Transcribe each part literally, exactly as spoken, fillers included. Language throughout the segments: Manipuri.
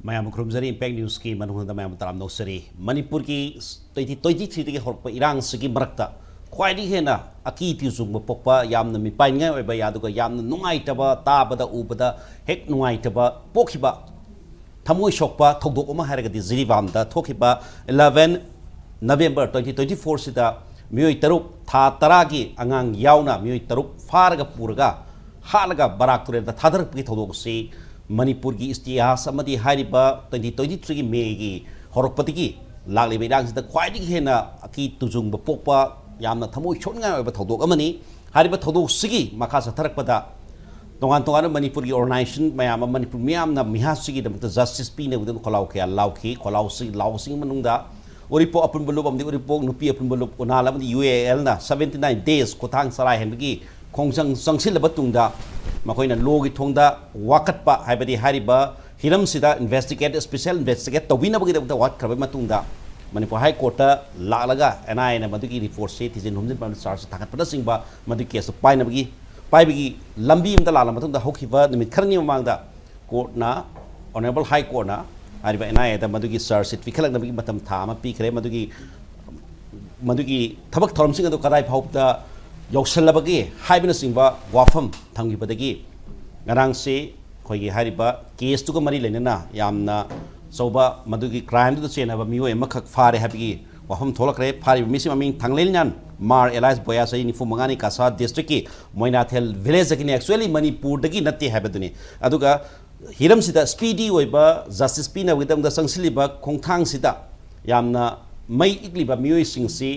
ꯃꯌꯥꯝ ꯈꯨꯔꯨꯝꯖꯔꯤ꯫ ꯏꯝꯄꯦꯛ ꯅ꯭ꯌꯨꯁꯀꯤ ꯃꯅꯨꯡꯗ ꯃꯌꯥꯝ ꯇꯔꯥꯝꯅ ꯑꯣꯛꯆꯔꯤ꯫ ꯃꯅꯤꯄꯨꯔꯒꯤ ꯇ꯭ꯋꯦꯟꯇꯤ ꯇ꯭ꯋꯦꯟꯇꯤ ꯊ꯭ꯔꯤꯗꯒꯤ ꯍꯧꯔꯛꯄ ꯏꯔꯥꯡꯁꯤꯒꯤ ꯃꯔꯛꯇ ꯈ꯭ꯋꯥꯏꯗꯒꯤ ꯍꯦꯟꯅ ꯑꯀꯤ ꯇꯨꯖꯨꯡꯕ ꯄꯣꯛꯄ, ꯌꯥꯝꯅ ꯃꯤꯄꯥꯏꯅꯤꯡꯉꯥꯏ ꯑꯣꯏꯕ, ꯑꯗꯨꯒ ꯌꯥꯝꯅ ꯅꯨꯡꯉꯥꯏꯇꯕ, ꯇꯥꯕꯗ ꯎꯕꯗ ꯍꯦꯛ ꯅꯨꯡꯉꯥꯏꯇꯕ ꯄꯣꯛꯈꯤꯕ, ꯊꯃꯣꯏ ꯁꯣꯛꯄ ꯊꯧꯗꯣꯛ ꯑꯃ ꯍꯥꯏꯔꯒꯗꯤ ꯖꯤꯔꯤꯕꯥꯝꯗ ꯊꯣꯛꯈꯤꯕ eleven November twenty twenty four ꯁꯤꯗ ꯃꯤꯑꯣꯏ ꯇꯔꯨꯛ, ꯊꯥ ꯇꯔꯥꯒꯤ ꯑꯉꯥꯡ ꯌꯥꯎꯅ ꯃꯤꯑꯣꯏ ꯇꯔꯨꯛ ꯐꯥꯔꯒ ꯄꯨꯔꯒ ꯍꯥꯠꯂꯒ ꯕꯔꯥꯛ ꯇꯨꯔꯦꯜꯗ ꯊꯥꯗꯔꯛꯄꯒꯤ ꯊꯧꯗꯣꯛ ꯑꯁꯤ ꯃꯅꯤꯄꯨꯔꯒꯤ ꯏꯇꯤꯍꯥꯁ ꯑꯃꯗꯤ ꯍꯥꯏꯔꯤꯕ twenty twenty three ꯒꯤ ꯃꯦꯒꯤ ꯍꯧꯔꯛꯄꯗꯒꯤ ꯂꯥꯛꯂꯤꯕ ꯏꯔꯥꯡꯁꯤꯗ ꯈ꯭ꯋꯥꯏꯗꯒꯤ ꯍꯦꯟꯅ ꯑꯀꯤ ꯇꯨꯖꯨꯡꯕ ꯄꯣꯛꯄ, ꯌꯥꯝꯅ ꯊꯃꯣꯏ ꯁꯣꯛꯅꯤꯡꯉꯥꯏ ꯑꯣꯏꯕ ꯊꯧꯗꯣꯛ ꯑꯃꯅꯤ꯫ ꯍꯥꯏꯔꯤꯕ ꯊꯧꯗꯣꯛꯁꯤꯒꯤ ꯃꯈꯥ ꯆꯠꯊꯔꯛꯄꯗ ꯇꯣꯉꯥꯟ ꯇꯣꯉꯥꯟꯕ ꯃꯅꯤꯄꯨꯔꯒꯤ organization ꯃꯌꯥꯝ ꯑꯃ ꯃꯅꯤꯄꯨꯔ ꯃꯤꯌꯥꯝꯅ ꯃꯤꯍꯥꯠꯁꯤꯒꯤꯗꯃꯛꯇ justice ꯄꯤꯅꯕꯒꯤꯗꯃꯛ ꯈꯣꯜꯂꯥꯎ ꯀꯌꯥ ꯂꯥꯎꯈꯤ꯫ ꯈꯣꯜꯂꯥꯎꯁꯤ, ꯂꯥꯎꯁꯤꯡ ꯃꯅꯨꯡꯗ ꯎꯔꯤꯄꯣꯛ ꯑꯄꯨꯟꯕ ꯂꯨꯞ ꯑꯃꯗꯤ ꯎꯔꯤꯄꯣꯛ ꯅꯨꯄꯤ ꯑꯄꯨꯟꯕ ꯂꯨꯞ, ꯎꯅꯥꯜ ꯑꯃꯗꯤ U A L ꯅ seventy nine days ꯈꯨꯊꯥꯡ ꯆꯔꯥ ꯍꯦꯟꯕꯒꯤ ꯈꯣꯡꯖꯪ ꯆꯪꯁꯤꯜꯂꯕ ꯇꯨꯡꯗ ꯃꯈꯣꯏꯅ ꯂꯣꯒꯤ ꯊꯣꯡꯗ ꯋꯥꯀꯠꯄ ꯍꯥꯏꯕꯗꯤ ꯍꯥꯏꯔꯤꯕ ꯍꯤꯔꯝꯁꯤꯗ investigate, special investigate ꯇꯧꯕꯤꯅꯕꯒꯤꯗꯃꯛꯇ ꯋꯥꯀꯠꯈ꯭ꯔꯕ ꯃꯇꯨꯡꯗ ꯃꯅꯤꯄꯨꯔ ꯍꯥꯏ ꯀꯣꯔꯠꯇ ꯂꯥꯛꯂꯒ N I A ꯅ ꯃꯗꯨꯒꯤ ꯔꯤꯄꯣꯔꯠꯁꯤ ꯊꯤꯖꯤꯟ ꯍꯨꯝꯖꯤꯟꯕ ꯑꯃꯗꯤ ꯆꯥꯔꯖ ꯊꯥꯡꯒꯠꯄꯅꯆꯤꯡꯕ ꯃꯗꯨꯒꯤ ꯀꯦꯁꯇꯨ ꯄꯥꯏꯅꯕꯒꯤ, ꯄꯥꯏꯕꯒꯤ ꯂꯝꯕꯤ ꯑꯃꯗ ꯂꯥꯛꯂ ꯃꯇꯨꯡꯗ ꯍꯧꯈꯤꯕ ꯅꯨꯃꯤꯠ ꯈꯔꯅꯤ ꯃꯃꯥꯡꯗ ꯀꯣꯔꯠꯅ, ꯑꯣꯅꯔꯦꯕꯜ ꯍꯥꯏ ꯀꯣꯔꯠꯅ ꯍꯥꯏꯔꯤꯕ N I A ꯗ ꯃꯗꯨꯒꯤ ꯆꯥꯔꯖ ꯁꯤꯠ ꯄꯤꯈꯠꯂꯛꯅꯕꯒꯤ ꯃꯇꯝ ꯊꯥ ꯑꯃ ꯄꯤꯈ꯭ꯔꯦ꯫ ꯃꯗꯨꯒꯤ, ꯃꯗꯨꯒꯤ ꯊꯕꯛ ꯊꯧꯔꯝꯁꯤꯡ ꯑꯗꯨ ꯀꯗꯥꯏ ꯐꯥꯎꯕꯗ ꯌꯧꯁꯜꯂꯕꯒꯦ ꯍꯥꯏꯕꯅꯆꯤꯡꯕ ꯋꯥꯐꯝ ꯊꯝꯈꯤꯕꯗꯒꯤ ꯉꯔꯥꯡꯁꯤ ꯑꯩꯈꯣꯏꯒꯤ ꯍꯥꯏꯔꯤꯕ ꯀꯦꯁꯇꯨꯒ ꯃꯔꯤ ꯂꯩꯅꯅ ꯌꯥꯝꯅ ꯑꯆꯧꯕ ꯃꯗꯨꯒꯤ ꯀ꯭ꯔꯥꯏꯝꯗꯨꯗ ꯆꯦꯟꯅꯕ ꯃꯤꯑꯣꯏ ꯑꯃꯈꯛ ꯐꯥꯔꯦ ꯍꯥꯏꯕꯒꯤ ꯋꯥꯐꯝ ꯊꯣꯛꯂꯛꯈ꯭ꯔꯦ꯫ ꯐꯥꯔꯤꯕ ꯃꯤꯁꯤ ꯃꯃꯤꯡ ꯊꯥꯡꯂꯩꯅ꯭ꯌꯥꯟ ꯃꯥꯔ alias ꯕꯣꯌꯥ, ꯆꯍꯤ ꯅꯤꯐꯨ ꯃꯉꯥꯅꯤ, ꯀꯁꯥꯔ ꯗꯤꯁꯇ꯭ꯔꯤꯛꯀꯤ ꯃꯣꯏꯅꯥꯊꯦꯜ ꯚꯤꯂꯦꯖꯇꯒꯤꯅꯤ꯫ Actually ꯃꯅꯤꯄꯨꯔꯗꯒꯤ ꯅꯠꯇꯦ ꯍꯥꯏꯕꯗꯨꯅꯤ꯫ ꯑꯗꯨꯒ ꯍꯤꯔꯝꯁꯤꯗ speedy ꯑꯣꯏꯕ justice ꯄꯤꯅꯕꯒꯤꯗꯃꯛꯇ ꯆꯪꯁꯤꯜꯂꯤꯕ ꯈꯣꯡꯊꯥꯡꯁꯤꯗ ꯌꯥꯝꯅ ꯃꯩ ꯏꯛꯂꯤꯕ ꯃꯤꯑꯣꯏꯁꯤꯡꯁꯤ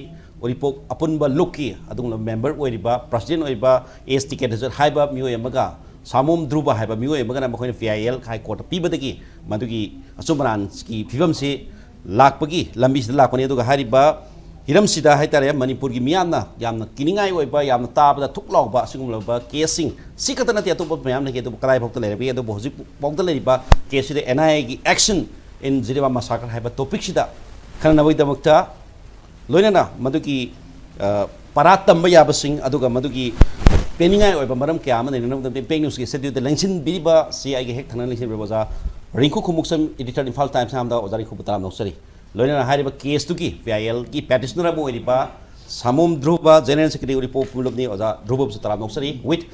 ꯎꯔꯤꯄꯣꯛ ꯑꯄꯨꯟꯕ ꯂꯨꯞꯀꯤ ꯑꯗꯨꯒꯨꯝꯂꯕ member ꯑꯣꯏꯔꯤꯕ, president ꯑꯣꯏꯕ S T K ꯍꯥꯏꯕ ꯃꯤꯑꯣꯏ ꯑꯃꯒ ꯁꯥꯃꯣꯝ ꯙ꯭ꯔꯨꯕ ꯍꯥꯏꯕ ꯃꯤꯑꯣꯏ ꯑꯃꯒꯅ ꯃꯈꯣꯏꯅ V I L ꯍꯥꯏ ꯀꯣꯔꯠꯇ ꯄꯤꯕꯗꯒꯤ ꯃꯗꯨꯒꯤ ꯑꯆꯨꯝ ꯑꯔꯥꯟꯒꯤ ꯐꯤꯕꯝꯁꯤ ꯂꯥꯛꯄꯒꯤ ꯂꯝꯕꯤꯁꯤꯗ ꯂꯥꯛꯄꯅꯤ꯫ ꯑꯗꯨꯒ ꯍꯥꯏꯔꯤꯕ ꯍꯤꯔꯝꯁꯤꯗ ꯍꯥꯏꯇꯥꯔꯦ, ꯃꯅꯤꯄꯨꯔꯒꯤ ꯃꯤꯌꯥꯝꯅ ꯌꯥꯝꯅ ꯀꯤꯅꯤꯡꯉꯥꯏ ꯑꯣꯏꯕ, ꯌꯥꯝꯅ ꯇꯥꯕꯗ ꯊꯨꯛ ꯂꯥꯎꯕ ꯑꯁꯤꯒꯨꯝꯂꯕ ꯀꯦꯁꯁꯤꯡ ꯁꯤ ꯈꯛꯇ ꯅꯠꯇꯦ, ꯑꯇꯣꯞꯄ ꯃꯌꯥꯝ ꯂꯩꯈꯤ꯫ ꯑꯗꯨꯕꯨ ꯀꯗꯥꯏ ꯐꯥꯎꯗ ꯂꯩꯔꯕꯒꯦ? ꯑꯗꯨꯕꯨ ꯍꯧꯖꯤꯛ ꯐꯥꯎꯗ ꯂꯩꯔꯤꯕ ꯀꯦꯁꯁꯤꯗ N I A ꯒꯤ action in ꯖꯤꯔꯤꯕꯥꯝ massacre ꯍꯥꯏꯕ ꯇꯣꯄꯤꯛꯁꯤꯗ ꯈꯟꯅꯅꯕꯒꯤꯗꯃꯛꯇ, ꯂꯣꯏꯅꯅ ꯃꯗꯨꯒꯤ, ꯑ, ꯄꯔꯥ ꯇꯝꯕ ꯌꯥꯕꯁꯤꯡ, ꯑꯗꯨꯒ ꯃꯗꯨꯒꯤ ꯄꯦꯟꯅꯤꯡꯉꯥꯏ ꯑꯣꯏꯕ ꯃꯔꯝ ꯀꯌꯥ ꯑꯃ ꯂꯩꯅꯅꯕꯒꯤꯗꯃꯛꯇ ꯏꯝꯄꯦꯛ ꯅ꯭ꯌꯨꯁꯀꯤ studio ꯗ ꯂꯦꯡꯁꯤꯟꯕꯤꯔꯤꯕ ꯁꯤ ꯑꯩꯒꯤ ꯍꯦꯛ ꯊꯪꯅꯅ ꯂꯦꯡꯁꯤꯟꯕꯤꯔꯤꯕ ꯑꯣꯖꯥ ꯔꯤꯡꯀꯨ ꯈꯣꯡꯎꯞꯁꯝ, editor, ꯏꯝꯐꯥꯜ ꯇꯥꯏꯝꯁ ꯃꯌꯥꯝꯗ ꯑꯣꯖꯥ ꯔꯤꯡꯀꯨꯕꯨ ꯇꯔꯥꯝꯅ ꯑꯣꯛꯆꯔꯤ꯫ ꯂꯣꯏꯅꯅ ꯍꯥꯏꯔꯤꯕ ꯀꯦꯁꯇꯨꯒꯤ ꯄꯤ ꯑꯥꯏ ꯑꯦꯜꯒꯤ ꯄꯦꯇꯤꯁꯅꯔ ꯑꯃ ꯑꯣꯏꯔꯤꯕ ꯁꯥꯃꯣꯝ ꯙ꯭ꯔꯨꯕ, ꯖꯦꯅꯔꯦꯜ ꯁꯦꯀ꯭ꯔꯦꯇꯔꯤ ꯎꯔꯤꯄꯣꯛ ꯂꯨꯞꯅꯤ, ꯑꯣꯖꯥ ꯙ꯭ꯔꯨꯕꯕꯨꯁꯨ ꯇꯔꯥꯝꯅ ꯑꯣꯛꯆꯔꯤ꯫ With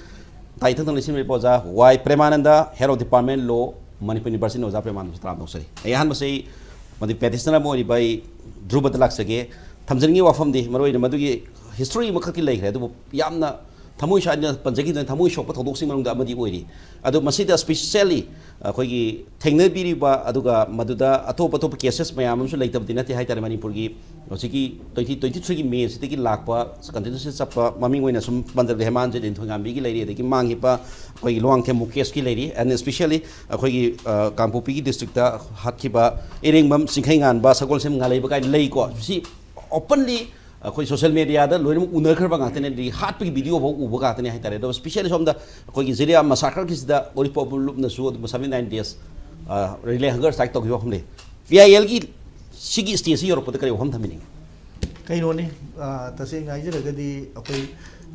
ꯇꯥꯏꯊꯪꯗ ꯂꯩꯁꯤꯟꯕꯤꯔꯤꯕ ꯑꯣꯖꯥ ꯋꯥꯏ ꯄ꯭ꯔꯦꯃꯥꯅꯟꯗ, Head of Department Law, Manipur University, ꯑꯣꯖꯥ ꯄ꯭ꯔꯦꯃꯥꯅꯟꯗꯁꯨ ꯇꯔꯥꯝꯅ ꯑꯣꯛꯆꯔꯤ꯫ ꯑꯩ ꯑꯍꯥꯟꯕꯁꯤ ꯃꯗꯨ ꯄꯦꯇꯤꯁꯅꯔ ꯑꯃ ꯑꯣꯏꯔꯤꯕ ꯑꯩ ꯙ꯭ꯔꯨꯕꯗ ꯂꯥꯛꯆꯒꯦ꯫ ꯊꯝꯖꯅꯤꯡꯉꯤ ꯋꯥꯐꯝꯗꯤ ꯃꯔꯨꯑꯣꯏꯅ ꯃꯗꯨꯒꯤ ꯍꯤꯁꯇ꯭ꯔꯤ ꯑꯃꯈꯛꯇꯤ ꯂꯩꯈ꯭ꯔꯦ, ꯑꯗꯨꯕꯨ ꯌꯥꯝꯅ ꯊꯃꯣꯏ ꯁꯣꯛ-, ꯑꯩꯅ ꯄꯟꯖꯈꯤꯗꯨꯅ ꯊꯃꯣꯏ ꯁꯣꯛꯄ ꯊꯧꯗꯣꯛꯁꯤꯡ ꯃꯅꯨꯡꯗ ꯑꯃꯗꯤ ꯑꯣꯏꯔꯤ꯫ ꯑꯗꯣ ꯃꯁꯤꯗ specially ꯑꯩꯈꯣꯏꯒꯤ ꯊꯦꯡꯅꯕꯤꯔꯤꯕ, ꯑꯗꯨꯒ ꯃꯗꯨꯗ ꯑꯇꯣꯞ ꯑꯇꯣꯞꯄ ꯀꯦꯁꯦꯁ ꯃꯌꯥꯝ ꯑꯃꯁꯨ ꯂꯩꯇꯕꯗꯤ ꯅꯠꯇꯦ ꯍꯥꯏꯇꯥꯔꯦ꯫ ꯃꯅꯤꯄꯨꯔꯒꯤ ꯍꯧꯖꯤꯛꯀꯤ twenty twenty-threeꯒꯤ ꯃꯦꯁꯤꯗꯒꯤ ꯂꯥꯛꯄ continuously ꯆꯠꯄ, ꯃꯃꯤꯡ ꯑꯣꯏꯅ ꯁꯨꯝ ꯄꯟꯖꯔꯒꯦ, ꯍꯦꯃꯥꯟꯖꯤꯠ ꯅꯤꯡꯊꯧꯉꯥꯝꯕꯤꯒꯤ ꯂꯩꯔꯤ, ꯑꯗꯒꯤ ꯃꯥꯡꯈꯤꯕ ꯑꯩꯈꯣꯏꯒꯤ ꯂꯨꯋꯥꯡꯊꯦꯝ ꯃꯨꯀꯦꯁꯀꯤ ꯂꯩꯔꯤ, and especially ꯑꯩꯈꯣꯏꯒꯤ, ꯑ, ꯀꯥꯡꯄꯣꯛꯄꯤꯒꯤ ꯗꯤꯁꯇ꯭ꯔꯤꯛꯇ ꯍꯥꯠꯈꯤꯕ ꯏꯔꯦꯡꯕꯝ ꯆꯤꯡꯈꯩꯉꯥꯟꯕ, ꯁꯒꯣꯜꯁꯦꯝ ꯉꯥꯂꯩꯕ ꯀꯥꯏꯅ ꯂꯩꯀꯣ꯫ ꯁꯤ openly ꯑꯩꯈꯣꯏ ꯁꯣꯁꯤꯌꯦꯜ ꯃꯦꯗꯤꯌꯥꯗ ꯂꯣꯏꯅꯃꯛ ꯎꯅꯈ꯭ꯔꯕ ꯉꯥꯛꯇꯅꯦ, ꯑꯗꯒꯤ ꯍꯥꯠꯄꯒꯤ ꯚꯤꯗꯤꯑꯣ ꯐꯥꯎ ꯎꯕ ꯉꯥꯛꯇꯅꯦ ꯍꯥꯏꯇꯥꯔꯦ꯫ ꯑꯗꯣ specially ꯁꯣꯝꯗ ꯑꯩꯈꯣꯏꯒꯤ ꯖꯤꯔꯤꯌꯥ ꯃꯁꯥꯀꯔꯒꯤꯁꯤꯗ ꯎꯔꯤꯄꯣꯛ ꯂꯨꯞꯅꯁꯨ ꯑꯗꯨꯝ seventy nine days, ꯑ, relay hunger strike ꯇꯧꯈꯤꯕ ꯋꯥꯐꯝ ꯂꯩ꯫ ꯄꯤ ꯑꯥꯏ ꯑꯦꯜꯒꯤ ꯁꯤꯒꯤ ꯁ꯭ꯇꯦꯖꯁꯤ ꯌꯧꯔꯛꯄꯗ ꯀꯔꯤ ꯋꯥꯐꯝ ꯊꯝꯕꯤꯅꯤꯡꯉꯤ? ꯀꯩꯅꯣꯅꯤ, ꯑ, ꯇꯁꯦꯡꯅ ꯍꯥꯏꯖꯔꯒꯗꯤ ꯑꯩꯈꯣꯏ,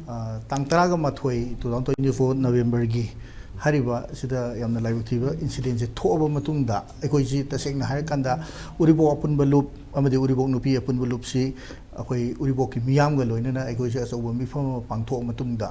ꯑ, ꯇꯥꯡ ꯇꯔꯥꯒ ꯃꯥꯊꯣꯏ, two thousand twenty four Novemberꯒꯤ ꯍꯥꯏꯔꯤꯕ ꯁꯤꯗ ꯌꯥꯝꯅ ꯂꯥꯏꯕꯛ ꯊꯤꯕ incidentꯁꯦ ꯊꯣꯛꯑꯕ ꯃꯇꯨꯡꯗ, ꯑꯩꯈꯣꯏꯁꯤ ꯇꯁꯦꯡꯅ ꯍꯥꯏꯔꯀꯥꯟꯗ ꯎꯔꯤꯄꯣꯛ ꯑꯄꯨꯟꯕ ꯂꯨꯞ ꯑꯃꯗꯤ ꯎꯔꯤꯄꯣꯛ ꯅꯨꯄꯤ ꯑꯄꯨꯟꯕ ꯂꯨꯞꯁꯤ ꯑꯩꯈꯣꯏ ꯎꯔꯤꯄꯣꯛꯀꯤ ꯃꯤꯌꯥꯝꯒ ꯂꯣꯏꯅꯅ ꯑꯩꯈꯣꯏꯁꯦ ꯑꯆꯧꯕ ꯃꯤꯐꯝ ꯑꯃ ꯄꯥꯡꯊꯣꯛꯑ ꯃꯇꯨꯡꯗ,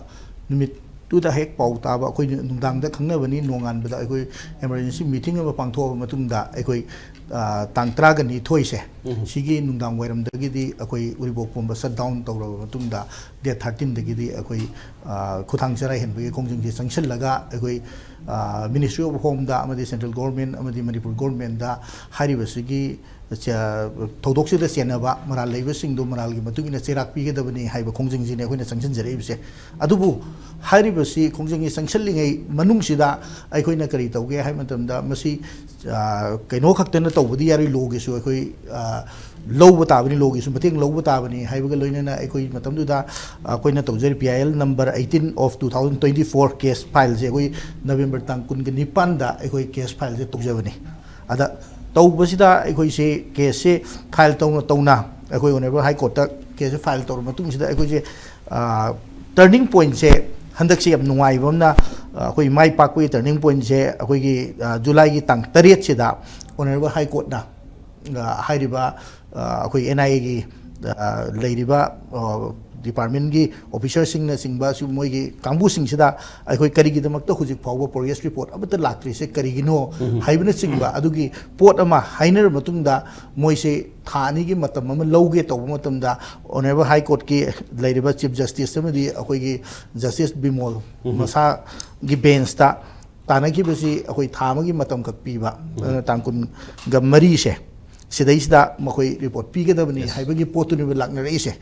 ꯅꯨꯃꯤꯠꯇꯨꯗ ꯍꯦꯛ ꯄꯥꯎ ꯇꯥꯕ, ꯑꯩꯈꯣꯏ ꯅꯨꯡꯗꯥꯡꯗ ꯈꯪꯅꯕꯅꯤ, ꯅꯣꯡꯉꯥꯟꯕꯗ ꯑꯩꯈꯣꯏ emergency meeting ꯑꯃ ꯄꯥꯡꯊꯣꯛꯑꯕ ꯃꯇꯨꯡꯗ, ꯑꯩꯈꯣꯏ, ꯑ, ꯇꯥꯡ ꯇꯔꯥꯒ ꯅꯤꯊꯣꯏꯁꯦ, ꯎꯝ꯫ ꯁꯤꯒꯤ ꯅꯨꯡꯗꯥꯡ ꯋꯥꯏꯔꯝꯗꯒꯤꯗꯤ ꯑꯩꯈꯣꯏ ꯎꯔꯤꯄꯣꯛ ꯄꯨꯝꯕ shut down ꯇꯧꯔꯕ ꯃꯇꯨꯡꯗ, date thirteenꯗꯒꯤꯗꯤ ꯑꯩꯈꯣꯏ, ꯑ, ꯈꯨꯊꯥꯡ ꯆꯔꯥ ꯍꯦꯟꯕꯒꯤ ꯈꯣꯡꯖꯪꯁꯦ ꯆꯪꯁꯤꯜꯂꯒ, ꯑꯩꯈꯣꯏ, ꯑ, Ministry of Homeꯗ ꯑꯃꯗꯤ central government ꯑꯃꯗꯤ ꯃꯅꯤꯄꯨꯔ governmentꯗ ꯍꯥꯏꯔꯤꯕꯁꯤꯒꯤ ꯆ-, ꯊꯧꯗꯣꯛꯁꯤꯗ ꯆꯦꯟꯅꯕ ꯃꯔꯥꯜ ꯂꯩꯕꯁꯤꯡꯗꯣ ꯃꯔꯥꯜꯒꯤ ꯃꯇꯨꯡ ꯏꯟꯅ ꯆꯩꯔꯥꯛ ꯄꯤꯒꯗꯕꯅꯤ ꯍꯥꯏꯕ ꯈꯣꯡꯖꯪꯁꯤꯅꯤ ꯑꯩꯈꯣꯏꯅ ꯆꯪꯁꯤꯟꯖꯔꯛꯏꯕꯁꯦ꯫ ꯑꯗꯨꯕꯨ ꯍꯥꯏꯔꯤꯕꯁꯤ ꯈꯣꯡꯖꯪꯁꯤ ꯆꯪꯁꯤꯜꯂꯤꯉꯩ ꯃꯅꯨꯡꯁꯤꯗ ꯑꯩꯈꯣꯏꯅ ꯀꯔꯤ ꯇꯧꯒꯦ ꯍꯥꯏꯕ ꯃꯇꯝꯗ, ꯃꯁꯤ, ꯑ, ꯀꯩꯅꯣ ꯈꯛꯇꯅ ꯇꯧꯕꯗꯤ ꯌꯥꯔꯣꯏ, lawꯒꯤꯁꯨ ꯑꯩꯈꯣꯏ, ꯑ, ꯂꯧꯕ ꯇꯥꯕꯅꯤ, lawꯒꯤꯁꯨ ꯃꯇꯦꯡ ꯂꯧꯕ ꯇꯥꯕꯅꯤ ꯍꯥꯏꯕꯒ ꯂꯣꯏꯅꯅ ꯑꯩꯈꯣꯏ ꯃꯇꯝꯗꯨꯗ ꯑꯩꯈꯣꯏꯅ ꯇꯧꯖꯔꯤ, P I L number eighteen of two thousand twenty four case fileꯁꯦ ꯑꯩꯈꯣꯏ November ꯇꯥꯡ ꯀꯨꯟꯒ ꯅꯤꯄꯥꯟꯗ ꯑꯩꯈꯣꯏ case fileꯁꯦ ꯇꯧꯖꯕꯅꯤ꯫ ꯑꯗ ꯇꯧꯕꯁꯤꯗ ꯑꯩꯈꯣꯏꯁꯦ caseꯁꯦ file ꯇꯧꯅ ꯇꯧꯅ ꯑꯩꯈꯣꯏ Honourable High Courtꯇ caseꯁꯦ file ꯇꯧꯔꯕ ꯃꯇꯨꯡꯁꯤꯗ ꯑꯩꯈꯣꯏꯁꯦ, ꯑ, turning pointꯁꯦ ꯍꯟꯗꯛꯁꯦ ꯌꯥꯝ ꯅꯨꯡꯉꯥꯏꯕ ꯑꯃꯅ, ꯑꯩꯈꯣꯏ ꯃꯥꯏ ꯄꯥꯛꯄꯒꯤ ꯇꯔꯅꯤꯡ ꯄꯣꯏꯟꯁꯦ ꯑꯩꯈꯣꯏꯒꯤ ꯖꯨꯂꯥꯏꯒꯤ ꯇꯥꯡ ꯇꯔꯦꯠꯁꯤꯗ ꯑꯣꯅꯔꯦꯕꯜ ꯍꯥꯏ ꯀꯣꯔꯠꯅ ꯍꯥꯏꯔꯤꯕ ꯑꯩꯈꯣꯏ ꯑꯦꯟ ꯑꯥꯏ ꯑꯦꯒꯤ ꯂꯩꯔꯤꯕ ꯗꯤꯄꯥꯔꯠꯃꯦꯟꯒꯤ ꯑꯣꯐꯤꯁꯔꯁꯤꯡꯅꯆꯤꯡꯕ ꯁꯤ ꯃꯣꯏꯒꯤ ꯀꯥꯡꯕꯨꯁꯤꯡꯁꯤꯗ ꯑꯩꯈꯣꯏ ꯀꯔꯤꯒꯤꯗꯃꯛꯇ ꯍꯧꯖꯤꯛ ꯐꯥꯎꯕ ꯄ꯭ꯔꯣꯒ꯭ꯔꯦꯁ ꯔꯤꯄꯣꯔꯠ ꯑꯃꯠꯇ ꯂꯥꯛꯇ꯭ꯔꯤꯁꯦ ꯀꯔꯤꯒꯤꯅꯣ ꯍꯥꯏꯕꯅꯆꯤꯡꯕ ꯑꯗꯨꯒꯤ ꯄꯣꯠ ꯑꯃ ꯍꯥꯏꯅꯔꯕ ꯃꯇꯨꯡꯗ ꯃꯣꯏꯁꯦ ꯊꯥ ꯑꯅꯤꯒꯤ ꯃꯇꯝ ꯑꯃ ꯂꯧꯒꯦ ꯇꯧꯕ ꯃꯇꯝꯗ ꯑꯣꯅꯔꯦꯕꯜ ꯍꯥꯏ ꯀꯣꯔꯠꯀꯤ ꯂꯩꯔꯤꯕ ꯆꯤꯐ ꯖꯁꯇꯤꯁ ꯑꯃꯗꯤ ꯑꯩꯈꯣꯏꯒꯤ ꯖꯁꯇꯤꯁ ꯕꯤꯃꯣꯜ ꯃꯁꯥꯒꯤ ꯕꯦꯟꯁꯇ ꯇꯥꯟꯅꯈꯤꯕꯁꯤ ꯑꯩꯈꯣꯏ ꯊꯥ ꯑꯃꯒꯤ ꯃꯇꯝꯈꯛ ꯄꯤꯕ, ꯑꯗꯨꯅ ꯇꯥꯡ ꯀꯨꯟꯒ ꯃꯔꯤꯁꯦ ꯁꯤꯗꯩꯁꯤꯗ ꯃꯈꯣꯏ ꯔꯤꯄꯣꯔꯠ ꯄꯤꯒꯗꯕꯅꯤ ꯍꯥꯏꯕꯒꯤ ꯄꯣꯠꯇꯨꯅꯦꯕ ꯂꯥꯛꯅꯔꯛꯏꯁꯦ꯫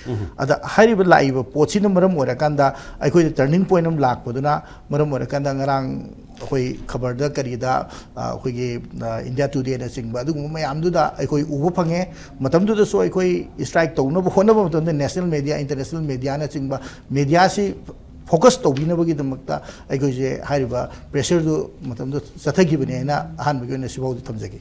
ꯑꯗ ꯍꯥꯏꯔꯤꯕ ꯂꯥꯛꯏꯕ ꯄꯣꯠꯁꯤꯅ ꯃꯔꯝ ꯑꯣꯏꯔꯀꯥꯟꯗ ꯑꯩꯈꯣꯏꯗ ꯇꯔꯅꯤꯡ ꯄꯣꯏꯟ ꯑꯃ ꯂꯥꯛꯄꯗꯨꯅ ꯃꯔꯝ ꯑꯣꯏꯔꯀꯥꯟꯗ ꯉꯔꯥꯡ ꯑꯩꯈꯣꯏ ꯈꯕꯔꯗ ꯀꯔꯤꯗ ꯑꯩꯈꯣꯏꯒꯤ ꯏꯟꯗꯤꯌꯥ ꯇꯨꯗꯦꯅꯆꯤꯡꯕ ꯑꯗꯨꯒꯨꯝꯕ ꯃꯌꯥꯝꯗꯨꯗ ꯑꯩꯈꯣꯏ ꯎꯕ ꯐꯪꯉꯦ꯫ ꯃꯇꯝꯗꯨꯗꯁꯨ ꯑꯩꯈꯣꯏ ꯏꯁꯇ꯭ꯔꯥꯏꯛ ꯇꯧꯅꯕ ꯍꯣꯠꯅꯕ ꯃꯇꯝꯗ ꯅꯦꯁꯅꯦꯜ ꯃꯦꯗꯤꯌꯥ, ꯏꯟꯇꯔꯅꯦꯁꯅꯦꯜ ꯃꯦꯗꯤꯌꯥꯅꯆꯤꯡꯕ ꯃꯦꯗꯤꯌꯥꯁꯤ ꯐꯣꯀꯁ ꯇꯧꯕꯤꯅꯕꯒꯤꯗꯃꯛꯇ ꯑꯩꯈꯣꯏꯁꯦ ꯍꯥꯏꯔꯤꯕ ꯄ꯭ꯔꯦꯁꯔꯗꯨ ꯃꯇꯝꯗꯨ ꯆꯠꯊꯈꯤꯕꯅꯤ ꯍꯥꯏꯅ ꯑꯍꯥꯟꯕꯒꯤ ꯑꯣꯏꯅ ꯁꯤꯐꯥꯎꯗꯤ ꯊꯝꯖꯒꯦ꯫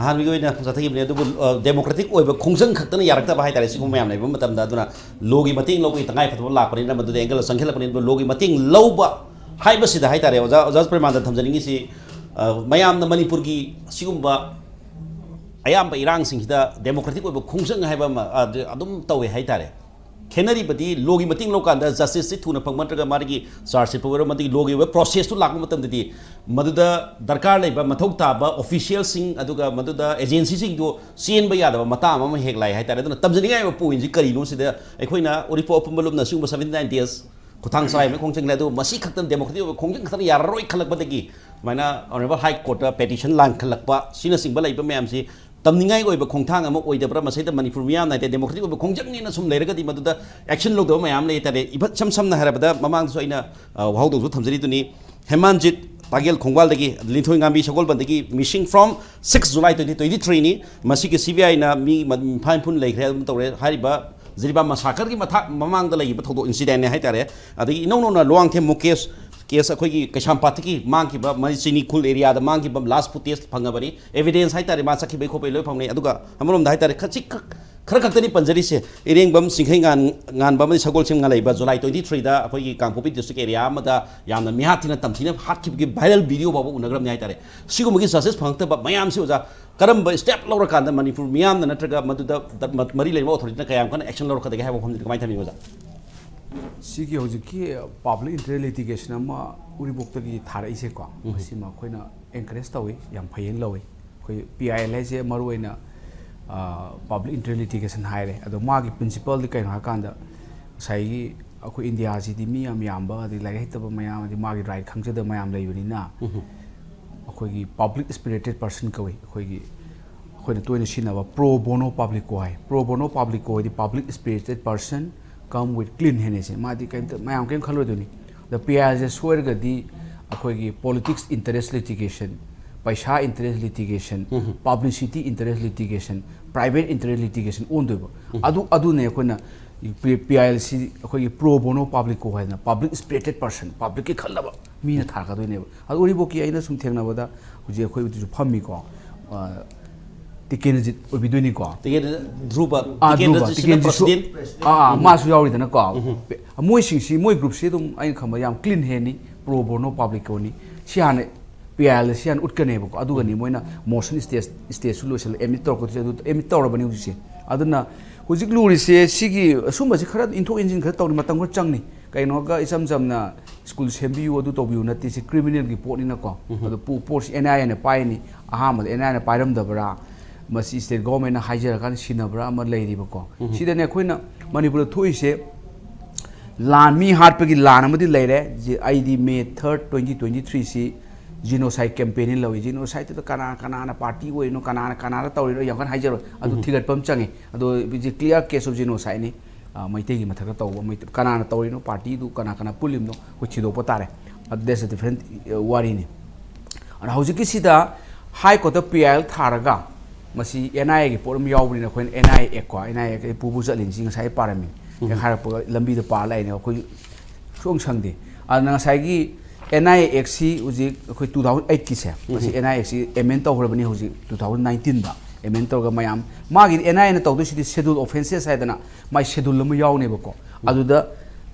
ꯑꯍꯥꯟꯕꯒꯤ ꯑꯣꯏꯅ ꯆꯠꯊꯈꯤꯕꯅꯤ꯫ ꯑꯗꯨꯕꯨ ꯗꯦꯃꯣꯀ꯭ꯔꯦꯇꯤꯛ ꯑꯣꯏꯕ ꯈꯣꯡꯖꯪ ꯈꯛꯇꯅ ꯌꯥꯔꯛꯇꯕ ꯍꯥꯏꯇꯥꯔꯦ꯫ ꯁꯤꯒꯨꯝꯕ ꯃꯌꯥꯝ ꯂꯩꯕ ꯃꯇꯝꯗ ꯑꯗꯨꯅ ꯂꯣꯒꯤ ꯃꯇꯦꯡ ꯂꯧꯕꯒꯤ ꯇꯉꯥꯏ ꯐꯗꯕ ꯂꯥꯛꯄꯅꯤꯅ ꯃꯗꯨꯗ ꯑꯦꯡꯒꯜ ꯆꯪꯁꯤꯜꯂꯛꯄꯅꯤꯅ ꯂꯣꯒꯤ ꯃꯇꯦꯡ ꯂꯧꯕ ꯍꯥꯏꯕꯁꯤꯗ ꯍꯥꯏꯇꯥꯔꯦ ꯑꯣꯖꯥ ꯑꯣꯖꯥ ꯄ꯭ꯔꯦꯃꯥꯟꯗ ꯊꯝꯖꯅꯤꯡꯉꯤꯁꯤ, ꯃꯌꯥꯝꯅ ꯃꯅꯤꯄꯨꯔꯒꯤ ꯁꯤꯒꯨꯝꯕ ꯑꯌꯥꯝꯕ ꯏꯔꯥꯡꯁꯤꯡꯁꯤꯗ ꯗꯦꯃꯣꯀ꯭ꯔꯦꯇꯤꯛ ꯑꯣꯏꯕ ꯈꯣꯡꯖꯪ ꯍꯥꯏꯕ ꯑꯃ ꯑꯗꯨꯝ ꯇꯧꯋꯦ ꯍꯥꯏꯇꯥꯔꯦ꯫ ꯈꯦꯠꯅꯔꯤꯕꯗꯤ ꯂꯣꯒꯤ ꯃꯇꯦꯡ ꯂꯧꯀꯥꯟꯗ ꯖꯁꯇꯤꯁꯁꯤ ꯊꯨꯅ ꯐꯪꯕ ꯅꯠꯇ꯭ꯔꯒ ꯃꯥꯒꯤ ꯆꯥꯔꯖ ꯁꯤꯠꯄ ꯑꯣꯏꯔꯣ, ꯃꯗꯨꯒꯤ ꯂꯣꯒꯤ ꯑꯣꯏꯕ ꯄ꯭ꯔꯣꯁꯦꯁꯇꯨ ꯂꯥꯛꯄ ꯃꯇꯝꯗꯗꯤ ꯃꯗꯨꯗ ꯗꯔꯀꯥꯔ ꯂꯩꯕ ꯃꯊꯧ ꯇꯥꯕ ꯑꯣꯐꯤꯁꯤꯌꯦꯜꯁꯤꯡ ꯑꯗꯨꯒ ꯃꯗꯨꯗ ꯑꯦꯖꯦꯟꯁꯤꯁꯤꯡꯗꯨ ꯆꯦꯟꯕ ꯌꯥꯗꯕ ꯃꯇꯥꯡ ꯑꯃ ꯍꯦꯛ ꯂꯥꯛꯑꯦ ꯍꯥꯏꯇꯥꯔꯦ꯫ ꯑꯗꯨꯅ ꯇꯝꯖꯅꯤꯡꯉꯥꯏ ꯑꯣꯏꯕ ꯄꯣꯏꯟꯁꯤ ꯀꯔꯤꯅꯣ ꯁꯤꯗ ꯑꯩꯈꯣꯏꯅ ꯎꯔꯤꯄꯣꯛ ꯑꯄꯨꯟꯕ ꯂꯨꯞꯅ ꯁꯤꯒꯨꯝꯕ seventy nine days ꯈꯨꯊꯥꯡ ꯆꯔꯥꯏꯕ ꯈꯣꯡꯖꯪ ꯂꯩ, ꯑꯗꯨꯕꯨ ꯃꯁꯤ ꯈꯛꯇꯅ ꯗꯦꯃꯣꯀ꯭ꯔꯦꯇꯤꯛ ꯑꯣꯏꯕ ꯈꯣꯡꯖꯪ ꯈꯛꯇꯅ ꯌꯥꯔꯔꯣꯏ ꯈꯜꯂꯛꯄꯗꯒꯤ ꯁꯨꯃꯥꯏꯅ ꯑꯣꯅꯔꯦꯕꯜ ꯍꯥꯏ ꯀꯣꯔꯠꯇ ꯄꯦꯇꯤꯁꯟ ꯂꯥꯟꯈꯠꯂꯛꯄ ꯁꯤꯅꯆꯤꯡꯕ ꯂꯩꯕ ꯃꯌꯥꯝꯁꯤ ꯇꯝꯅꯤꯡꯉꯥꯏ ꯑꯣꯏꯕ ꯈꯣꯡꯊꯥꯡ ꯑꯃ ꯑꯣꯏꯗꯕ꯭ꯔꯥ? ꯃꯁꯤꯗ ꯃꯅꯤꯄꯨꯔ ꯃꯤꯌꯥꯝꯅ ꯍꯥꯏꯇꯥꯔꯦ ꯗꯦꯃꯣꯀ꯭ꯔꯦꯇꯤꯛ ꯑꯣꯏꯕ ꯈꯣꯡꯖꯪꯅꯦꯅ ꯁꯨꯝ ꯂꯩꯔꯒꯗꯤ ꯃꯗꯨꯗ ꯑꯦꯛꯁꯟ ꯂꯧꯗꯕ ꯃꯌꯥꯝ ꯂꯩ ꯍꯥꯏꯇꯥꯔꯦ꯫ ꯏꯐꯠ ꯏꯁꯝ ꯁꯝꯅ ꯍꯥꯏꯔꯕꯗ ꯃꯃꯥꯡꯗꯁꯨ ꯑꯩꯅ ꯋꯥꯍꯧꯗꯧꯁꯨ ꯊꯝꯖꯔꯤꯗꯨꯅꯤ꯫ ꯍꯦꯃꯥꯟꯖꯤꯠ ꯄꯥꯒꯦꯜ ꯈꯣꯡꯕꯥꯜꯗꯒꯤ, ꯂꯤꯟꯊꯣꯏ ꯉꯥꯝꯕꯤ ꯁꯒꯣꯜꯕꯟꯗꯒꯤ missing from six July twenty twenty threeꯅꯤ꯫ ꯃꯁꯤꯒꯤ ꯁꯤ ꯕꯤ ꯑꯥꯏꯅ ꯃꯤ ꯃꯤꯐꯥ ꯃꯤꯄꯨꯟ ꯂꯩꯈ꯭ꯔꯦ ꯑꯗꯨꯝ ꯇꯧꯔꯦ꯫ ꯍꯥꯏꯔꯤꯕ ꯖꯤꯔꯤꯕꯥꯝ ꯃꯁꯥꯀꯔꯒꯤ ꯃꯊꯥꯛ ꯃꯃꯥꯡꯗ ꯂꯩꯈꯤꯕ ꯊꯧꯗꯣꯛ ꯏꯟꯁꯤꯗꯦꯟꯅꯦ ꯍꯥꯏꯇꯥꯔꯦ꯫ ꯑꯗꯒꯤ ꯏꯅꯧ ꯅꯧꯅ ꯂꯨꯋꯥꯡꯊꯦꯝ ꯃꯨꯀꯦꯁ ꯀꯦꯁ ꯑꯩꯈꯣꯏꯒꯤ ꯀꯩꯁꯥꯝꯄꯥꯠꯇꯒꯤ ꯃꯥꯡꯈꯤꯕ ꯃꯔꯤ ꯆꯤꯅꯤꯈꯨꯜ ꯑꯦꯔꯤꯌꯥꯗ ꯃꯥꯡꯈꯤꯕ ꯂꯥꯁ ꯐꯨꯇꯦꯖ ꯐꯪꯉꯕꯅꯤ꯫ ꯑꯦꯚꯤꯗꯦꯟꯁ ꯍꯥꯏꯇꯥꯔꯦ ꯃꯥ ꯆꯠꯈꯤꯕꯩ ꯈꯣꯠꯄꯩ ꯂꯣꯏ ꯐꯪꯅꯩ꯫ ꯑꯗꯨꯒ ꯑꯃꯔꯣꯝꯗ ꯍꯥꯏꯇꯥꯔꯦ ꯈꯖꯤꯛꯈꯛ ꯈꯔ ꯈꯛꯇꯅꯤ ꯄꯟꯖꯔꯤꯁꯦ, ꯏꯔꯦꯡꯕꯝ, ꯆꯤꯡꯈꯩ ꯉꯥꯟ-, ꯉꯥꯟꯕ ꯑꯃꯗꯤ ꯁꯒꯣꯜꯁꯦꯝ ꯉꯥꯂꯩꯕ, ꯖꯨꯂꯥꯏ twenty three ꯗ ꯑꯩꯈꯣꯏꯒꯤ ꯀꯥꯡꯄꯣꯛꯄꯤ ꯗꯤꯁꯇ꯭ꯔꯤꯛ ꯑꯦꯔꯤꯌꯥ ꯑꯃꯗ ꯌꯥꯝꯅ ꯃꯤꯍꯥꯠ ꯊꯤꯅ ꯇꯝꯊꯤꯅ ꯍꯥꯠꯈꯤꯕꯒꯤ ꯚꯥꯏꯔꯦꯜ ꯚꯤꯗꯤꯑꯣ ꯐꯥꯎꯕ ꯎꯅꯈ꯭ꯔꯕꯅꯤ ꯍꯥꯏꯇꯥꯔꯦ꯫ ꯁꯤꯒꯨꯝꯕꯒꯤ ꯖꯁꯇꯤꯁ ꯐꯪꯉꯛꯇꯕ ꯃꯌꯥꯝꯁꯤ ꯑꯣꯖꯥ, ꯀꯔꯝꯕ ꯁ꯭ꯇꯦꯞ ꯂꯧꯔꯀꯥꯟꯗ ꯃꯅꯤꯄꯨꯔ ꯃꯤꯌꯥꯝꯅ ꯅꯠꯇ꯭ꯔꯒ ꯃꯗꯨꯗ ꯃꯔꯤ ꯂꯩꯅꯕ ꯑꯣꯊꯣꯔꯤꯇꯤꯅ ꯀꯌꯥꯝ ꯀꯟꯅ ꯑꯦꯛꯁꯟ ꯂꯧꯔꯛꯀꯗꯒꯦ ꯍꯥꯏꯕ ꯋꯥꯐꯝꯁꯤꯗ ꯀꯃꯥꯏꯅ ꯊꯝꯕꯤ ꯑꯣꯖꯥ? ꯁꯤꯒꯤ ꯍꯧꯖꯤꯛꯀꯤ ꯄꯥꯕ꯭ꯂꯤꯛ ꯏꯟꯇꯔꯦꯁ ꯂꯤꯇꯤꯒꯦꯁꯟ ꯑꯃ ꯎꯔꯤꯄꯣꯛꯇꯒꯤ ꯊꯥꯔꯛꯏꯁꯦꯀꯣ, ꯃꯁꯤꯃ ꯑꯩꯈꯣꯏꯅ ꯑꯦꯟꯀꯔꯦꯖ ꯇꯧꯏ, ꯌꯥꯝ ꯐꯩꯌꯦꯅ ꯂꯧꯏ꯫ ꯑꯩꯈꯣꯏ ꯄꯤ ꯑꯥꯏ ꯑꯦꯜ ꯍꯥꯏꯁꯦ ꯃꯔꯨꯑꯣꯏꯅ ꯄꯥꯕ꯭ꯂꯤꯛ ꯏꯟꯇꯔꯦꯁ ꯂꯤꯇꯤꯒꯦꯁꯟ ꯍꯥꯏꯔꯦ꯫ ꯑꯗꯣ ꯃꯥꯒꯤ ꯄ꯭ꯔꯤꯟꯁꯤꯄꯜꯗꯤ ꯀꯩꯅꯣ ꯍꯥꯏꯔꯀꯥꯟꯗ, ꯉꯁꯥꯏꯒꯤ ꯑꯩꯈꯣꯏ ꯏꯟꯗꯤꯌꯥꯁꯤꯗꯤ ꯃꯤ ꯌꯥꯝ ꯌꯥꯝꯕ, ꯑꯗꯩ ꯂꯥꯏꯔꯤꯛ ꯍꯩꯇꯕ ꯃꯌꯥꯝ, ꯑꯗꯩ ꯃꯥꯒꯤ ꯔꯥꯏꯠ ꯈꯪꯖꯗꯕ ꯃꯌꯥꯝ ꯂꯩꯕꯅꯤꯅ, ꯑꯩꯈꯣꯏꯒꯤ ꯄꯥꯕ꯭ꯂꯤꯛ ꯏꯁꯄꯤꯔꯤꯇꯦꯠ ꯄꯔꯁꯟ ꯀꯧꯏ꯫ ꯑꯩꯈꯣꯏꯒꯤ ꯑꯩꯈꯣꯏꯅ ꯇꯣꯏꯅ ꯁꯤꯖꯤꯟꯅꯕ ꯄ꯭ꯔꯣ ꯕꯣꯅꯣ ꯄꯥꯕ꯭ꯂꯤꯀꯣ ꯍꯥꯏ꯫ ꯄ꯭ꯔꯣ ꯕꯣꯅꯣ ꯄꯥꯕ꯭ꯂꯤꯀꯣ ꯍꯥꯏꯗꯤ public spirited person come with clean hand ꯍꯥꯏꯁꯦ꯫ ꯃꯥꯗꯤ ꯀꯩꯝꯇ ꯃꯌꯥꯝ ꯀꯩꯝ ꯈꯜꯂꯣꯏꯗꯣꯏꯅꯤ꯫ ꯑꯗ ꯄꯤ ꯑꯥꯏ ꯑꯦꯜꯁꯦ ꯁꯣꯏꯔꯒꯗꯤ ꯑꯩꯈꯣꯏꯒꯤ politics interest litigation, paisa interest litigation, publicity interest litigation, private interest litigation ꯑꯣꯟꯗꯣꯏꯕ꯫ ꯑꯗꯨ ꯑꯗꯨꯅꯦ ꯑꯩꯈꯣꯏꯅ ꯄꯤ ꯑꯥꯏ ꯑꯦꯜ ꯁꯤ ꯑꯩꯈꯣꯏꯒꯤ ꯄ꯭ꯔꯣ ꯕꯣꯅꯣ ꯄꯥꯕ꯭ꯂꯤꯀꯣ ꯍꯥꯏꯗꯅ ꯄꯕ꯭ꯂꯤꯛ ꯏꯁꯄꯤꯔꯤꯇꯦꯠ ꯄꯔꯁꯟ, ꯄꯕ꯭ꯂꯤꯛꯀꯤ ꯈꯜꯂꯕ ꯃꯤꯅ ꯊꯥꯔꯛꯀꯗꯣꯏꯅꯦꯕ꯫ ꯑꯗꯣ ꯎꯔꯤꯄꯣꯛꯀꯤ ꯑꯩꯅ ꯁꯨꯝ ꯊꯦꯡꯅꯕꯗ ꯍꯧꯖꯤꯛ ꯑꯩꯈꯣꯏ ꯑꯗꯨꯁꯨ ꯐꯝꯃꯤꯀꯣ, ꯑ, ꯇꯤꯀꯦꯟꯗ꯭ꯔꯖꯤꯠ ꯑꯣꯏꯕꯤꯗꯣꯏꯅꯤꯀꯣ꯫ ꯇꯤꯀꯦꯟ ꯙ꯭ꯔꯨꯕ, ꯑꯥ, ꯇꯤꯀꯦꯟ ꯙ꯭ꯔꯨꯕ, ꯔꯟꯖꯤꯠꯁꯤꯅ ꯇꯤꯀꯦꯟꯖꯤꯠꯁꯨ, president꯫ ꯑꯥ, ꯑꯥ, ꯃꯥꯁꯨ ꯌꯥꯎꯔꯤꯗꯅꯀꯣ꯫ ꯃꯣꯏꯁꯤꯡꯁꯤ, ꯃꯣꯏ ꯒ꯭ꯔꯨꯞꯁꯤ ꯑꯗꯨꯝ ꯑꯩꯅ ꯈꯪꯕ ꯌꯥꯝ ꯀ꯭ꯂꯤꯟ ꯍꯦꯟꯅꯤ, ꯄ꯭ꯔꯣ ꯕꯣꯅꯣ ꯄꯥꯕ꯭ꯂꯤꯀꯣꯅꯤ꯫ ꯁꯤ ꯍꯥꯟꯅ ꯄꯤ ꯑꯥꯏ ꯑꯦꯜꯗ ꯁꯤ ꯍꯥꯟꯅ ꯎꯠꯀꯅꯦꯕꯀꯣ, ꯑꯗꯨꯒꯅꯤ ꯃꯣꯏꯅ ꯃꯣꯁꯟ ꯁ꯭ꯇꯦꯖ, ꯁ꯭ꯇꯦꯖꯁꯨ ꯂꯣꯏꯁꯤꯜꯂꯦ, ꯑꯦꯗꯃꯤꯠ ꯇꯧꯔꯛꯀꯗꯣꯏꯁꯦ꯫ ꯑꯗꯨ ꯑꯦꯗꯃꯤꯠ ꯇꯧꯔꯕꯅꯤ ꯍꯧꯖꯤꯛꯁꯦ꯫ ꯑꯗꯨꯅ ꯍꯧꯖꯤꯛ ꯂꯨꯔꯤꯁꯦ ꯁꯤꯒꯤ, ꯑꯁꯨꯝꯕꯁꯤ ꯈꯔ ꯏꯟꯊꯣꯛ ꯏꯟꯁꯤꯟ ꯈꯔ ꯇꯧꯅꯤ, ꯃꯇꯝ ꯈꯔ ꯆꯪꯅꯤ꯫ ꯀꯩꯅꯣꯒ ꯏꯆꯝ ꯆꯝꯅ ꯁ꯭ꯀꯨꯜ ꯁꯦꯝꯕꯤꯌꯨ, ꯑꯗꯨ ꯇꯧꯕꯤꯌꯨ ꯅꯠꯇꯦ, ꯁꯤ ꯀ꯭ꯔꯤꯃꯤꯅꯦꯜꯒꯤ ꯄꯣꯠꯅꯤꯅꯀꯣ꯫ ꯑꯗꯣ ꯄꯣ-, ꯄꯣꯠꯁꯤ ꯑꯦꯟ ꯑꯥꯏ ꯑꯦꯅ ꯄꯥꯏꯔꯅꯤ꯫ ꯑꯍꯥꯟꯕꯗ ꯑꯦꯟ ꯑꯥꯏ ꯑꯦꯅ ꯄꯥꯏꯔꯝꯗꯕ꯭ꯔꯥ, ꯃꯁꯤ ꯁ꯭ꯇꯦꯠ ꯒꯣꯚꯔꯟꯃꯦꯟꯠꯅ ꯍꯥꯏꯖꯔꯀꯥꯟꯗ ꯁꯤꯟꯅꯕ꯭ꯔꯥ ꯑꯃ ꯂꯩꯔꯤꯕꯀꯣ꯫ ꯁꯤꯗꯅꯦ ꯑꯩꯈꯣꯏꯅ ꯃꯅꯤꯄꯨꯔꯗ ꯊꯣꯛꯏꯁꯦ ꯂꯥꯟ, ꯃꯤ ꯍꯥꯠꯄꯒꯤ ꯂꯥꯟ ꯑꯃꯗꯤ ꯂꯩꯔꯦ꯫ ꯖꯤ-, ꯑꯩꯗꯤ ꯃꯦ ꯊꯥꯔꯠ, ꯇ꯭ꯋꯦꯟꯇꯤ ꯇ꯭ꯋꯦꯟꯇꯤ ꯊ꯭ꯔꯤꯁꯤ ꯖꯤꯅꯣꯁꯥꯏꯠ ꯀꯦꯝꯄꯦꯟꯅꯤ ꯂꯧꯏ꯫ ꯖꯤꯅꯣꯁꯥꯏꯠꯇꯨꯗ ꯀꯅꯥ, ꯀꯅꯥꯅ ꯄꯥꯔꯇꯤ ꯑꯣꯏꯔꯤꯅꯣ, ꯀꯅꯥꯅ ꯀꯅꯥꯗ ꯇꯧꯔꯤꯅꯣ ꯌꯥꯝ ꯀꯟꯅ ꯍꯥꯏꯖꯔꯣꯏ꯫ ꯑꯗꯨ ꯊꯤꯒꯠꯄ ꯑꯃ ꯆꯪꯉꯤ꯫ ꯑꯗꯣ ꯍꯧꯖꯤꯛ clear case of genocideꯅꯤ꯫ ꯑ, ꯃꯩꯇꯩꯒꯤ ꯃꯊꯛꯇ ꯇꯧꯕ, ꯃꯩꯇꯩ, ꯀꯅꯥꯅ ꯇꯧꯔꯤꯅꯣ, ꯄꯥꯔꯇꯤꯗꯨ ꯀꯅꯥ ꯀꯅꯥ ꯄꯨꯜꯂꯤꯕꯅꯣ, ꯑꯩꯈꯣꯏ ꯊꯤꯗꯣꯛꯄ ꯇꯥꯔꯦ꯫ ꯑꯗꯨ that's a different, ꯑ, ꯋꯥꯔꯤꯅꯤ꯫ ꯑꯗꯣ ꯍꯧꯖꯤꯛꯀꯤꯁꯤꯗ ꯍꯥꯏ ꯀꯣꯔꯠꯇ ꯄꯤ ꯑꯥꯏ ꯑꯦꯜ ꯊꯥꯔꯒ ꯃꯁꯤ ꯑꯦꯟ ꯑꯥꯏ ꯑꯦꯒꯤ ꯄꯣꯠ ꯑꯃ ꯌꯥꯎꯕꯅꯤꯅ ꯑꯩꯈꯣꯏꯅ ꯑꯦꯟ ꯑꯥꯏ ꯑꯦ ꯑꯦꯛ ꯀꯣ, ꯑꯦꯟ ꯑꯥꯏ ꯑꯦ ꯑꯦꯛ ꯑꯩ ꯄꯨꯕꯨ ꯆꯠꯂꯤꯅꯤ, ꯁꯤ ꯉꯁꯥꯏ ꯄꯥꯔꯝꯃꯤ꯫ ꯍꯦꯛ ꯍꯥꯏꯔꯛꯄꯒ ꯂꯝꯕꯤꯗ ꯄꯥꯔ ꯂꯥꯛꯏꯅꯦ, ꯑꯩꯈꯣꯏ ꯁꯨꯡꯁꯪ ꯁꯪꯗꯦ꯫ ꯑꯗꯨꯅ ꯉꯁꯥꯏꯒꯤ ꯑꯦꯟ ꯑꯥꯏ ꯑꯦ ꯑꯦꯛꯁꯤ ꯍꯧꯖꯤꯛ ꯑꯩꯈꯣꯏ two thousand eight ꯀꯤꯁꯦ, ꯃꯁꯤ ꯑꯦꯟ ꯑꯥꯏ ꯑꯦ ꯑꯦꯛꯁꯤ ꯑꯦꯃꯦꯟ ꯇꯧꯈ꯭ꯔꯕꯅꯤ ꯍꯧꯖꯤꯛ two thousand nineteenꯗ꯫ ꯑꯦꯃꯦꯟ ꯇꯧꯔꯒ ꯃꯌꯥꯝ ꯃꯥꯒꯤ ꯑꯦꯟ ꯑꯥꯏ ꯑꯦꯅ ꯇꯧꯗꯣꯏꯁꯤꯗꯤ ꯁꯦꯗꯨꯜ ꯑꯣꯐꯦꯟꯁꯦꯁ ꯍꯥꯏꯗꯅ ꯃꯥꯏ ꯁꯦꯗꯨꯜ ꯑꯃ ꯌꯥꯎꯅꯦꯕꯀꯣ꯫ ꯑꯗꯨꯗ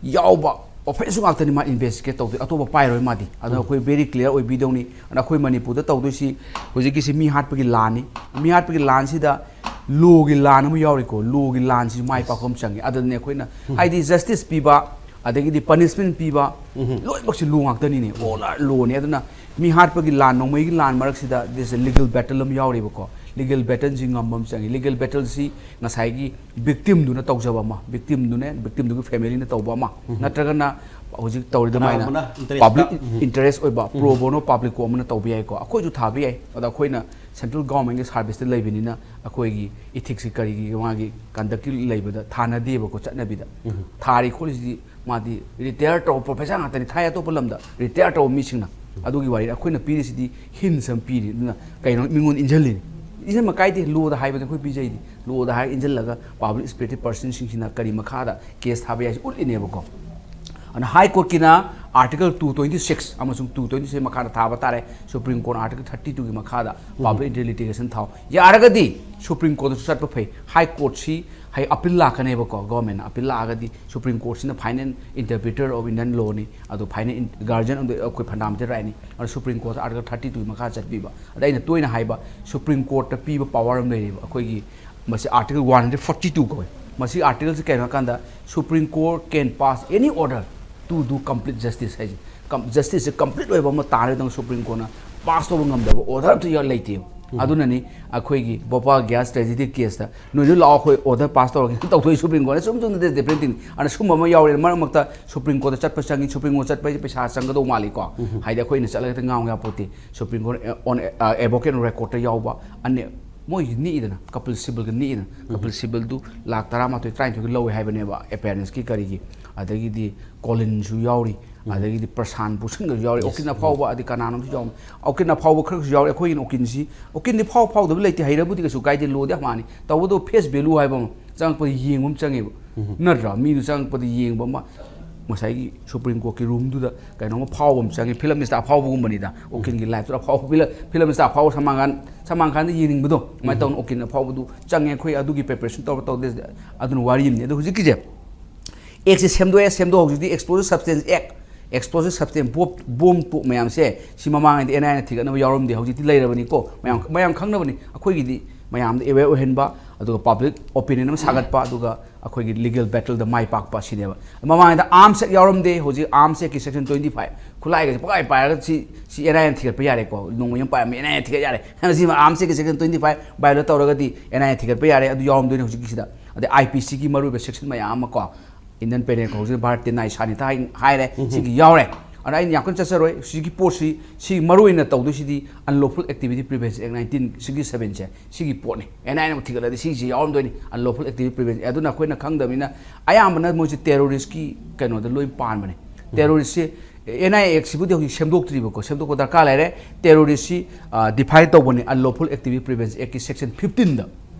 ꯌꯥꯎꯕ ꯑꯣꯐꯦꯟꯁ ꯉꯥꯛꯇꯅꯤ ꯃꯥ ꯏꯟꯚꯦꯁꯇꯤꯒꯦꯠ ꯇꯧꯗꯣꯏ, ꯑꯇꯣꯞꯄ ꯄꯥꯏꯔꯣꯏ ꯃꯥꯗꯤ꯫ ꯑꯗꯨꯅ ꯑꯩꯈꯣꯏ ꯚꯦꯔꯤ ꯀ꯭ꯂꯤꯌꯥꯔ ꯑꯣꯏꯕꯤꯗꯧꯅꯤ꯫ ꯑꯗꯨꯅ ꯑꯩꯈꯣꯏ ꯃꯅꯤꯄꯨꯔꯗ ꯇꯧꯗꯣꯏꯁꯤ ꯍꯧꯖꯤꯛꯀꯤꯁꯤ ꯃꯤ ꯍꯥꯠꯄꯒꯤ ꯂꯥꯟꯅꯤ꯫ ꯃꯤ ꯍꯥꯠꯄꯒꯤ ꯂꯥꯟꯁꯤꯗ ꯂꯣꯒꯤ ꯂꯥꯟ ꯑꯃ ꯌꯥꯎꯔꯤꯀꯣ꯫ ꯂꯣꯒꯤ ꯂꯥꯟꯁꯤ ꯃꯥꯏ ꯄꯥꯛꯄ ꯑꯃ ꯆꯪꯉꯤ꯫ ꯑꯗꯨꯅꯤ ꯑꯩꯈꯣꯏꯅ ꯍꯥꯏꯗꯤ ꯖꯁꯇꯤꯁ ꯄꯤꯕ, ꯑꯗꯒꯤꯗꯤ ꯄꯅꯤꯁꯃꯦꯟ ꯄꯤꯕ, ꯂꯣꯏꯅꯃꯛꯁꯤ ꯂꯣ ꯉꯥꯛꯇꯅꯤꯅꯦ꯫ ꯑꯣꯜ ꯑꯥꯔ ꯂꯣꯅꯤ꯫ ꯑꯗꯨꯅ ꯃꯤ ꯍꯥꯠꯄꯒꯤ ꯂꯥꯟ, ꯅꯣꯡꯃꯩꯒꯤ ꯂꯥꯟ ꯃꯔꯛꯁꯤꯗ ꯗꯤꯁ ꯂꯤꯒꯦꯜ ꯕꯦꯇꯜ ꯑꯃ ꯌꯥꯎꯔꯤꯕꯀꯣ꯫ ꯂꯤꯒꯦꯜ ꯕꯦꯇꯜꯁꯤ ꯉꯝꯕ ꯑꯃ ꯆꯪꯉꯤ꯫ ꯂꯤꯒꯦꯜ ꯕꯦꯇꯜꯁꯤ ꯉꯁꯥꯏꯒꯤ ꯚꯤꯛꯇꯤꯝꯗꯨꯅ ꯇꯧꯖꯕ ꯑꯃ, ꯚꯤꯛꯇꯤꯝꯗꯨꯅ, ꯚꯤꯛꯇꯤꯝꯗꯨꯒꯤ ꯐꯦꯃꯤꯂꯤꯅ ꯇꯧꯕ ꯑꯃ, ꯅꯠꯇ꯭ꯔꯒꯅ ꯍꯧꯖꯤꯛ ꯇꯧꯔꯤꯗꯨꯃꯥꯏꯅ ꯀꯅꯥꯒꯨꯝꯕꯅ interest ꯄꯕ꯭ꯂꯤꯛ ꯎꯝ꯫ ꯏꯟꯇꯔꯦꯁ ꯑꯣꯏꯕ ꯄ꯭ꯔꯣ ꯕꯣꯅꯣ ꯄꯕ꯭ꯂꯤꯛ ꯀꯣ ꯑꯃꯅ ꯇꯧꯕ ꯌꯥꯏꯀꯣ꯫ ꯑꯩꯈꯣꯏꯁꯨ ꯊꯥꯕ ꯌꯥꯏ꯫ ꯑꯗꯣ ꯑꯩꯈꯣꯏꯅ ꯁꯦꯟꯇ꯭ꯔꯦꯜ ꯒꯣꯔꯃꯦꯟꯒꯤ ꯁꯥꯔꯚꯤꯁꯇ ꯂꯩꯕꯅꯤꯅ ꯑꯩꯈꯣꯏꯒꯤ ꯏꯊꯤꯛꯁꯀꯤ ꯀꯔꯤꯒꯤ ꯃꯥꯒꯤ ꯀꯟꯗꯛꯀꯤ ꯂꯩꯕꯗ ꯊꯥꯅꯗꯦꯕꯀꯣ, ꯆꯠꯅꯕꯤꯗ꯫ ꯊꯥꯔꯤ ꯈꯣꯠꯂꯤꯁꯤꯗꯤ ꯃꯥꯗꯤ ꯔꯤꯇꯥꯌꯔ ꯇꯧꯕ ꯄ꯭ꯔꯣꯐꯦꯁꯔ ꯉꯥꯛꯇꯅꯤ, ꯊꯥꯏ ꯑꯇꯣꯞꯄ ꯂꯝꯗ ꯔꯤꯇꯥꯌꯔ ꯇꯧꯕ ꯃꯤꯁꯤꯡꯅ꯫ ꯑꯗꯨꯒꯤ ꯋꯥꯔꯤꯅꯤ꯫ ꯑꯩꯈꯣꯏꯅ ꯄꯤꯔꯤꯁꯤꯗꯤ ꯍꯤꯟꯁ ꯑꯃ ꯄꯤꯔꯤ꯫ ꯑꯗꯨꯅ ꯀꯩꯅꯣ ꯃꯤꯉꯣꯟꯗ ꯏꯟꯁꯤꯜꯂꯤꯅꯤ꯫ ꯏꯟꯁꯤꯟꯕ ꯀꯥꯏꯗꯦ, ꯂꯣꯗ ꯍꯥꯏꯕꯗꯤ ꯑꯩꯈꯣꯏ ꯄꯤꯖꯩꯗꯤ꯫ ꯂꯣꯗ ꯍꯥꯏꯔꯒ ꯏꯟꯁꯤꯜꯂꯒ ꯄꯕ꯭ꯂꯤꯛ ꯁ꯭ꯄꯤꯔꯤꯇꯦꯠ ꯄꯔꯁꯟꯁꯤꯡꯁꯤꯅ ꯀꯔꯤ ꯃꯈꯥꯗ ꯀꯦꯁ ꯊꯥꯕ ꯌꯥꯏꯁꯤ ꯎꯠꯂꯤꯅꯦꯕꯀꯣ꯫ ꯑꯗꯨꯅ ꯍꯥꯏ ꯀꯣꯔꯠꯀꯤꯅ ꯑꯥꯔꯇꯤꯀꯜ ꯇꯨ ꯇ꯭ꯋꯦꯟꯇꯤ ꯁꯤꯛꯁ ꯑꯃꯁꯨꯡ ꯇꯨ ꯇ꯭ꯋꯦꯟꯇꯤ ꯁꯤꯛꯁ ꯃꯈꯥꯗ ꯊꯥꯕ ꯇꯥꯔꯦ꯫ ꯁꯨꯄ꯭ꯔꯤꯝ ꯀꯣꯔꯠ ꯑꯥꯔꯇꯤꯀꯜ ꯊꯥꯔꯇꯤ ꯇꯨꯒꯤ ꯃꯈꯥꯗ ꯄꯕ꯭ꯂꯤꯛ ꯏꯟꯇꯔꯦꯁ ꯂꯤꯇꯤꯒꯦꯁꯟ ꯊꯥꯎ꯫ ꯌꯥꯔꯒꯗꯤ ꯁꯨꯄ꯭ꯔꯤꯝ ꯀꯣꯔꯠꯇꯁꯨ ꯆꯠꯄ ꯐꯩ꯫ ꯍꯥꯏ ꯀꯣꯔꯠꯁꯤ ꯍꯌꯦꯡ ꯑꯄꯤꯜ ꯂꯥꯛꯀꯅꯦꯕꯀꯣ꯫ ꯒꯣꯔꯃꯦꯟꯅ ꯑꯄꯤꯜ ꯂꯥꯛꯑꯒꯗꯤ ꯁꯨꯄ꯭ꯔꯤꯝ ꯀꯣꯔꯠꯁꯤꯅ ꯐꯥꯏꯅꯦꯜ ꯏꯟꯇꯔꯄ꯭ꯔꯤꯇꯔ ꯑꯣꯐ ꯏꯟꯗꯤꯌꯟ ꯂꯣꯅꯤ꯫ ꯑꯗꯣ ꯐꯥꯏꯅꯦꯜ ꯒꯥꯔꯖꯤꯌꯟ ꯑꯣꯐ ꯑꯩꯈꯣꯏ ꯐꯟꯗꯥꯃꯦꯟꯇꯦꯜ ꯔꯥꯏꯠꯅꯤ꯫ ꯑꯗꯣ ꯁꯨꯄ꯭ꯔꯤꯝ ꯀꯣꯔꯠꯇ ꯑꯥꯔꯇꯤꯀꯜ ꯊꯥꯔꯇꯤ ꯇꯨꯒꯤ ꯃꯈꯥ ꯆꯠꯄꯤꯕ꯫ ꯑꯗ ꯑꯩꯅ ꯇꯣꯏꯅ ꯍꯥꯏꯕ, ꯁꯨꯄ꯭ꯔꯤꯝ ꯀꯣꯔꯠꯇ ꯄꯤꯕ ꯄꯋꯥꯔ ꯑꯃ ꯂꯩꯔꯤꯕ ꯑꯩꯈꯣꯏꯒꯤ, ꯃꯁꯤ article one hundred forty two ꯀꯧꯏ꯫ ꯃꯁꯤ ꯑꯥꯔꯇꯤꯀꯜꯁꯤ ꯀꯩꯅꯣ ꯍꯥꯏꯀꯥꯟꯗ, Supreme Court can pass any order to do complete justice ꯍꯥꯏꯁꯦ꯫ ꯀꯝ-, ꯖꯁꯇꯤꯁꯁꯦ ꯀꯝꯄ꯭ꯂꯤꯠ ꯑꯣꯏꯕ ꯑꯃ ꯇꯥꯔꯦꯗꯅ ꯁꯨꯄ꯭ꯔꯤꯝ ꯀꯣꯔꯠꯅ ꯄꯥꯁ ꯇꯧꯕ ꯉꯝꯗꯕ ꯑꯣꯔꯗꯔ ꯑꯝꯇ ꯌꯥꯎ-, ꯂꯩꯇꯦꯕ꯫ ꯑꯗꯨꯅꯅꯤ ꯑꯩꯈꯣꯏꯒꯤ ꯚꯣꯄꯥꯜ ꯒ꯭ꯌꯥꯁ ꯇ꯭ꯔꯦꯖꯦꯗꯤ ꯀꯦꯁꯇ ꯅꯣꯏꯁꯨ ꯂꯥꯛꯑꯣ, ꯑꯩꯈꯣꯏ ꯑꯣꯔꯗꯔ ꯄꯥꯁ ꯇꯧꯔꯒꯦꯅ ꯇꯧꯊꯣꯛꯏ ꯁꯨꯄ꯭ꯔꯤꯝ ꯀꯣꯔꯠꯅ꯫ ꯁꯨꯝ ꯁꯨꯝ ꯅꯠꯇꯦ, ꯗꯤꯐ꯭ꯔꯦꯟ ꯊꯤꯡ꯫ ꯑꯗꯨꯅ ꯁꯨꯝꯕ ꯑꯃ ꯌꯥꯎꯔꯦ꯫ ꯃꯔꯛ ꯃꯔꯛꯇ ꯁꯨꯄ꯭ꯔꯤꯝ ꯀꯣꯔꯠꯇ ꯆꯠꯄ ꯆꯪꯉꯤ꯫ ꯁꯨꯄ꯭ꯔꯤꯝ ꯀꯣꯔꯠ ꯆꯠꯄ ꯍꯥꯏꯁꯦ ꯄꯩꯁꯥ ꯆꯪꯒꯗꯧ ꯃꯥꯜꯂꯤꯀꯣ꯫ ꯍꯥꯏꯗꯤ ꯑꯩꯈꯣꯏꯅ ꯆꯠꯂꯒ ꯍꯦꯛꯇ ꯉꯥꯡꯕ ꯌꯥꯄꯣꯠꯇꯦ꯫ ꯁꯨꯄ꯭ꯔꯤꯝ ꯀꯣꯔꯠ ꯑꯣꯟ ꯑꯦꯕꯣꯀꯦꯠ ꯔꯦꯀꯣꯔꯠꯇ ꯌꯥꯎꯕ ꯑꯅꯦ-, ꯃꯣꯏ ꯅꯤꯛꯏꯗꯅ, ꯀꯄꯤꯜ ꯁꯤꯕꯜꯒ ꯅꯤꯛꯏꯗꯅ꯫ ꯀꯄꯤꯜ ꯁꯤꯕꯜꯗꯨ ꯂꯥꯛ ꯇꯔꯥꯃꯥꯊꯣꯏ, ꯇꯔꯥꯅꯤꯊꯣꯏꯒ ꯂꯧꯋꯦ ꯍꯥꯏꯕꯅꯦꯕ, ꯑꯦꯄꯤꯌꯔꯦꯟꯁꯀꯤ ꯀꯔꯤꯒꯤ꯫ ꯑꯗꯒꯤꯗꯤ ꯀꯣꯂꯤꯟꯁꯨ ꯌꯥꯎꯔꯤ, ꯑꯗꯒꯤꯗꯤ ꯄ꯭ꯔꯁꯥꯟ ꯚꯨꯁꯟꯒꯁꯨ ꯌꯥꯎꯔꯤ꯫ ꯎꯀꯤꯜ ꯑꯐꯥꯎꯕ ꯑꯗꯩ ꯀꯅꯥꯅꯣꯝꯁꯨ ꯌꯥꯎꯔꯤ꯫ ꯎꯀꯤꯜ ꯑꯐꯥꯎꯕ ꯈꯔꯁꯨ ꯌꯥꯎꯔꯤ꯫ ꯑꯩꯈꯣꯏꯒꯤꯅ ꯎꯀꯤꯜꯁꯤ, ꯎꯀꯤꯜꯗꯤ ꯐꯥꯎ ꯐꯥꯎꯗꯕ ꯂꯩꯇꯦ, ꯍꯩꯔꯕꯨꯗꯤ ꯀꯩꯁꯨ ꯀꯥꯏꯗꯦ, ꯂꯣꯗꯤ ꯑꯃꯅꯤ꯫ ꯇꯧꯕꯇꯕꯨ ꯐꯦꯁ ꯚꯦꯂꯨ ꯍꯥꯏꯕ ꯑꯃ ꯆꯪꯉꯛꯄꯗ ꯌꯦꯡꯕ ꯑꯃ ꯆꯪꯉꯦꯕ꯫ ꯅꯠꯇ꯭ꯔꯥ? ꯃꯤꯗꯨ ꯆꯪꯉꯛꯄꯗ ꯌꯦꯡꯕ ꯑꯃ꯫ ꯉꯁꯥꯏꯒꯤ ꯁꯨꯄ꯭ꯔꯤꯝ ꯀꯣꯔꯠꯀꯤ ꯔꯨꯝꯗꯨꯗ ꯀꯩꯅꯣꯝꯃ ꯐꯥꯎꯕ ꯑꯃ ꯆꯪꯉꯤ꯫ ꯐꯤꯂꯝ ꯏꯁꯇꯥꯔ ꯑꯐꯥꯎꯕꯒꯨꯝꯕꯅꯤꯗ, ꯎꯀꯤꯜꯒꯤ ꯂꯥꯏꯐꯇꯨꯗ ꯑꯐꯥꯎꯕ ꯐꯤꯂꯝ, ꯐꯤꯂꯝ ꯏꯁꯇꯥꯔ ꯑꯐꯥꯎꯕ ꯁꯜꯃꯥꯟ ꯈꯥꯟ, ꯁꯜꯃꯥꯟ ꯈꯥꯟꯗ ꯌꯦꯡꯅꯤꯡꯕꯗꯣ ꯑꯗꯨꯃꯥꯏꯅ ꯇꯧꯅ ꯎꯀꯤꯜ ꯑꯐꯥꯎꯕꯗꯨ ꯆꯪꯉꯦ꯫ ꯑꯩꯈꯣꯏ ꯑꯗꯨꯒꯤ ꯄ꯭ꯔꯤꯄꯦꯔꯦꯁꯟ ꯇꯧꯔ ꯇꯧꯗꯦ, ꯑꯗꯨꯅ ꯋꯥꯔꯤ ꯑꯃꯅꯤ꯫ ꯑꯗꯣ ꯍꯧꯖꯤꯛꯀꯤꯁꯦ ꯑꯦꯛꯁꯦ ꯁꯦꯝꯗꯣꯛꯑꯦ, ꯁꯦꯝꯗꯣꯛ ꯍꯧꯖꯤꯛꯇꯤ ꯑꯦꯛꯁꯄ꯭ꯂꯣꯖꯤꯞ ꯁꯕꯁꯇꯦꯟꯁ ꯑꯦꯛ, ꯑꯦꯛꯁꯄ꯭ꯂꯣꯖꯤꯞ ꯁꯕꯁꯇꯦꯟꯁ ꯕꯣꯝ, ꯕꯣꯝ ꯄꯣꯛ ꯃꯌꯥꯝꯁꯦ ꯁꯤ ꯃꯃꯥꯡꯉꯩꯗ ꯑꯦꯟ ꯑꯥꯏ ꯑꯦꯅ ꯊꯤꯒꯠꯅꯕ ꯌꯥꯎꯔꯝꯗꯦ, ꯍꯧꯖꯤꯛꯇꯤ ꯂꯩꯔꯕꯅꯤꯀꯣ꯫ ꯃꯌꯥꯝ, ꯃꯌꯥꯝ ꯈꯪꯅꯕꯅꯤ꯫ ꯑꯩꯈꯣꯏꯒꯤꯗꯤ ꯃꯌꯥꯝꯗ ꯑꯦꯋꯦꯌꯔ ꯑꯣꯏꯍꯟꯕ, ꯑꯗꯨꯒ ꯄꯕ꯭ꯂꯤꯛ ꯑꯣꯄꯤꯅꯤꯌꯟ ꯑꯃ ꯁꯥꯒꯠꯄ, ꯑꯗꯨꯒ ꯑꯩꯈꯣꯏꯒꯤ ꯂꯤꯒꯦꯜ ꯕꯦꯇꯜꯗ ꯃꯥꯏ ꯄꯥꯛꯄ ꯁꯤꯅꯦꯕ꯫ ꯃꯃꯥꯡꯉꯩꯗ ꯑꯥꯔꯝꯁ ꯑꯦꯛ ꯌꯥꯎꯔꯝꯗꯦ, ꯍꯧꯖꯤꯛ ꯑꯥꯔꯝꯁ ꯑꯦꯛꯀꯤ ꯁꯦꯛꯁꯟ ꯇ꯭ꯋꯦꯟꯇꯤ ꯐꯥꯏꯚ, ꯈꯨꯠꯂꯥꯏꯒꯁꯦ ꯄꯪꯄꯥꯏ ꯄꯥꯏꯔꯒ ꯁꯤ, ꯁꯤ ꯑꯦꯟ ꯑꯥꯏ ꯑꯦꯅ ꯊꯤꯒꯠꯄ ꯌꯥꯔꯦꯀꯣ꯫ ꯅꯣꯡꯃꯩ ꯑꯃ ꯄꯥꯏꯔꯝꯃꯤ, ꯑꯦꯟ ꯑꯥꯏ ꯑꯦꯅ ꯊꯤꯒꯠ ꯌꯥꯔꯦ꯫ ꯁꯤ ꯑꯥꯔꯝꯁ ꯑꯦꯛꯀꯤ ꯁꯦꯛꯁꯟ ꯇ꯭ꯋꯦꯟꯇꯤ ꯐꯥꯏꯚ ꯚꯥꯏꯑꯣꯂꯦꯠ ꯇꯧꯔꯒꯗꯤ ꯑꯦꯟ ꯑꯥꯏ ꯑꯦꯅ ꯊꯤꯒꯠꯄ ꯌꯥꯔꯦ, ꯑꯗꯨ ꯌꯥꯎꯔꯝꯗꯣꯏꯅꯦ ꯍꯧꯖꯤꯛꯀꯤꯁꯤꯗ꯫ ꯑꯗꯩ ꯑꯥꯏ ꯄꯤ ꯁꯤꯒꯤ ꯃꯔꯨꯑꯣꯏꯕ ꯁꯦꯛꯁꯟ ꯃꯌꯥꯝ ꯑꯃ ꯀꯣ, ꯏꯟꯗꯤꯌꯟ ꯄꯦꯅꯦꯜ ꯀꯣꯗꯁꯤꯗ ꯚꯥꯔꯠꯇꯤ ꯅꯥꯏ ꯁꯥꯅꯤꯇꯥ ꯍꯥꯏ-, ꯍꯥꯏꯔꯦ, ꯁꯤꯒꯤ ꯌꯥꯎꯔꯦ꯫ ꯑꯗ ꯑꯩꯅ ꯌꯥꯝ ꯀꯟꯅ ꯆꯠꯆꯔꯣꯏ꯫ ꯁꯤꯒꯤ ꯄꯣꯠꯁꯤ, ꯁꯤ ꯃꯔꯨ ꯑꯣꯏꯅ ꯇꯧꯗꯣꯏꯁꯤꯗꯤ Unlawful Activity Prevention Act nineteen sixty seven ꯁꯦ, ꯁꯤꯒꯤ ꯄꯣꯠꯅꯤ꯫ ꯑꯦꯟ ꯑꯥꯏ ꯑꯦꯅ ꯑꯃꯨꯛ ꯊꯤꯒꯠꯂꯗꯤ ꯁꯤꯒꯤꯁꯤ ꯌꯥꯎꯔꯝꯗꯣꯏꯅꯤ, Unlawful Activity Prevention꯫ ꯑꯗꯨꯅ ꯑꯩꯈꯣꯏꯅ ꯈꯪꯗꯕꯅꯤꯅ ꯑꯌꯥꯝꯕꯅ ꯃꯣꯏꯁꯦ ꯇꯦꯔꯣꯔꯤꯁꯀꯤ ꯀꯩꯅꯣꯗ ꯂꯣꯏ ꯄꯥꯟꯕꯅꯦ꯫ ꯇꯦꯔꯣꯔꯤꯁꯁꯤ ꯑꯦꯟ ꯑꯥꯏ ꯑꯦ ꯑꯦꯛꯁꯤꯕꯨꯗꯤ ꯍꯧꯖꯤꯛ ꯁꯦꯝꯗꯣꯛꯇ꯭ꯔꯤꯕꯀꯣ, ꯁꯦꯝꯗꯣꯛꯄ ꯗꯔꯀꯥꯔ ꯂꯩꯔꯦ꯫ ꯇꯦꯔꯣꯔꯤꯁꯁꯤ, ꯑ, ꯗꯤꯐꯥꯏꯟ ꯇꯧꯕꯅꯦ Unlawful Activity Prevention Actꯀꯤ ꯁꯦꯛꯁꯟ ꯐꯤꯐꯇꯤꯟꯗ꯫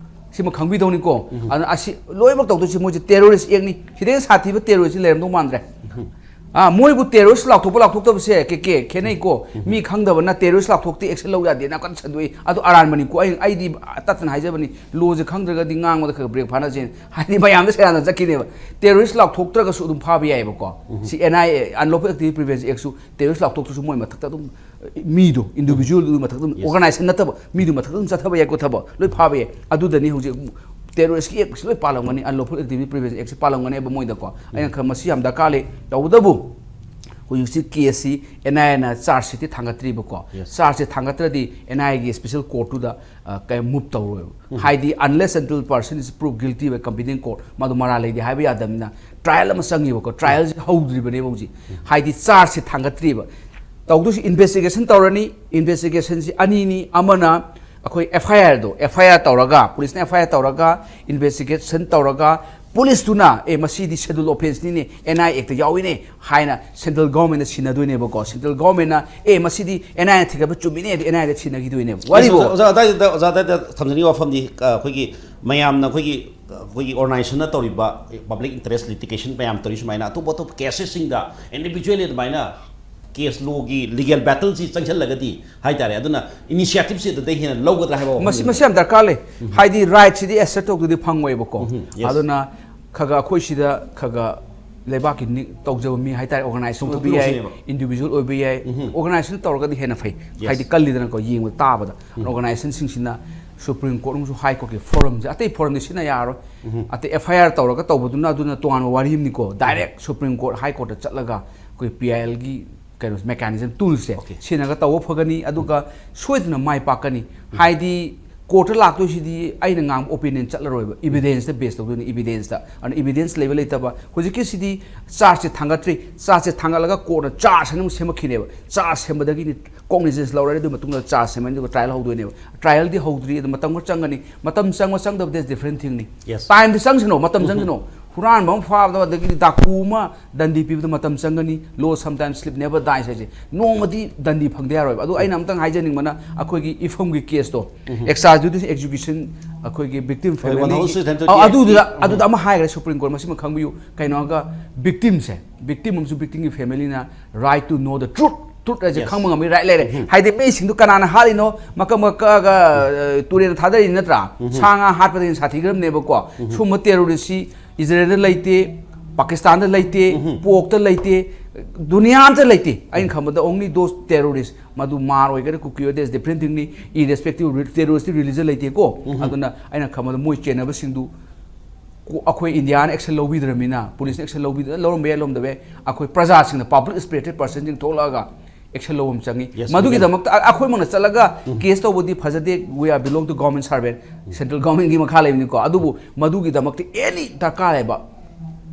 ꯁꯤꯃ ꯈꯪꯕꯤꯗꯧꯅꯤꯀꯣ꯫ ꯑꯗꯨꯅ ꯑꯁꯤ ꯂꯣꯏꯅꯃꯛ ꯇꯧꯗꯣꯏꯁꯤ ꯃꯣꯏꯁꯦ ꯇꯦꯔꯣꯔꯤꯁ ꯑꯦꯛꯅꯤ꯫ ꯁꯤꯗꯩ ꯍꯦꯟꯅ ꯁꯥꯊꯤꯕ ꯇꯦꯔꯣꯔꯤꯁꯁꯤ ꯂꯩꯔꯝꯗꯧ ꯃꯥꯟꯗ꯭ꯔꯦ꯫ ꯑ, ꯃꯣꯏꯕꯨ ꯇꯦꯔꯣꯔꯤꯁ ꯂꯥꯎꯊꯣꯛꯄ ꯂꯥꯎꯊꯣꯛꯇꯕꯁꯦ ꯀꯦ ꯀꯦ ꯈꯦꯠꯅꯩꯀꯣ꯫ ꯃꯤ ꯈꯪꯗꯕꯅ ꯇꯦꯔꯣꯔꯤꯁ ꯂꯥꯎꯊꯣꯛꯇꯦ, ꯑꯦꯛꯁꯟ ꯂꯧ ꯌꯥꯗꯦꯅ ꯀꯟꯅ ꯁꯟꯗꯣꯛꯏ꯫ ꯑꯗꯨ ꯑꯔꯥꯟꯕꯅꯤꯀꯣ꯫ ꯑꯩ, ꯑꯩꯗꯤ ꯇꯠꯇꯅ ꯍꯥꯏꯖꯕꯅꯤ, ꯂꯣꯁꯦ ꯈꯪꯗ꯭ꯔꯒꯗꯤ ꯉꯥꯡꯕꯗ ꯈꯔ ꯕ꯭ꯔꯦꯛ ꯐꯥꯅꯁꯦꯅ꯫ ꯍꯥꯏꯗꯤ ꯃꯌꯥꯝꯗ ꯁꯦꯔꯥꯟꯅ ꯆꯠꯈꯤꯅꯦꯕ꯫ ꯇꯦꯔꯣꯔꯤꯁ ꯂꯥꯎꯊꯣꯛꯇ꯭ꯔꯒꯁꯨ ꯑꯗꯨꯝ ꯐꯥꯕ ꯌꯥꯏꯑꯕꯀꯣ꯫ C N I A, Unlawful Activity Prevention Actꯁꯨ ꯇꯦꯔꯣꯔꯤꯁ ꯂꯥꯎꯊꯣꯛꯇ꯭ꯔꯁꯨ ꯃꯣꯏ ꯃꯊꯛꯇ ꯑꯗꯨꯝ ꯃꯤꯗꯣ, ꯏꯟꯗꯤꯕꯤꯖꯨꯋꯦꯜꯗꯨꯒꯤ ꯃꯊꯛꯇ ꯑꯗꯨꯝ, ꯑꯣꯔꯒꯅꯥꯏꯖꯦꯁꯟ ꯅꯠꯇꯕ ꯃꯤꯗꯨ ꯃꯊꯛꯇ ꯑꯗꯨꯝ ꯆꯠꯊꯕ ꯌꯥꯏꯀꯣ ꯊꯕꯛ꯫ ꯂꯣꯏ ꯐꯥꯕ ꯌꯥꯏ꯫ ꯑꯗꯨꯗꯅꯤ ꯍꯧꯖꯤꯛ ꯇꯦꯔꯣꯔꯤꯁꯀꯤ ꯑꯦꯛꯁꯤ ꯂꯣꯏ ꯄꯥꯜꯂꯝꯒꯅꯤ, Unlawful Activity Prevention Actꯁꯤ ꯄꯥꯜꯂꯝꯒꯅꯦꯕ ꯃꯣꯏꯗꯀꯣ꯫ ꯑꯩꯅ ꯈꯔ ꯃꯁꯤ ꯌꯥꯝ ꯗꯔꯀꯥꯔ ꯂꯩ꯫ ꯇꯧꯕꯇꯕꯨ ꯍꯧꯖꯤꯛꯁꯤ ꯀꯦꯁꯁꯤ ꯑꯦꯟ ꯑꯥꯏ ꯑꯦꯅ ꯆꯥꯔꯖ ꯁꯤꯠꯇꯤ ꯊꯥꯡꯒꯠꯇ꯭ꯔꯤꯕꯀꯣ꯫ ꯆꯥꯔꯖꯁꯦ ꯊꯥꯡꯒꯠꯇ꯭ꯔꯗꯤ ꯑꯦꯟ ꯑꯥꯏ ꯑꯦꯒꯤ ꯁ꯭ꯄꯦꯁꯦꯜ ꯀꯣꯔꯠꯇꯨꯗ, ꯑ, ꯀꯩ ꯃꯨꯚ ꯇꯧꯔꯣꯏꯕ꯫ ꯍꯥꯏꯗꯤ unless until person is proved guilty by competent court, ꯃꯥꯗꯣ ꯃꯔꯥꯜ ꯂꯩꯗꯤ ꯍꯥꯏꯕ ꯌꯥꯗꯕꯅꯤꯅ ꯇ꯭ꯔꯥꯏꯌꯦꯜ ꯑꯃ ꯆꯪꯉꯤꯕꯀꯣ꯫ ꯇ꯭ꯔꯥꯏꯌꯦꯜꯁꯦ ꯍꯧꯗ꯭ꯔꯤꯕꯅꯦꯕ ꯍꯧꯖꯤꯛ꯫ ꯍꯥꯏꯗꯤ ꯆꯥꯔꯖꯁꯦ ꯊꯥꯡꯒꯠꯇ꯭ꯔꯤꯕ꯫ ꯇꯧꯗꯣꯏꯁꯤ ꯏꯟꯚꯦꯁꯇꯤꯒꯦꯁꯟ ꯇꯧꯔꯅꯤ꯫ ꯏꯟꯚꯦꯁꯇꯤꯒꯦꯁꯟꯁꯤ ꯑꯅꯤꯅꯤ꯫ ꯑꯃꯅ ꯑꯩꯈꯣꯏ ꯑꯦꯐ ꯑꯥꯏ ꯑꯥꯔꯗꯣ, ꯑꯦꯐ ꯑꯥꯏ ꯑꯥꯔ ꯇꯧꯔꯒ, ꯄꯨꯂꯤꯁꯅ ꯑꯦꯐ ꯑꯥꯏ ꯑꯥꯔ ꯇꯧꯔꯒ, ꯏꯟꯚꯦꯁꯇꯤꯒꯦꯁꯟ ꯇꯧꯔꯒ, ꯄꯨꯂꯤꯁꯇꯨꯅ, "ꯑꯦ, ꯃꯁꯤꯗꯤ ꯁꯦꯗꯨꯜ ꯑꯣꯐꯦꯟꯁꯅꯤꯅꯦ, ꯑꯦꯟ ꯑꯥꯏ ꯑꯦ ꯑꯦꯛꯇ ꯌꯥꯎꯏꯅꯦ" ꯍꯥꯏꯅ ꯁꯦꯟꯇ꯭ꯔꯦꯜ ꯒꯣꯔꯃꯦꯟꯅ ꯁꯤꯟꯅꯗꯣꯏꯅꯦꯕꯀꯣ꯫ ꯁꯦꯟꯇ꯭ꯔꯦꯜ ꯒꯣꯔꯃꯦꯟꯅ, "ꯑꯦ, ꯃꯁꯤꯗꯤ ꯑꯦꯟ ꯑꯥꯏ ꯑꯦꯅ ꯊꯤꯒꯠꯄ ꯆꯨꯝꯃꯤꯅꯦ" ꯑꯗꯨ ꯑꯦꯟ ꯑꯥꯏ ꯑꯦꯗ ꯁꯤꯟꯅꯈꯤꯗꯣꯏꯅꯦꯕ꯫ ꯋꯥꯔꯤꯕꯣ꯫ ꯑꯣꯖꯥ, ꯑꯣꯖꯥ, ꯑꯗꯥꯏꯗꯨꯗ, ꯑꯣꯖꯥ, ꯑꯗꯥꯏꯗ ꯊꯝꯖꯅꯤꯡꯉꯤ ꯋꯥꯐꯝꯗꯤ, ꯑ, ꯑꯩꯈꯣꯏꯒꯤ ꯃꯌꯥꯝꯅ ꯑꯩꯈꯣꯏꯒꯤ ꯑꯩꯈꯣꯏꯒꯤ ꯑꯣꯔꯒꯅꯥꯏꯖꯦꯁꯟꯅ ꯇꯧꯔꯤꯕ ꯄꯕ꯭ꯂꯤꯛ ꯏꯟꯇꯔꯦꯁ ꯂꯤꯇꯤꯒꯦꯁꯟ ꯃꯌꯥꯝ ꯇꯧꯔꯤ ꯁꯨꯃꯥꯏꯅ ꯑꯇꯣꯞ ꯑꯇꯣꯞꯄ ꯀꯦꯁꯦꯁꯁꯤꯡꯗ ꯏꯟꯗꯤꯕꯤꯖꯨꯋꯦꯜꯂꯤ ꯑꯗꯨꯃꯥꯏꯅ ꯀꯦꯁ ꯂꯣꯒꯤ ꯂꯤꯒꯦꯜ ꯕꯦꯇꯜꯁꯤ ꯆꯪꯁꯤꯜꯂꯒꯗꯤ ꯍꯥꯏꯇꯥꯔꯦ꯫ ꯑꯗꯨꯅ ꯏꯅꯤꯁꯤꯌꯦꯇꯤꯞꯁꯤ ꯑꯗꯨꯗꯩ ꯍꯦꯟꯅ ꯂꯧꯒꯗ꯭ꯔꯥ ꯍꯥꯏꯕ ꯋꯥꯐꯝ ꯃꯁꯤ ꯃꯁꯤ ꯌꯥꯝ ꯗꯔꯀꯥꯔ ꯂꯩ꯫ ꯍꯥꯏꯗꯤ ꯔꯥꯏꯠꯁꯤꯗꯤ ꯑꯦꯁꯔꯠ ꯇꯧꯗꯗꯤ ꯐꯪꯉꯣꯏꯕꯀꯣ꯫ Yes. ꯑꯗꯨꯅ ꯈꯒ ꯑꯩꯈꯣꯏ ꯁꯤꯗ ꯈꯒ ꯂꯩꯕꯥꯛꯀꯤ ꯅꯤ- ꯇꯧꯖꯕ ꯃꯤ ꯍꯥꯏꯇꯥꯔꯦ, ꯑꯣꯔꯒꯅꯥꯏꯖꯦꯁꯟ ꯑꯣꯏꯕ ꯌꯥꯏ, ꯆꯣꯡꯊꯣꯛꯄꯤꯔꯛꯑꯣ ꯁꯤꯅꯦꯕ꯫ ꯏꯟꯗꯤꯕꯤꯖꯨꯋꯦꯜ ꯑꯣꯏꯕ ꯌꯥꯏ꯫ ꯑꯣꯔꯒꯅꯥꯏꯖꯦꯁꯟ ꯇꯧꯔꯒꯗꯤ ꯍꯦꯟꯅ ꯐꯩ꯫ Yes. ꯍꯥꯏꯗꯤ ꯀꯜꯂꯤꯗꯅꯀꯣ, ꯌꯦꯡꯕꯗ ꯇꯥꯕꯗ꯫ ꯑꯣꯔꯒꯅꯥꯏꯖꯦꯁꯟꯁꯤꯡꯁꯤꯅ ꯁꯨꯄ꯭ꯔꯤꯝ ꯀꯣꯔꯠ ꯑꯃꯁꯨꯡ ꯍꯥꯏ ꯀꯣꯔꯠꯀꯤ ꯐꯣꯔꯝꯁꯦ, ꯑꯇꯩ ꯐꯣꯔꯝꯗꯤ ꯁꯤꯖꯤꯟꯅ ꯌꯥꯔꯔꯣꯏ꯫ ꯑꯇꯩ ꯑꯦꯐ ꯑꯥꯏ ꯑꯥꯔ ꯇꯧꯔꯒ ꯇꯧꯕꯗꯨꯅ ꯑꯗꯨꯅ ꯇꯣꯉꯥꯟꯕ ꯋꯥꯔꯤ ꯑꯃꯅꯤꯀꯣ꯫ ꯗꯥꯏꯔꯦꯛ ꯁꯨꯄ꯭ꯔꯤꯝ ꯀꯣꯔꯠ ꯍꯥꯏ ꯀꯣꯔꯠꯇ ꯆꯠꯂꯒ ꯑꯩꯈꯣꯏ ꯄꯤ ꯑꯥꯏ ꯑꯦꯜꯒꯤ ꯀꯩꯅꯣ ꯃꯦꯀꯥꯅꯤꯖꯝ ꯇꯨꯜꯁꯦ Okay. ꯁꯤꯖꯤꯟꯅꯒ ꯇꯧꯕ ꯐꯒꯅꯤ꯫ ꯑꯗꯨꯒ ꯁꯣꯏꯗꯅ ꯃꯥꯏ ꯄꯥꯛꯀꯅꯤ꯫ ꯍꯥꯏꯗꯤ ꯀꯣꯔꯠꯇ ꯂꯥꯛꯇꯣꯏꯁꯤꯗꯤ ꯑꯩꯅ ꯉꯥꯡꯕ ꯑꯣꯄꯤꯅꯤꯌꯟ ꯆꯠꯂꯔꯣꯏꯕ, ꯏꯕꯤꯗꯦꯟꯁꯇ ꯕꯦꯁ ꯇꯧꯗꯣꯏꯅꯤ꯫ ꯏꯕꯤꯗꯦꯟꯁꯇ, ꯑꯗꯨꯅ ꯏꯕꯤꯗꯦꯟꯁ ꯂꯩꯕ ꯂꯩꯇꯕ ꯍꯧꯖꯤꯛꯀꯤꯁꯤꯗꯤ ꯆꯥꯔꯖꯁꯦ ꯊꯥꯡꯒꯠꯇ꯭ꯔꯤ꯫ ꯆꯥꯔꯖꯁꯦ ꯊꯥꯡꯒꯠꯂꯒ ꯀꯣꯔꯠꯅ ꯆꯥꯔꯖ ꯍꯥꯏꯅ ꯑꯃꯨꯛ ꯁꯦꯝꯃꯛꯈꯤꯅꯦꯕ꯫ ꯆꯥꯔꯖ ꯁꯦꯝꯕꯗꯒꯤꯅꯤ ꯀꯣꯒꯅꯤꯖꯦꯟꯁ ꯂꯧꯔꯅꯤ, ꯑꯗꯨ ꯃꯇꯨꯡꯗ ꯆꯥꯔꯖ ꯁꯦꯝꯃꯅꯤ, ꯑꯗꯨꯒ ꯇ꯭ꯔꯥꯏꯌꯦꯜ ꯍꯧꯗꯣꯏꯅꯦꯕ꯫ ꯇ꯭ꯔꯥꯏꯌꯦꯜꯗꯤ ꯍꯧꯗ꯭ꯔꯤ, ꯑꯗꯨ ꯃꯇꯝ ꯈꯔ ꯆꯪꯒꯅꯤ꯫ ꯃꯇꯝ ꯆꯪꯕ ꯆꯪꯗꯕꯗꯤ ꯗꯤꯐ꯭ꯔꯦꯟ ꯊꯤꯡꯅꯤ꯫ Yes. ꯇꯥꯏꯝꯗꯤ ꯆꯪꯁꯅꯣ, ꯃꯇꯝ ꯆꯪꯁꯅꯣ꯫ ꯍꯨꯔꯥꯟꯕ ꯑꯃ ꯐꯥꯕꯗ ꯑꯗꯒꯤꯗꯤ ꯗꯥꯀꯨ ꯑꯃ ꯗꯟꯗꯤ ꯄꯤꯕꯗ ꯃꯇꯝ ꯆꯪꯒꯅꯤ꯫ Law sometimes sleep never dies ꯍꯥꯏꯁꯦ꯫ ꯅꯣꯡꯃꯗꯤ ꯗꯟꯗꯤ ꯐꯪꯗ ꯌꯥꯔꯣꯏꯕ꯫ ꯑꯗꯨ ꯑꯩꯅ ꯑꯝꯇꯪ ꯍꯥꯏꯖꯅꯤꯡꯕꯅ ꯑꯩꯈꯣꯏꯒꯤ ꯏꯐꯝꯒꯤ ꯀꯦꯁꯇꯣ, extrajudicial execution, ꯑꯩꯈꯣꯏꯒꯤ ꯕꯤꯛꯇꯤꯝ ꯍꯣꯏ, family one thousand three hundred twenty eight. ꯑꯗꯨꯗꯨꯗ, ꯑꯗꯨꯗ ꯑꯃ ꯍꯥꯏꯈ꯭ꯔꯦ ꯁꯨꯄ꯭ꯔꯤꯝ ꯀꯣꯔꯠ, ꯃꯁꯤꯃ ꯈꯪꯕꯤꯌꯨ꯫ ꯀꯩꯅꯣꯒ ꯕꯤꯛꯇꯤꯝ ꯑꯃꯁꯨꯡ ꯕꯤꯛꯇꯤꯝꯒꯤ ꯐꯦꯃꯤꯂꯤꯅ right to know the truth, truth ꯍꯥꯏꯁꯦ Yes. ꯈꯪꯕ ꯉꯝꯃꯤ, ꯔꯥꯏꯠ ꯂꯩꯔꯦ꯫ ꯍꯥꯏꯗꯤ ꯃꯤꯁꯤꯡꯗꯣ ꯀꯅꯥꯅ ꯍꯥꯠꯂꯤꯅꯣ, ꯃꯀꯛ ꯃꯀꯛꯑꯒ ꯑ, ꯇꯨꯔꯦꯟꯗ ꯊꯥꯗꯔꯤꯅꯤ ꯅꯠꯇ꯭ꯔꯥ? ꯁꯥ ꯉꯥ ꯍꯥꯠꯄꯗꯒꯤ ꯁꯥꯊꯤꯈ꯭ꯔꯕꯅꯦꯕꯀꯣ꯫ ꯁꯨꯝꯕ ꯇꯦꯔꯣꯔꯤꯁꯁꯤ ꯏꯖꯔꯦꯜꯗ ꯂꯩꯇꯦ, ꯄꯥꯀꯤꯁꯇꯥꯟꯗ ꯂꯩꯇꯦ, ꯄꯣꯛꯇ ꯂꯩꯇꯦ, ꯗꯨꯅꯤꯌꯥ ꯑꯝꯇ ꯂꯩꯇꯦ꯫ ꯑꯩꯅ ꯈꯟꯕꯗ only those terrorists, ꯃꯗꯨ ꯃꯥꯔ ꯑꯣꯏꯒꯦꯔꯥ ꯀꯨꯀꯤ ꯑꯣꯏꯒꯦꯔꯥ different ꯊꯤꯡꯅꯤ꯫ Irrespective of terrorist religion ꯂꯩꯇꯦꯀꯣ꯫ ꯑꯗꯨꯅ ꯑꯩꯅ ꯈꯟꯕꯗ ꯃꯣꯏ ꯆꯦꯟꯅꯕꯁꯤꯡꯗꯨ ꯀꯣ-, ꯑꯩꯈꯣꯏ ꯏꯟꯗꯤꯌꯥꯅ action ꯂꯧꯕꯤꯗ꯭ꯔꯕꯅꯤꯅ, ꯄꯨꯂꯤꯁꯅ action ꯂꯧꯕꯤꯗ-, ꯂꯧꯔꯝꯕ ꯌꯥꯏ, ꯂꯧꯔꯝꯗꯕ ꯌꯥꯏ, ꯑꯩꯈꯣꯏ ꯄ꯭ꯔꯖꯥꯁꯤꯡꯅ, ꯄꯕ꯭ꯂꯤꯛ ꯁ꯭ꯄꯤꯔꯤꯇꯦꯠ ꯄꯔꯁꯟꯁꯤꯡ ꯊꯣꯛꯂꯛꯑꯒ action ꯂꯧꯕ ꯑꯃ ꯆꯪꯉꯤ꯫ Yes, ꯃꯗꯨꯒꯤꯗꯃꯛꯇ ꯑ-, ꯑꯩꯈꯣꯏꯃꯛꯅ ꯆꯠꯂꯒ ꯀꯦꯁ ꯇꯧꯕꯗꯤ ꯐꯖꯗꯦ꯫ We are belong to government servant, central government ꯀꯤ ꯃꯈꯥ ꯂꯩꯕꯅꯤꯀꯣ꯫ ꯑꯗꯨꯕꯨ ꯃꯗꯨꯒꯤꯗꯃꯛꯇ any ꯗꯔꯀꯥꯔ ꯂꯩꯕ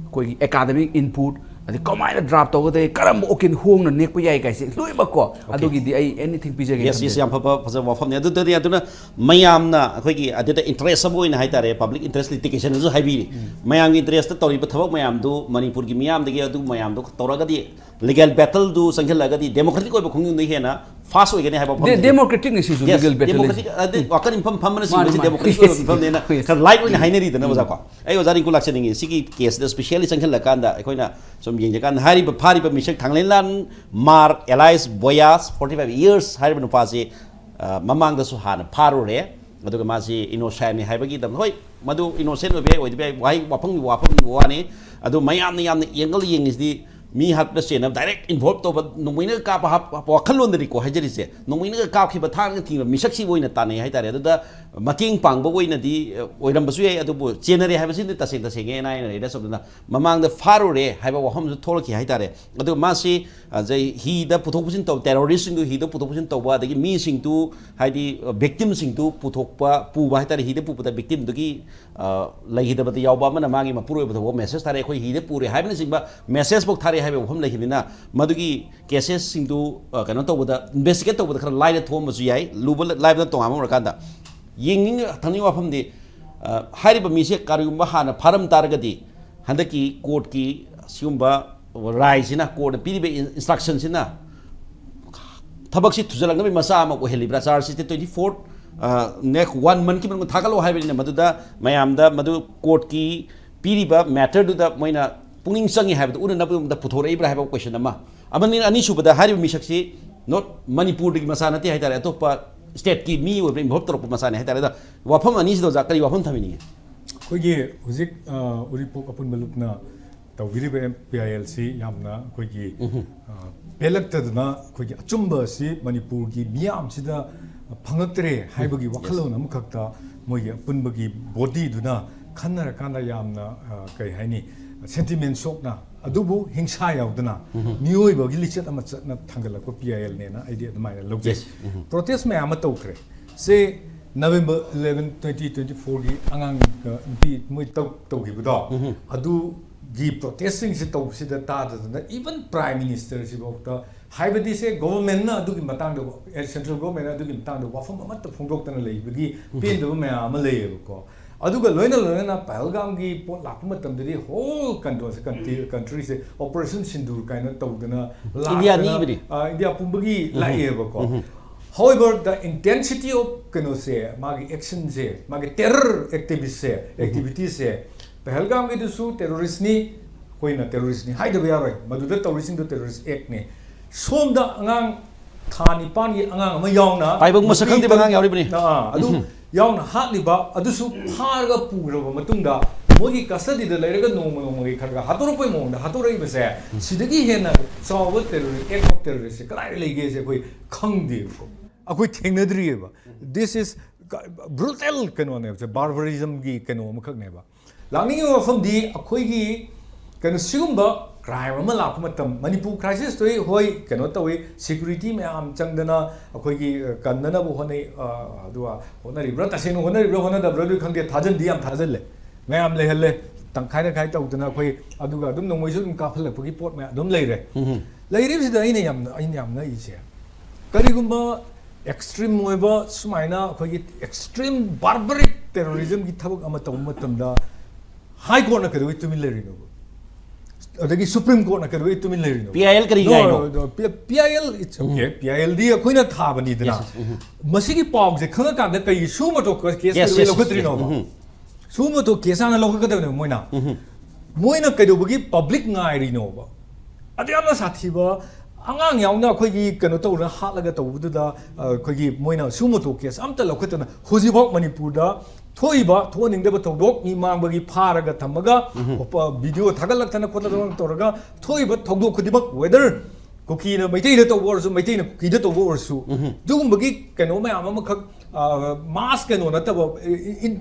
ꯑꯩꯈꯣꯏꯒꯤ academic input, ꯑꯗꯩ ꯀꯃꯥꯏꯅ ꯗ꯭ꯔꯥꯐ ꯇꯧꯒꯗꯒꯦ, ꯀꯔꯝꯕ ꯎꯀꯤꯜ ꯍꯣꯡꯅ ꯅꯦꯛꯄ ꯌꯥꯏ ꯀꯥꯏꯁꯦ ꯂꯣꯏꯅꯃꯛꯀꯣ꯫ ꯑꯗꯨꯒꯤꯗꯤ ꯑꯩ anything ꯄꯤꯖꯒꯦ Yes, yes, ꯈꯟꯖꯩ꯫ ꯌꯥꯝ ꯐꯕ, ꯐꯖꯕ ꯋꯥꯐꯝꯅꯤ꯫ ꯑꯗꯨꯗꯗꯤ, ꯑꯗꯨꯅ ꯃꯌꯥꯝꯅ ꯑꯩꯈꯣꯏꯒꯤ ꯑꯗꯨꯗ interest ꯑꯃ ꯑꯣꯏꯅ ꯍꯥꯏꯇꯥꯔꯦ, public interest litigation ꯁꯨ ꯍꯥꯏꯕꯤꯔꯤ꯫ ꯃꯌꯥꯝꯒꯤ interest ꯇꯧꯔꯤꯕ ꯊꯕꯛ ꯃꯌꯥꯝꯗꯨ ꯃꯅꯤꯄꯨꯔꯒꯤ ꯃꯤꯌꯥꯝꯗꯒꯤ ꯑꯗꯨ ꯃꯌꯥꯝꯗꯣ ꯇꯧꯔꯒꯗꯤ, legal battle ꯗꯨ ꯆꯪꯁꯤꯜꯂꯒꯗꯤ democratic ꯑꯣꯏꯕ ꯈꯣꯡꯖꯪꯗ ꯍꯦꯟꯅ ꯐꯥꯁ ꯑꯣꯏꯒꯅꯤ ꯍꯥꯏꯕ ꯋꯥꯐꯝꯁꯤꯗꯤ꯫ ꯗꯦꯃꯣꯀ꯭ꯔꯦꯇꯤꯛꯅꯤ ꯁꯤꯁꯨ, Yes, ꯂꯤꯒꯦꯜ ꯕꯦꯇꯜ꯫ ꯗꯦꯃꯣꯀ꯭ꯔꯦꯇꯤꯛ, ꯑꯗꯩ ꯋꯥꯈꯜ ꯏꯟꯐꯝ ꯐꯝꯕꯅ ꯃꯥꯅꯤ, ꯆꯤꯡꯕꯁꯤ ꯃꯥꯅꯤ꯫ ꯗꯦꯃꯣꯀ꯭ꯔꯦꯇꯤꯛ ꯑꯣꯏꯕ ꯃꯐꯝꯅꯦꯅ Yes. ꯈꯔ ꯂꯥꯏꯠ ꯑꯣꯏꯅ ꯍꯥꯏꯅꯔꯤꯗꯅ ꯑꯣꯖꯥꯀꯣ꯫ ꯑꯩ ꯑꯣꯖꯥ ꯔꯤꯡꯀꯨ ꯂꯥꯛꯆꯅꯤꯡꯉꯤ, ꯁꯤꯒꯤ ꯀꯦꯁꯁꯤꯗ ꯁ꯭ꯄꯦꯁꯤꯌꯦꯜꯂꯤ ꯆꯪꯁꯤꯜꯂꯀꯥꯟꯗ ꯑꯩꯈꯣꯏꯅ ꯁꯨꯝ ꯌꯦꯡꯖꯀꯥꯟꯗ ꯍꯥꯏꯔꯤꯕ ꯐꯥꯔꯤꯕ ꯃꯤꯁꯛ ꯊꯥꯡꯂꯦꯟꯂꯥꯟ ꯃꯥꯔ ꯑꯦꯂꯥꯏꯁ ꯕꯣꯌꯥꯁ, ꯐꯣꯔꯇꯤ ꯐꯥꯏꯚ ꯏꯌꯔꯁ ꯍꯥꯏꯔꯤꯕ ꯅꯨꯄꯥꯁꯤ, ꯑ, ꯃꯃꯥꯡꯗꯁꯨ ꯍꯥꯟꯅ ꯐꯥꯔꯨꯔꯦ꯫ ꯑꯗꯨꯒ ꯃꯥꯁꯤ ꯏꯅꯣꯁꯦꯟꯅꯤ ꯍꯥꯏꯕꯒꯤꯗꯃꯛ, ꯍꯣꯏ, ꯃꯗꯨ ꯏꯅꯣꯁꯦꯟ ꯑꯣꯏꯕ ꯌꯥꯏ, ꯑꯣꯏꯗꯕ ꯌꯥꯏ, ꯋꯥꯍꯩ ꯋꯥꯐꯝꯒꯤ ꯋꯥꯐꯝꯒꯤ ꯋꯥꯅꯤ꯫ ꯑꯗꯨ ꯃꯌꯥꯝꯅ ꯌꯥꯝꯅ ꯑꯦꯡꯒꯜ ꯌꯦꯡꯉꯤꯁꯤꯗꯤ ꯃꯤ ꯍꯥꯠꯄꯗ ꯆꯦꯟꯅꯕ, ꯗꯥꯏꯔꯦꯛ ꯏꯟꯚꯣꯜꯕ ꯇꯧꯕ, ꯅꯣꯡꯃꯩꯅꯒ ꯀꯥꯞꯄ ꯍꯥꯞꯄ ꯋꯥꯈꯜꯂꯣꯟꯗꯅꯤꯀꯣ ꯍꯥꯏꯖꯔꯤꯁꯦ꯫ ꯅꯣꯡꯃꯩꯅꯒ ꯀꯥꯞꯈꯤꯕ, ꯊꯥꯡꯅꯒ ꯊꯤꯡꯕ ꯃꯤꯁꯛꯁꯤꯕꯨ ꯑꯣꯏꯅ ꯇꯥꯟꯅꯩ ꯍꯥꯏꯇꯥꯔꯦ꯫ ꯑꯗꯨꯗ ꯃꯇꯦꯡ ꯄꯥꯡꯕ ꯑꯣꯏꯅꯗꯤ, ꯑ, ꯑꯣꯏꯔꯝꯕꯁꯨ ꯌꯥꯏ, ꯑꯗꯨꯕꯨ ꯆꯦꯟꯅꯔꯦ ꯍꯥꯏꯕꯁꯤꯗꯤ ꯇꯁꯦꯡ ꯇꯁꯦꯡꯉꯦ ꯑꯦꯟ ꯑꯥꯏ ꯑꯦꯅ ꯔꯦꯗ ꯆꯠꯄꯗꯨꯅ ꯃꯃꯥꯡꯗ ꯐꯥꯔꯨꯔꯦ ꯍꯥꯏꯕ ꯋꯥꯐꯝꯁꯨ ꯊꯣꯛꯂꯛꯈꯤ ꯍꯥꯏꯇꯥꯔꯦ꯫ ꯑꯗꯨꯒ ꯃꯥꯁꯤ, ꯑ, ꯉꯁꯥꯏ ꯍꯤꯗ ꯄꯨꯊꯣꯛ ꯄꯨꯁꯤꯟ ꯇꯧ, ꯇꯦꯔꯣꯔꯤꯁꯁꯤꯡꯗꯨ ꯍꯤꯗ ꯄꯨꯊꯣꯛ ꯄꯨꯁꯤꯟ ꯇꯧꯕ, ꯑꯗꯒꯤ ꯃꯤꯁꯤꯡꯗꯨ, ꯍꯥꯏꯗꯤ, ꯑ, ꯚꯤꯛꯇꯤꯝꯁꯤꯡꯗꯨ ꯄꯨꯊꯣꯛꯄ, ꯄꯨꯕ ꯍꯥꯏꯇꯥꯔꯦ, ꯍꯤꯗ ꯄꯨꯕꯗ ꯚꯤꯛꯇꯤꯝꯗꯨꯒꯤ, ꯑ, ꯂꯩꯈꯤꯗꯕꯗ ꯌꯥꯎꯕ ꯑꯃꯅ ꯃꯥꯒꯤ ꯃꯄꯨꯔꯣꯏꯕꯗ ꯐꯥꯎꯕ ꯃꯦꯁꯦꯖ ꯊꯥꯔꯛꯑꯦ, "ꯑꯩꯈꯣꯏ ꯍꯤꯗ ꯄꯨꯔꯦ" ꯍꯥꯏꯕꯅꯆꯤꯡꯕ ꯃꯦꯁꯦꯖ ꯐꯥꯎ ꯊꯥꯔꯛꯑꯦ ꯍꯥꯏꯕ ꯋꯥꯐꯝ ꯂꯩꯈꯤꯕꯅꯤꯅ, ꯃꯗꯨꯒꯤ ꯀꯦꯁꯦꯁꯁꯤꯡꯗꯨ, ꯑ, ꯀꯩꯅꯣ ꯇꯧꯕꯗ, ꯏꯟꯚꯦꯁꯇꯤꯒꯦꯠ ꯇꯧꯕꯗ ꯈꯔ ꯂꯥꯏꯅ ꯊꯣꯛꯑꯝꯕꯁꯨ ꯌꯥꯏ, ꯂꯨꯕ ꯂꯥꯏꯕꯅ ꯇꯣꯉꯥꯟꯕ ꯑꯃ ꯑꯣꯏꯔꯀꯥꯟꯗ꯫ ꯌꯦꯡꯅꯤꯡ-, ꯊꯝꯅꯤꯡꯕ ꯋꯥꯐꯝꯗꯤ, ꯑ, ꯍꯥꯏꯔꯤꯕ ꯃꯤꯁꯦ ꯀꯔꯤꯒꯨꯝꯕ ꯍꯥꯟꯅ ꯐꯥꯔꯝ ꯇꯥꯔꯒꯗꯤ ꯍꯟꯗꯛꯀꯤ ꯀꯣꯔꯠꯀꯤ ꯁꯤꯒꯨꯝꯕ ꯔꯥꯏꯁꯤꯅ, ꯀꯣꯔꯠꯅ ꯄꯤꯔꯤꯕ ꯏꯟ-, ꯏꯟꯁꯇ꯭ꯔꯛꯁꯟꯁꯤꯅ ꯊꯕꯛꯁꯤ ꯊꯨꯖꯜꯂꯛꯅꯕꯒꯤ ꯃꯆꯥꯛ ꯑꯃ ꯑꯣꯏꯍꯜꯂꯤꯕ꯭ꯔꯥ? ꯆꯥꯔꯖꯁꯤꯗꯤ ꯇ꯭ꯋꯦꯟꯇꯤ ꯐꯣꯔ, ꯑ, ꯅꯦꯛꯁ ꯋꯥꯟ ꯃꯟꯠꯀꯤ ꯃꯅꯨꯡꯗ ꯊꯥꯒꯠꯂꯛꯑꯣ ꯍꯥꯏꯕꯅꯤꯅ, ꯃꯗꯨꯗ ꯃꯌꯥꯝꯗ ꯃꯗꯨ ꯀꯣꯔꯠꯀꯤ ꯄꯤꯔꯤꯕ ꯃꯦꯇꯔꯗꯨꯗ ꯃꯣꯏꯅ ꯄꯨꯛꯅꯤꯡ ꯆꯪꯉꯤ ꯍꯥꯏꯕꯗꯨ ꯎꯠꯅꯅꯕꯒꯤꯗꯃꯛꯇ ꯄꯨꯊꯣꯔꯛꯏꯕ꯭ꯔꯥ ꯍꯥꯏꯕ ꯀꯣꯏꯁꯟ ꯑꯃ꯫ ꯑꯃꯅꯤ, ꯑꯅꯤꯁꯨꯕꯗ ꯍꯥꯏꯔꯤꯕ ꯃꯤꯁꯛꯁꯤ ꯅꯣꯠ ꯃꯅꯤꯄꯨꯔꯗꯒꯤ ꯃꯆꯥ ꯅꯠꯇꯦ ꯍꯥꯏꯇꯥꯔꯦ, ꯑꯇꯣꯞꯄ ꯁ꯭ꯇꯦꯠꯀꯤ ꯃꯤ ꯑꯣꯏꯕ ꯏꯟꯚꯣꯜꯕ ꯇꯧꯔꯛꯄ ꯃꯆꯥꯅꯤ ꯍꯥꯏꯇꯥꯔꯦ꯫ ꯑꯗ ꯋꯥꯐꯝ ꯑꯅꯤꯁꯤꯗ ꯑꯣꯖꯥ ꯀꯔꯤ ꯋꯥꯐꯝ ꯊꯝꯕꯤꯅꯤꯡꯉꯤ? ꯑꯩꯈꯣꯏꯒꯤ ꯍꯧꯖꯤꯛ, ꯑ, ꯎꯔꯤꯄꯣꯛ ꯑꯄꯨꯟꯕ ꯂꯨꯞꯅ ꯇꯧꯕꯤꯔꯤꯕ ꯄꯤ ꯑꯥꯏ ꯑꯦꯜꯁꯤ ꯌꯥꯝꯅ ꯑꯩꯈꯣꯏꯒꯤ, ꯑ, ꯄꯦꯜꯂꯛꯇꯗꯅ ꯑꯩꯈꯣꯏꯒꯤ ꯑꯆꯨꯝꯕ ꯑꯁꯤ ꯃꯅꯤꯄꯨꯔꯒꯤ ꯃꯤꯌꯥꯝꯁꯤꯗ ꯐꯪꯉꯛꯇ꯭ꯔꯦ ꯍꯥꯏꯕꯒꯤ ꯋꯥꯈꯜꯂꯣꯟ ꯑꯃꯈꯛꯇ ꯃꯣꯏꯒꯤ ꯑꯄꯨꯟꯕꯒꯤ ꯕꯣꯗꯤꯗꯨꯅ ꯈꯟꯅꯔꯀꯥꯟꯗ ꯌꯥꯝꯅ, ꯑ, ꯀꯩ ꯍꯥꯏꯅꯤ, ꯁꯦꯟꯇꯤꯃꯦꯟ ꯁꯣꯛꯅ, ꯑꯗꯨꯕꯨ ꯍꯤꯡꯁꯥ ꯌꯥꯎꯗꯅ ꯃꯤꯑꯣꯏꯕꯒꯤ ꯂꯤꯆꯠ ꯑꯃ ꯆꯠꯅ ꯊꯥꯡꯒꯠꯂꯛꯄ ꯄꯤ ꯑꯥꯏ ꯑꯦꯜꯅꯦꯅ ꯑꯩꯗꯤ ꯑꯗꯨꯃꯥꯏꯅ ꯂꯧꯖꯩ꯫ Yes. ꯄ꯭ꯔꯣꯇꯦꯁ ꯃꯌꯥꯝ ꯑꯃ ꯇꯧꯈ꯭ꯔꯦ꯫ ꯁꯦ ꯅꯕꯦꯝꯕꯔ ꯏꯂꯦꯚꯦꯟ, ꯇ꯭ꯋꯦꯟꯇꯤ ꯇ꯭ꯋꯦꯟꯇꯤ ꯐꯣꯔꯒꯤ ꯑꯉꯥꯡ, ꯑ, ꯅꯨꯄꯤ ꯃꯣꯏ ꯇꯧ-, ꯇꯧꯈꯤꯕꯗꯣ, ꯑꯗꯨꯒꯤ ꯄ꯭ꯔꯣꯇꯦꯁꯁꯤꯡꯁꯤ ꯇꯧꯕꯁꯤꯗ ꯇꯥꯗꯗꯅ ꯏꯚꯟ ꯄ꯭ꯔꯥꯏꯝ ꯃꯤꯅꯤꯁꯇꯔꯁꯤꯐꯥꯎꯗ, ꯍꯥꯏꯕꯗꯤ ꯁꯦ ꯒꯣꯚꯔꯟꯃꯦꯟꯠꯅ ꯑꯗꯨꯒꯤ ꯃꯇꯥꯡꯗ, ꯑꯦ, ꯁꯦꯟꯇ꯭ꯔꯦꯜ ꯒꯣꯚꯔꯟꯃꯦꯟꯠꯅ ꯑꯗꯨꯒꯤ ꯃꯇꯥꯡꯗ ꯋꯥꯐꯝ ꯑꯃꯠꯇ ꯐꯣꯡꯗꯣꯛꯇꯅ ꯂꯩꯕꯒꯤ ꯄꯦꯟꯗꯕ ꯃꯌꯥꯝ ꯑꯃ ꯂꯩꯌꯦꯕꯀꯣ꯫ ꯑꯗꯨꯒ ꯂꯣꯏꯅ ꯂꯣꯏꯅꯅ ꯄꯍꯜꯒꯥꯝꯒꯤ ꯄꯣꯠ ꯂꯥꯛꯄ ꯃꯇꯝꯗꯗꯤ whole country countryꯁꯦ Operation Sindoor ꯀꯥꯏꯅ ꯇꯧꯗꯅ India ꯅꯤꯕꯅꯤ꯫ ꯏꯟꯗꯤꯌꯥ ꯄꯨꯝꯕꯒꯤ ꯂꯥꯛꯑꯦꯕꯀꯣ꯫ However, the intensity of ꯀꯩꯅꯣꯁꯦ, ꯃꯥꯒꯤ actionꯁꯦ, ꯃꯥꯒꯤ terror activistꯁꯦ, activitiesꯁꯦ, ꯄꯍꯜꯒꯥꯝꯒꯤꯗꯨꯁꯨ terroristꯅꯤ, ꯑꯩꯈꯣꯏꯅ terroristꯅꯤ ꯍꯥꯏꯗꯕ ꯌꯥꯔꯣꯏ꯫ ꯃꯗꯨꯗ ꯇꯧꯔꯤꯁꯤꯡꯗꯨ terrorist actꯅꯤ꯫ ꯁꯣꯝꯗ ꯑꯉꯥꯡ ꯊꯥ ꯅꯤꯄꯥꯟꯒꯤ ꯑꯉꯥꯡ ꯑꯃ ꯌꯥꯎꯅ, ꯄꯥꯏꯕꯪ ꯃꯁꯛ ꯈꯪꯗꯕ ꯑꯉꯥꯡ ꯌꯥꯎꯔꯤꯕꯅꯤ꯫ ꯑꯥ, ꯑꯗꯨ ꯌꯥꯎꯅ ꯍꯥꯠꯂꯤꯕ ꯑꯗꯨꯁꯨ ꯐꯥꯔꯒ ꯄꯨꯈ꯭ꯔꯕ ꯃꯇꯨꯡꯗ ꯃꯣꯏꯒꯤ custodyꯗ ꯂꯩꯔꯒ ꯅꯣꯡꯃ ꯅꯣꯡꯃꯒꯤ ꯈꯔ ꯈꯔ ꯍꯥꯠꯇꯣꯔꯛꯄꯒꯤ ꯃꯑꯣꯡꯗ ꯍꯥꯠꯇꯣꯔꯛꯏꯕꯁꯦ, ꯁꯤꯗꯒꯤ ꯍꯦꯟꯅ ꯆꯥꯎꯕ terrorist, act of terroristꯁꯦ ꯀꯗꯥꯏꯗ ꯂꯩꯒꯦꯁꯦ ꯑꯩꯈꯣꯏ ꯈꯪꯗꯦꯕꯀꯣ꯫ ꯑꯩꯈꯣꯏ ꯊꯦꯡꯅꯗ꯭ꯔꯤꯑꯕ꯫ This is brutal ꯀꯩꯅꯣꯅꯦꯕ, barbarismꯒꯤ ꯀꯩꯅꯣ ꯑꯃꯈꯛꯅꯦꯕ꯫ ꯂꯥꯛꯅꯤꯡꯉꯤꯕ ꯋꯥꯐꯝꯗꯤ ꯑꯩꯈꯣꯏꯒꯤ ꯀꯩꯅꯣ, ꯁꯤꯒꯨꯝꯕ crime ꯑꯃ ꯂꯥꯛꯄ ꯃꯇꯝ, ꯃꯅꯤꯄꯨꯔ crisisꯇꯨ ꯍꯣꯏ ꯀꯩꯅꯣ ꯇꯧꯏ, security ꯃꯌꯥꯝ ꯆꯪꯗꯅ ꯑꯩꯈꯣꯏꯒꯤ, ꯑ, ꯀꯟꯅꯅꯕ ꯍꯣꯠꯅꯩ, ꯑ, ꯑꯗꯨꯒ ꯍꯣꯠꯅꯔꯤꯕ꯭ꯔꯥ, ꯇꯁꯦꯡꯅ ꯍꯣꯠꯅꯔꯤꯕ꯭ꯔꯥ ꯍꯣꯠꯅꯗꯕ꯭ꯔꯥꯗꯤ ꯈꯪꯗꯦ, ꯊꯥꯖꯟꯗꯤ ꯌꯥꯝ ꯊꯥꯖꯜꯂꯦ, ꯃꯌꯥꯝ ꯂꯩꯍꯜꯂꯦ, ꯇꯪꯈꯥꯏ ꯇꯪꯈꯥꯏ ꯇꯧꯗꯅ ꯑꯩꯈꯣꯏ, ꯑꯗꯨꯒ ꯑꯗꯨꯝ ꯅꯣꯡꯃꯩꯁꯨ ꯑꯗꯨꯝ ꯀꯥꯞꯍꯜꯂꯛꯄꯒꯤ ꯄꯣꯠ ꯃꯌꯥꯝ ꯑꯗꯨꯝ ꯂꯩꯔꯦ꯫ ꯂꯩꯔꯤꯕꯁꯤꯗ ꯑꯩꯅ ꯌꯥꯝꯅ, ꯑꯩꯅ ꯌꯥꯝ ꯉꯛꯏꯁꯦ, ꯀꯔꯤꯒꯨꯝꯕ extreme ꯑꯣꯏꯕ ꯁꯨꯃꯥꯏꯅ ꯑꯩꯈꯣꯏꯒꯤ extreme barbaric terrorismꯒꯤ ꯊꯕꯛ ꯑꯃ ꯇꯧꯕ ꯃꯇꯝꯗ High Courtꯅ ꯀꯩꯗꯧꯕꯩ ꯇꯨꯃꯤꯟ ꯂꯩꯔꯤꯅꯣꯕ? ꯑꯗꯒꯤ Supreme Courtꯅ ꯀꯩꯗꯧꯕꯩ ꯇꯨꯃꯤꯟ ꯂꯩꯔꯤꯅꯣ? PIL ꯀꯔꯤ ꯉꯥꯏꯅꯣ? PIL, it's okay, PILꯗꯤ ꯑꯩꯈꯣꯏꯅ ꯊꯥꯕꯅꯤꯗꯅ꯫ Yes, yes. ꯃꯁꯤꯒꯤ ꯄꯥꯎꯁꯦ ꯈꯪꯉꯀꯥꯟꯗ ꯀꯩꯒꯤ suo motu case Yes, ꯀꯩꯗꯧꯕꯩ yes, yes, ꯂꯧꯈꯠꯇ꯭ꯔꯤꯅꯣꯕ? ꯎꯝ꯫ Suo motu case ꯍꯥꯟꯅ ꯂꯧꯈꯠꯀꯗꯕꯅꯦꯕ ꯃꯣꯏꯅ꯫ ꯃꯣꯏꯅ ꯀꯩꯗꯧꯕꯒꯤ public ꯉꯥꯏꯔꯤꯅꯣꯕ? ꯑꯗꯨ ꯌꯥꯝꯅ ꯁꯥꯊꯤꯕ, ꯑꯉꯥꯡ ꯌꯥꯎꯅ ꯑꯩꯈꯣꯏꯒꯤ ꯀꯩꯅꯣ ꯇꯧꯔꯒ ꯍꯥꯠꯂꯒ ꯇꯧꯕꯗꯨꯗ, ꯑ, ꯑꯩꯈꯣꯏꯒꯤ ꯃꯣꯏꯅ suo motu case ꯑꯝꯇ ꯂꯧꯈꯠꯇꯅ ꯍꯧꯖꯤꯛꯐꯥꯎ ꯃꯅꯤꯄꯨꯔꯗ ꯊꯣꯛꯏꯕ ꯊꯣꯛꯍꯟꯅꯤꯡꯗꯕ ꯊꯧꯗꯣꯛ, ꯃꯤ ꯃꯥꯡꯕꯒꯤ ꯐꯥꯔꯒ ꯊꯝꯃꯒ, ꯎꯄ-, video ꯊꯥꯒꯠꯂꯛꯇꯅ ꯈꯣꯠꯂꯛꯇꯅ ꯇꯧꯔꯒ ꯊꯣꯛꯏꯕ ꯊꯧꯗꯣꯛ ꯈꯨꯗꯤꯡꯃꯛ, whether ꯀꯨꯀꯤꯅ ꯃꯩꯇꯩꯗ ꯇꯧꯕ ꯑꯣꯏꯔꯁꯨ, ꯃꯩꯇꯩꯅ ꯀꯨꯀꯤꯗ ꯇꯧꯕ ꯑꯣꯏꯔꯁꯨ, ꯑꯗꯨꯒꯨꯝꯕꯒꯤ ꯀꯩꯅꯣ ꯃꯌꯥꯝ ꯑꯃꯈꯛ, ꯑ, mass ꯀꯩꯅꯣ ꯅꯠꯇꯕ, ꯏ-, ꯏ-,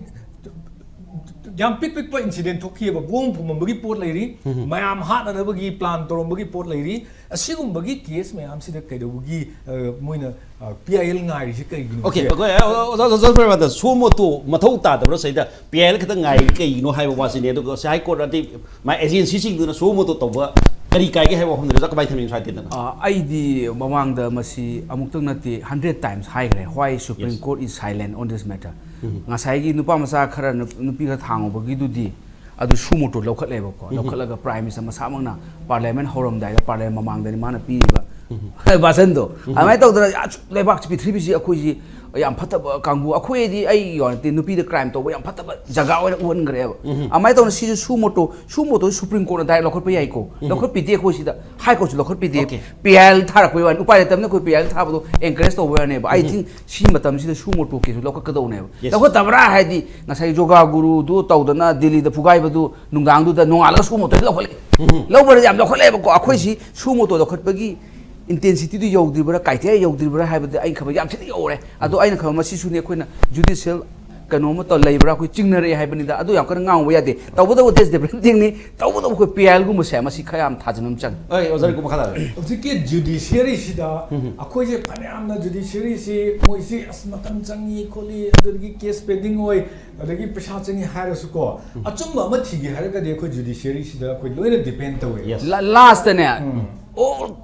ꯌꯥꯝ ꯄꯤꯛ ꯄꯤꯛꯄ incident ꯊꯣꯛꯈꯤꯑꯕ, bomb ꯐꯨꯝꯃꯝꯕꯒꯤ ꯄꯣꯠ ꯂꯩꯔꯤ, ꯃꯌꯥꯝ ꯍꯥꯠꯅꯅꯕꯒꯤ plan ꯇꯧꯔꯝꯕꯒꯤ ꯄꯣꯠ ꯂꯩꯔꯤ꯫ ꯑꯁꯤꯒꯨꯝꯕꯒꯤ case ꯃꯌꯥꯝꯁꯤꯗ ꯀꯩꯗꯧꯕꯒꯤ, ꯑ, ꯃꯣꯏꯅ, ꯑ, PIL ꯉꯥꯏꯔꯤꯁꯤ ꯀꯩꯒꯤꯅꯣ? Okay, okay, ꯑꯣꯖꯥ, ꯑꯣꯖꯥ ꯖꯣꯟ ꯄ꯭ꯔꯦꯃꯥꯅꯟꯗ, suo motu ꯃꯊꯧ ꯇꯥꯗꯕ꯭ꯔꯥ ꯁꯤꯗ? PIL ꯈꯛꯇ ꯉꯥꯏꯔꯤ ꯀꯩꯒꯤꯅꯣ ꯍꯥꯏꯕ ꯋꯥꯁꯤꯅꯦ꯫ ꯑꯗꯨꯒ ꯉꯁꯥꯏ High Court ꯑꯗꯤ ꯃꯥ agencyꯁꯤꯡꯗꯨꯅ suo motu ꯇꯧꯕ ꯀꯔꯤ ꯀꯥꯏꯒꯦ ꯍꯥꯏꯕ ꯋꯥꯐꯝꯗꯨꯗ ꯀꯃꯥꯏꯅ ꯊꯝꯕꯤꯅꯣ ꯁ꯭ꯋꯥꯏ ꯇꯦꯟꯇꯛꯅ? ꯑ, ꯑꯩꯗꯤ ꯃꯃꯥꯡꯗ ꯃꯁꯤ ꯑꯃꯨꯛꯇꯪ ꯅꯠꯇꯦ, hundred times ꯍꯥꯏꯈ꯭ꯔꯦ, "Why Supreme Yes. Court is silent on this matter?" ꯎꯝ. ꯉꯁꯥꯏꯒꯤ ꯅꯨꯄꯥ ꯃꯆꯥ ꯈꯔ, ꯅꯨ- ꯅꯨꯄꯤ ꯈꯔ ꯊꯥꯡꯉꯨꯕꯒꯤꯗꯨꯗꯤ ꯑꯗꯨ suo motu ꯂꯧꯈꯠꯂꯦꯕꯀꯣ꯫ ꯎꯝ. ꯂꯧꯈꯠꯂꯒ Prime Minister ꯃꯁꯥꯃꯛꯅ Parliament ꯍꯧꯔꯝꯗꯥꯏꯗ, Parliament ꯃꯃꯥꯡꯗꯅꯤ ꯃꯥꯅ ꯄꯤꯔꯤꯕ ꯎꯝ. ꯚꯥꯁꯟꯗꯣ꯫ ꯎꯝ. ꯑꯗꯨꯃꯥꯏꯅ ꯇꯧꯗꯅ ꯑꯁꯨꯛ ꯂꯩꯕꯥꯛꯁꯤ, ꯄ꯭ꯔꯤꯊꯤꯕꯤꯁꯤ ꯑꯩꯈꯣꯏꯁꯤ ꯌꯥꯝ ꯐꯠꯇꯕ ꯀꯥꯡꯕꯨ, ꯑꯩꯈꯣꯏꯗꯤ, ꯑꯩ ꯋꯥ ꯅꯠꯇꯦ, ꯅꯨꯄꯤꯗ crime ꯇꯧꯕ ꯌꯥꯝ ꯐꯠꯇꯕ ꯖꯒꯥ ꯑꯣꯏꯅ ꯎꯍꯟꯈ꯭ꯔꯦꯕ꯫ ꯎꯝ. ꯑꯗꯨꯃꯥꯏꯅ ꯇꯧꯅ ꯁꯤꯁꯨ suo motu, suo motu Supreme Courtꯅ direct ꯂꯧꯈꯠꯄ ꯌꯥꯏꯀꯣ꯫ ꯎꯝ. ꯂꯧꯈꯠꯄꯤꯗꯦ ꯑꯩꯈꯣꯏ ꯁꯤꯗ꯫ High Courtꯁꯨ ꯂꯧꯈꯠꯄꯤꯗꯦ꯫ Okay. P I L ꯊꯥꯔꯛꯄꯩ ꯋꯥꯅꯤ, ꯎꯄꯥꯏ ꯂꯩꯇꯕꯅ ꯑꯩꯈꯣꯏ P I L ꯊꯥꯕꯗꯣ encourage ꯇꯧꯕ ꯋꯥꯅꯦꯕ꯫ I um. think ꯁꯤ ꯃꯇꯝꯁꯤꯗ suo motu case ꯂꯧꯈꯠꯀꯗꯧꯅꯦꯕ꯫ Yes. ꯂꯧꯈꯠꯇꯕ꯭ꯔꯥ ꯍꯥꯏꯗꯤ ꯉꯁꯥꯏ Yoga Guruꯗꯨ ꯇꯧꯗꯅ ꯗꯤꯜꯂꯤꯗ ꯐꯨꯒꯥꯏꯕꯗꯨ ꯅꯨꯡꯗꯥꯡꯗꯨꯗ ꯅꯣꯡꯉꯥꯜꯂꯒ suo motu ꯂꯧꯈꯠꯂꯛꯑꯦ꯫ ꯎꯝ. ꯂꯧꯕꯗ ꯌꯥꯝ ꯂꯧꯈꯠꯂꯛꯑꯦꯕꯀꯣ꯫ ꯑꯩꯈꯣꯏ ꯁꯤ suo motu ꯂꯧꯈꯠꯄꯒꯤ intensityꯗꯨ ꯌꯧꯗ꯭ꯔꯤꯕ꯭ꯔꯥ, criteria ꯌꯧꯗ꯭ꯔꯤꯕ꯭ꯔꯥ ꯍꯥꯏꯕꯗꯤ ꯑꯩꯅ ꯈꯟꯕ ꯌꯥꯝ ꯊꯤꯅ ꯌꯧꯔꯦ꯫ ꯑꯗꯣ ꯑꯩꯅ ꯈꯟꯕ ꯃꯁꯤꯁꯨꯅꯦ ꯑꯩꯈꯣꯏꯅ judicial ꯀꯩꯅꯣꯝꯃ ꯇꯧ ꯂꯩꯕ꯭ꯔꯥ, ꯑꯩꯈꯣꯏ ꯆꯤꯡꯅꯔꯛꯑꯦ ꯍꯥꯏꯕꯅꯤꯗ꯫ ꯑꯗꯨ ꯌꯥꯝ ꯀꯟꯅ ꯉꯥꯡꯕ ꯌꯥꯗꯦ꯫ ꯇꯧꯕꯇꯕꯨ that's different thingꯅꯤ꯫ ꯇꯧꯕꯇꯕꯨ ꯑꯩꯈꯣꯏ P I Lꯒꯨꯝꯕꯁꯦ ꯃꯁꯤ ꯈꯔ ꯌꯥꯝ ꯊꯥꯖꯤꯟꯕ ꯑꯃ ꯆꯪꯉꯤ꯫ ꯑꯩ ꯑꯣꯖꯥ ꯔꯤꯀꯨ ꯃꯈꯥ ꯇꯥꯕꯤꯌꯨ꯫ ꯍꯧꯖꯤꯛꯀꯤ judiciaryꯁꯤꯗ ꯎꯝ. ꯑꯩꯈꯣꯏꯁꯦ ꯐꯅꯌꯥꯝꯅ judiciaryꯁꯤ ꯃꯣꯏꯁꯤ ꯑꯁ ꯃꯇꯝ ꯆꯪꯉꯤ ꯈꯣꯠꯂꯤ, ꯑꯗꯨꯗꯒꯤ case pending ꯑꯣꯏ, ꯑꯗꯒꯤ ꯄꯩꯁꯥ ꯆꯪꯉꯤ ꯍꯥꯏꯔꯁꯨꯀꯣ, ꯑꯆꯨꯝꯕ ꯑꯃ ꯊꯤꯒꯦ ꯍꯥꯏꯔꯒꯗꯤ ꯑꯩꯈꯣꯏ judiciaryꯁꯤꯗ ꯑꯩꯈꯣꯏ ꯂꯣꯏꯅ depend ꯇꯧꯋꯦ꯫ Yes. ꯂꯥꯁꯇꯅꯦ, um. all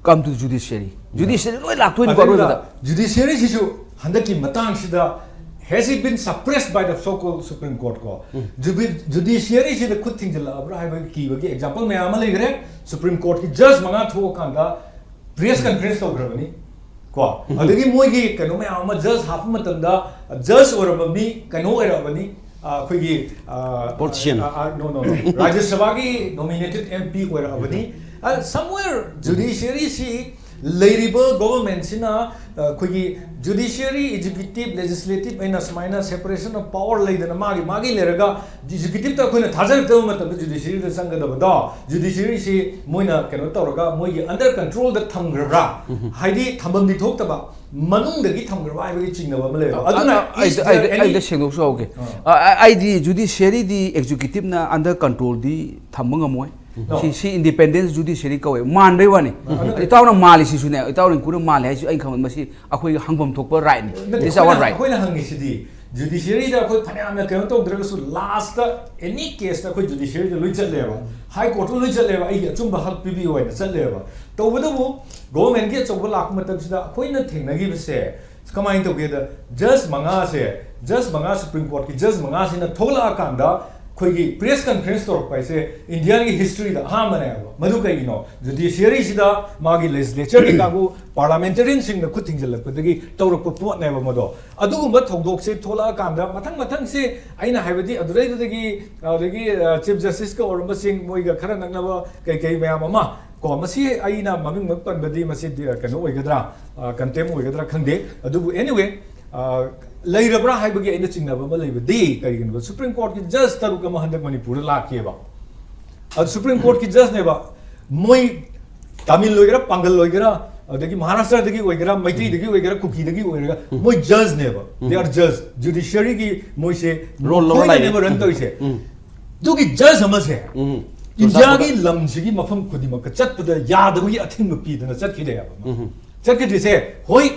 come to judiciary꯫ Judiciary ꯂꯣꯏ ꯂꯥꯛꯇꯣꯏꯅꯤꯀꯣ ꯑꯗꯨꯒ ꯑꯔꯣꯏꯕꯗ꯫ judiciaryꯁꯤꯁꯨ ꯍꯟꯗꯛꯀꯤ ꯃꯇꯥꯡꯁꯤꯗ has it been suppressed by the so-called Supreme Court ꯀꯣ? Judi- judiciaryꯁꯤꯗ ꯈꯨꯠ ꯊꯤꯡꯖꯤꯜꯂꯛꯑꯕ꯭ꯔꯥ ꯍꯥꯏꯕꯒꯤ ꯀꯤꯕꯒꯤ example ꯃꯌꯥꯝ ꯑꯃ ꯂꯩꯈ꯭ꯔꯦ꯫ Supreme Courtꯀꯤ judge ꯃꯉꯥ ꯊꯣꯛꯑꯀꯥꯟꯗ press conference ꯇꯧꯈ꯭ꯔꯕꯅꯤ ꯀꯣ꯫ ꯑꯗꯒꯤ ꯃꯣꯏꯒꯤ ꯀꯩꯅꯣ ꯃꯌꯥꯝ ꯑꯃ judge ꯍꯥꯞꯄ ꯃꯇꯝꯗ judge ꯑꯣꯏꯔꯕ ꯃꯤ ꯀꯩꯅꯣ ꯑꯣꯏꯔꯛꯑꯕꯅꯤ, ꯑ, ꯑꯩꯈꯣꯏꯒꯤ, ꯑ, Politician. ꯑ, ꯑ, no, no, no. ꯔꯥꯖ꯭ꯌ ꯁꯚꯥꯒꯤ nominated MP ꯑꯣꯏꯔꯛꯑꯕꯅꯤ꯫ ꯑ, somewhere judiciaryꯁꯤ ꯂꯩꯔꯤꯕ governmentꯁꯤꯅ, ꯑ, ꯑꯩꯈꯣꯏꯒꯤ judiciary, executive, legislative ꯍꯥꯏꯅ ꯁꯨꯃꯥꯏꯅ separation of power ꯂꯩꯗꯅ ꯃꯥꯒꯤ ꯃꯥꯒꯤ ꯂꯩꯔꯒ executiveꯇ ꯑꯩꯈꯣꯏꯅ ꯊꯥꯖꯔꯛꯇꯕ ꯃꯇꯝꯗ judiciaryꯗ ꯆꯪꯒꯗꯕꯗꯣ, judiciaryꯁꯤ ꯃꯣꯏꯅ ꯀꯩꯅꯣ ꯇꯧꯔꯒ ꯃꯣꯏꯒꯤ under controlꯗ ꯊꯝꯈ꯭ꯔꯕ꯭ꯔꯥ? ꯍꯥꯏꯗꯤ ꯊꯝꯐꯝꯗꯤ ꯊꯣꯛꯇꯕ, ꯃꯅꯨꯡꯗꯒꯤ ꯊꯝꯈ꯭ꯔꯕ ꯍꯥꯏꯕꯒꯤ ꯆꯤꯡꯅꯕ ꯑꯃ ꯂꯩꯌꯦꯕ꯫ ꯑꯗꯨꯅ ꯑꯩ- is ꯑꯩ- there ꯑꯩ- any- ꯑꯩꯗ ꯁꯦꯡꯗꯣꯛꯆꯍꯧꯒꯦ꯫ ꯑꯥ. ꯑ, ꯑ, ꯑꯩꯗꯤ judiciaryꯗꯤ executiveꯅ under controlꯗꯤ ꯊꯝꯕ ꯉꯝꯃꯣꯏ꯫ No. ꯁꯤ ꯁꯤ independent judiciary ꯀꯧꯋꯦ꯫ ꯃꯥꯟꯕꯩ ꯋꯥꯅꯤ꯫ ꯑꯗꯨꯅ- ꯏꯇꯥꯎꯅ ꯃꯥꯜꯂꯤꯁꯤꯁꯨꯅꯦ, ꯏꯇꯥꯎ ꯔꯤꯡꯀꯨꯅ ꯃꯥꯜꯂꯤ ꯍꯥꯏꯁꯤ ꯑꯩꯅ ꯈꯪꯕ ꯃꯁꯤ ꯑꯩꯈꯣꯏꯒꯤ ꯍꯪꯐꯝ ꯊꯣꯛꯄ rightꯅꯤ꯫ ꯅꯠꯇꯦ, This is our ꯑꯩꯈꯣꯏꯅ- right꯫ ꯑꯩꯈꯣꯏꯅ ꯍꯪꯉꯤꯁꯤꯗꯤ ꯖꯨꯗꯤꯁꯤꯌꯔꯤꯗ ꯑꯩꯈꯣꯏ ꯐꯅꯌꯥꯝꯅ ꯀꯩꯅꯣ ꯇꯧꯗ꯭ꯔꯒꯁꯨ, ꯂꯥꯁꯇ ꯑꯦꯅꯤ ꯀꯦꯁꯇ ꯑꯩꯈꯣꯏ ꯖꯨꯗꯤꯁꯤꯌꯔꯤꯗ ꯂꯣꯏ ꯆꯠꯂꯦꯕ, ꯍꯥꯏ ꯀꯣꯔꯠꯇ ꯂꯣꯏ ꯆꯠꯂꯦꯕ, ꯑꯩꯒꯤ ꯑꯆꯨꯝꯕ ꯍꯛ ꯄꯤꯕꯤꯌꯨ ꯍꯥꯏꯅ ꯆꯠꯂꯦꯕ꯫ ꯇꯧꯕꯇꯕꯨ ꯒꯣꯚꯔꯟꯃꯦꯟꯠꯀꯤ ꯑꯆꯧꯕ ꯂꯥꯛꯄ ꯃꯇꯝꯁꯤꯗ ꯑꯩꯈꯣꯏꯅ ꯊꯦꯡꯅꯈꯤꯕꯁꯦ ꯀꯃꯥꯏꯅ ꯇꯧꯒꯦꯗ, ꯖꯁ ꯃꯉꯥꯁꯦ, ꯖꯁ ꯃꯉꯥ, ꯁꯨꯄ꯭ꯔꯤꯝ ꯀꯣꯔꯠꯀꯤ ꯖꯁ ꯃꯉꯥꯁꯤꯅ ꯊꯣꯛꯂꯛꯑꯀꯥꯟꯗ ꯑꯩꯈꯣꯏꯒꯤ ꯄ꯭ꯔꯦꯁ ꯀꯟꯐꯔꯦꯟꯁ ꯇꯧꯔꯛꯄ ꯍꯥꯏꯁꯦ ꯏꯟꯗꯤꯌꯥꯒꯤ ꯍꯤꯁꯇ꯭ꯔꯤꯗ ꯑꯍꯥꯟꯕꯅꯦꯕ꯫ ꯃꯗꯨ ꯀꯩꯒꯤꯅꯣ? ꯖꯨꯗꯤꯁꯤꯌꯔꯤꯁꯤꯗ ꯃꯥꯒꯤ ꯂꯦꯖꯤꯁꯂꯦꯆꯔꯒꯤ ꯀꯥꯡꯕꯨ, ꯄꯥꯔꯂꯥꯃꯦꯟꯇꯦꯔꯤꯌꯟꯁꯤꯡꯅ ꯈꯨꯠ ꯊꯤꯡꯖꯤꯜꯂꯛꯄꯗꯒꯤ ꯇꯧꯔꯛꯄ ꯄꯣꯠꯅꯦꯕ ꯃꯗꯣ꯫ ꯑꯗꯨꯒꯨꯝꯕ ꯊꯧꯗꯣꯛꯁꯦ ꯊꯣꯛꯂꯛꯑꯀꯥꯟꯗ ꯃꯊꯪ ꯃꯊꯪꯁꯦ, ꯑꯩꯅ ꯍꯥꯏꯕꯗꯤ ꯑꯗꯨꯗꯩꯗꯨꯗꯒꯤ, ꯑꯗꯒꯤ, ꯑ, ꯆꯤꯐ ꯖꯁꯇꯤꯁꯀ ꯑꯣꯏꯔꯝꯕꯁꯤꯡ, ꯃꯣꯏꯒ ꯈꯔ ꯅꯛꯅꯕ ꯀꯩ ꯀꯩ ꯃꯌꯥꯝ ꯑꯃ ꯀꯣ, ꯃꯁꯤ ꯑꯩꯅ ꯃꯃꯤꯡꯃꯛ ꯄꯟꯕꯗꯤ ꯃꯁꯤ ꯗꯤ-, ꯀꯩꯅꯣ ꯑꯣꯏꯒꯗ꯭ꯔꯥ, ꯑ, ꯀꯟꯇꯦꯝ ꯑꯣꯏꯒꯗ꯭ꯔꯥ ꯈꯪꯗꯦ꯫ ꯑꯗꯨꯕꯨ anyway, ꯑ, ꯂꯩꯔꯕ꯭ꯔꯥ ꯍꯥꯏꯕꯒꯤ ꯑꯩꯅ ꯆꯤꯡꯅꯕ ꯑꯃ ꯂꯩꯕꯗꯤ ꯀꯔꯤꯒꯤꯅꯣꯗ, ꯁꯨꯄ꯭ꯔꯤꯝ ꯀꯣꯔꯠꯀꯤ ꯖꯁ ꯇꯔꯨꯛ ꯑꯃ ꯍꯟꯗꯛ ꯃꯅꯤꯄꯨꯔꯗ ꯂꯥꯛꯈꯤꯑꯕ꯫ ꯑꯗꯨ ꯁꯨꯄ꯭ꯔꯤꯝ ꯀꯣꯔꯠꯀꯤ ꯖꯁꯅꯦꯕ, ꯃꯣꯏ ꯇꯥꯃꯤꯜ ꯑꯣꯏꯒꯦꯔꯥ, ꯄꯥꯡꯒꯜ ꯑꯣꯏꯒꯦꯔꯥ, ꯑꯗꯒꯤ ꯃꯍꯥꯔꯥꯁꯇ꯭ꯔꯗꯒꯤ ꯑꯣꯏꯒꯦꯔꯥ, ꯃꯩꯇꯩꯗꯒꯤ ꯑꯣꯏꯒꯦꯔꯥ, ꯀꯨꯀꯤꯗꯒꯤ ꯑꯣꯏꯒꯦꯔꯥ, ꯎꯝ꯫ ꯃꯣꯏ ꯖꯁꯅꯦꯕ꯫ ꯎꯝ꯫ They are judge, ꯖꯨꯗꯤꯁꯤꯌꯔꯤꯒꯤ ꯃꯣꯏꯁꯦ ꯔꯣꯜ ꯂꯧꯔ ꯂꯥꯛꯏꯅꯦ꯫ ꯃꯈꯣꯏꯅꯅꯦꯕ ꯔꯟ ꯎꯝ꯫ ꯇꯧꯔꯤꯁꯦ꯫ ꯎꯝ꯫ ꯑꯗꯨꯒꯤ ꯖꯁ ꯑꯃꯁꯦ ꯎꯝ꯫ ꯏꯟꯗꯤꯌꯥꯒꯤ ꯆꯨꯔꯆꯥꯟꯄꯨꯔꯗ꯫ ꯂꯝꯁꯤꯒꯤ ꯃꯐꯝ ꯈꯨꯗꯤꯡꯃꯛꯇ ꯆꯠꯄꯗ ꯌꯥꯗꯕꯒꯤ ꯑꯊꯤꯡꯕ ꯄꯤꯗꯅ ꯆꯠꯈꯤꯗꯦꯕ꯫ ꯎꯝ꯫ ꯆꯠꯈꯤꯗ꯭ꯔꯤꯁꯦ, ꯍꯣꯏ,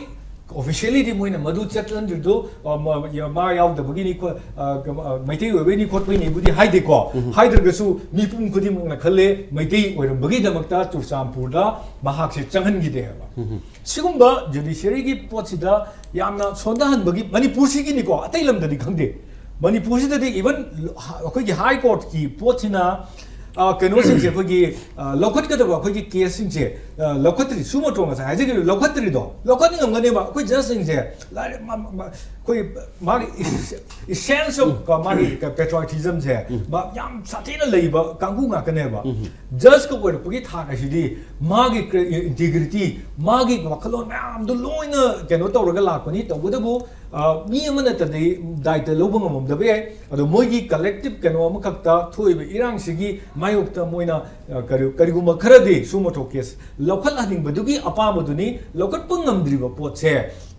ꯑꯣꯐꯤꯁꯤꯌꯦꯜꯂꯤꯗꯤ ꯃꯣꯏꯅ ꯃꯗꯨ ꯆꯠꯍꯟꯗ꯭ꯔꯤꯗꯣ, ꯑ, ꯃ-, ꯌ-, ꯃꯥ ꯌꯥꯎꯗꯕꯒꯤꯅꯤ, ꯈꯣ-, ꯑ, ꯀ-, ꯑ, ꯃꯩꯇꯩ ꯑꯣꯏꯕꯒꯤꯅꯤ ꯈꯣꯠꯄꯒꯤꯅꯤꯕꯨꯗꯤ ꯍꯥꯏꯗꯦꯀꯣ꯫ ꯎꯝ꯫ ꯍꯥꯏꯗ꯭ꯔꯒꯁꯨ ꯃꯤꯄꯨꯝ ꯈꯨꯗꯤꯡꯃꯛꯅ ꯈꯜꯂꯦ, ꯃꯩꯇꯩ ꯑꯣꯏꯔꯝꯕꯒꯤꯗꯃꯛꯇ ꯆꯨꯔꯆꯥꯟꯄꯨꯔꯗ ꯃꯍꯥꯛꯁꯦ ꯆꯪꯍꯟꯈꯤꯗꯦꯕ꯫ ꯎꯝ꯫ ꯁꯤꯒꯨꯝꯕ ꯖꯨꯗꯤꯁꯤꯌꯔꯤꯒꯤ ꯄꯣꯠꯁꯤꯗ ꯌꯥꯝꯅ ꯁꯣꯟꯊꯍꯟꯕꯒꯤ, ꯃꯅꯤꯄꯨꯔꯁꯤꯒꯤꯅꯤꯀꯣ, ꯑꯇꯩ ꯂꯝꯗꯗꯤ ꯈꯪꯗꯦ, ꯃꯅꯤꯄꯨꯔꯁꯤꯗꯗꯤ ꯏꯚꯟ ꯑꯩꯈꯣꯏꯒꯤ ꯍꯥꯏ ꯀꯣꯔꯠꯀꯤ ꯄꯣꯠꯁꯤꯅ, ꯑ, ꯀꯩꯅꯣꯁꯤꯡꯁꯦ, ꯑꯩꯈꯣꯏꯒꯤ, ꯑ, ꯂꯧꯈꯠꯀꯗꯕ ꯑꯩꯈꯣꯏꯒꯤ ꯀꯦꯁꯁꯤꯡꯁꯦ, ꯑ, ꯂꯧꯈꯠꯇ꯭ꯔꯤ꯫ ꯁꯨ ꯃꯣꯇꯣ ꯉꯁꯥꯏ ꯍꯥꯏꯖꯈꯤꯕ ꯂꯧꯈꯠꯇ꯭ꯔꯤꯗꯣ, ꯂꯧꯈꯠꯅꯤꯡꯉꯝꯒꯅꯦꯕ꯫ ꯑꯩꯈꯣꯏ ꯖꯁꯁꯤꯡꯁꯦ ꯂꯥꯏꯔꯤꯛ ꯃ-, ꯃ-, ꯑꯩꯈꯣꯏ ꯃꯥꯒꯤ essence of ꯀꯣ, ꯃꯥꯒꯤ patriotismꯁꯦ ꯎꯝ꯫ ꯃꯥ ꯌꯥꯝ ꯁꯥꯊꯤꯅ ꯂꯩꯕ ꯀꯥꯡꯕꯨ ꯉꯥꯛꯇꯅꯦꯕ꯫ ꯎꯝ꯫ ꯖꯁꯀ ꯑꯣꯏꯔꯛꯄꯒꯤ ꯊꯥꯛ ꯑꯁꯤꯗꯤ ꯃꯥꯒꯤ ꯀ꯭ꯔꯦ-, integrity, ꯃꯥꯒꯤ ꯋꯥꯈꯜꯂꯣꯟ ꯃꯌꯥꯝꯗꯨ ꯂꯣꯏꯅ ꯀꯩꯅꯣ ꯇꯧꯔꯒ ꯂꯥꯛꯄꯅꯤ꯫ ꯇꯧꯕꯇꯕꯨ, ꯑ, ꯃꯤ ꯑꯃ ꯅꯠꯇꯗꯤ ꯗꯥꯏꯇ ꯂꯧꯕ ꯉꯝꯃꯝꯗꯕ ꯌꯥꯏ꯫ ꯑꯗꯣ ꯃꯣꯏꯒꯤ collective ꯀꯩꯅꯣ ꯑꯃꯈꯛꯇ ꯊꯣꯛꯏꯕ ꯏꯔꯥꯡꯁꯤꯒꯤ ꯃꯥꯌꯣꯛꯇ ꯃꯣꯏꯅ, ꯑ, ꯀꯔꯤ-, ꯀꯔꯤꯒꯨꯝꯕ ꯈꯔꯗꯤ ꯁꯨ ꯃꯣꯇꯣ ꯀꯦꯁ ꯂꯧꯈꯠꯍꯟꯅꯤꯡꯕꯗꯨꯒꯤ ꯑꯄꯥꯝꯕꯗꯨꯅꯤ꯫ ꯂꯧꯈꯠꯄ ꯉꯝꯗ꯭ꯔꯤꯕ ꯄꯣꯠꯁꯦ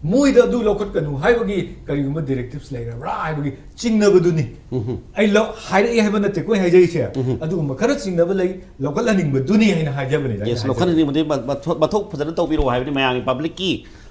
ꯃꯣꯏꯗ ꯑꯗꯨ ꯂꯧꯈꯠꯀꯅꯨ ꯍꯥꯏꯕꯒꯤ ꯀꯔꯤꯒꯨꯝꯕ directives ꯂꯩꯔꯕ꯭ꯔꯥ ꯍꯥꯏꯕꯒꯤ ꯆꯤꯡꯅꯕꯗꯨꯅꯤ꯫ ꯎꯝꯍꯨꯝ꯫ ꯑꯩ ꯂꯧ-, ꯍꯥꯏꯔꯛꯑꯦ ꯍꯥꯏꯕ ꯅꯠꯇꯦꯀꯣ ꯑꯩ ꯍꯥꯏꯖꯔꯤꯁꯦ꯫ ꯎꯝꯍꯨꯝ꯫ ꯑꯗꯨꯒꯨꯝꯕ ꯈꯔ ꯆꯤꯡꯅꯕ ꯂꯩ, ꯂꯧꯈꯠꯍꯟꯅꯤꯡꯕꯗꯨꯅꯤ ꯍꯥꯏꯅ ꯍꯥꯏꯖꯕꯅꯤꯗ ꯑꯩꯅ ꯌꯦꯁ, ꯍꯥꯏꯖꯕ꯫ ꯂꯧꯈꯠꯍꯟꯅꯤꯡꯕꯗꯤ ꯃ-, ꯃꯊꯧ, ꯃꯊꯧ ꯐꯖꯅ ꯇꯧꯕꯤꯔꯛꯑꯣ ꯍꯥꯏꯕꯅꯤ꯫ ꯃꯌꯥꯝꯒꯤ ꯄꯕ꯭ꯂꯤꯛꯀꯤ,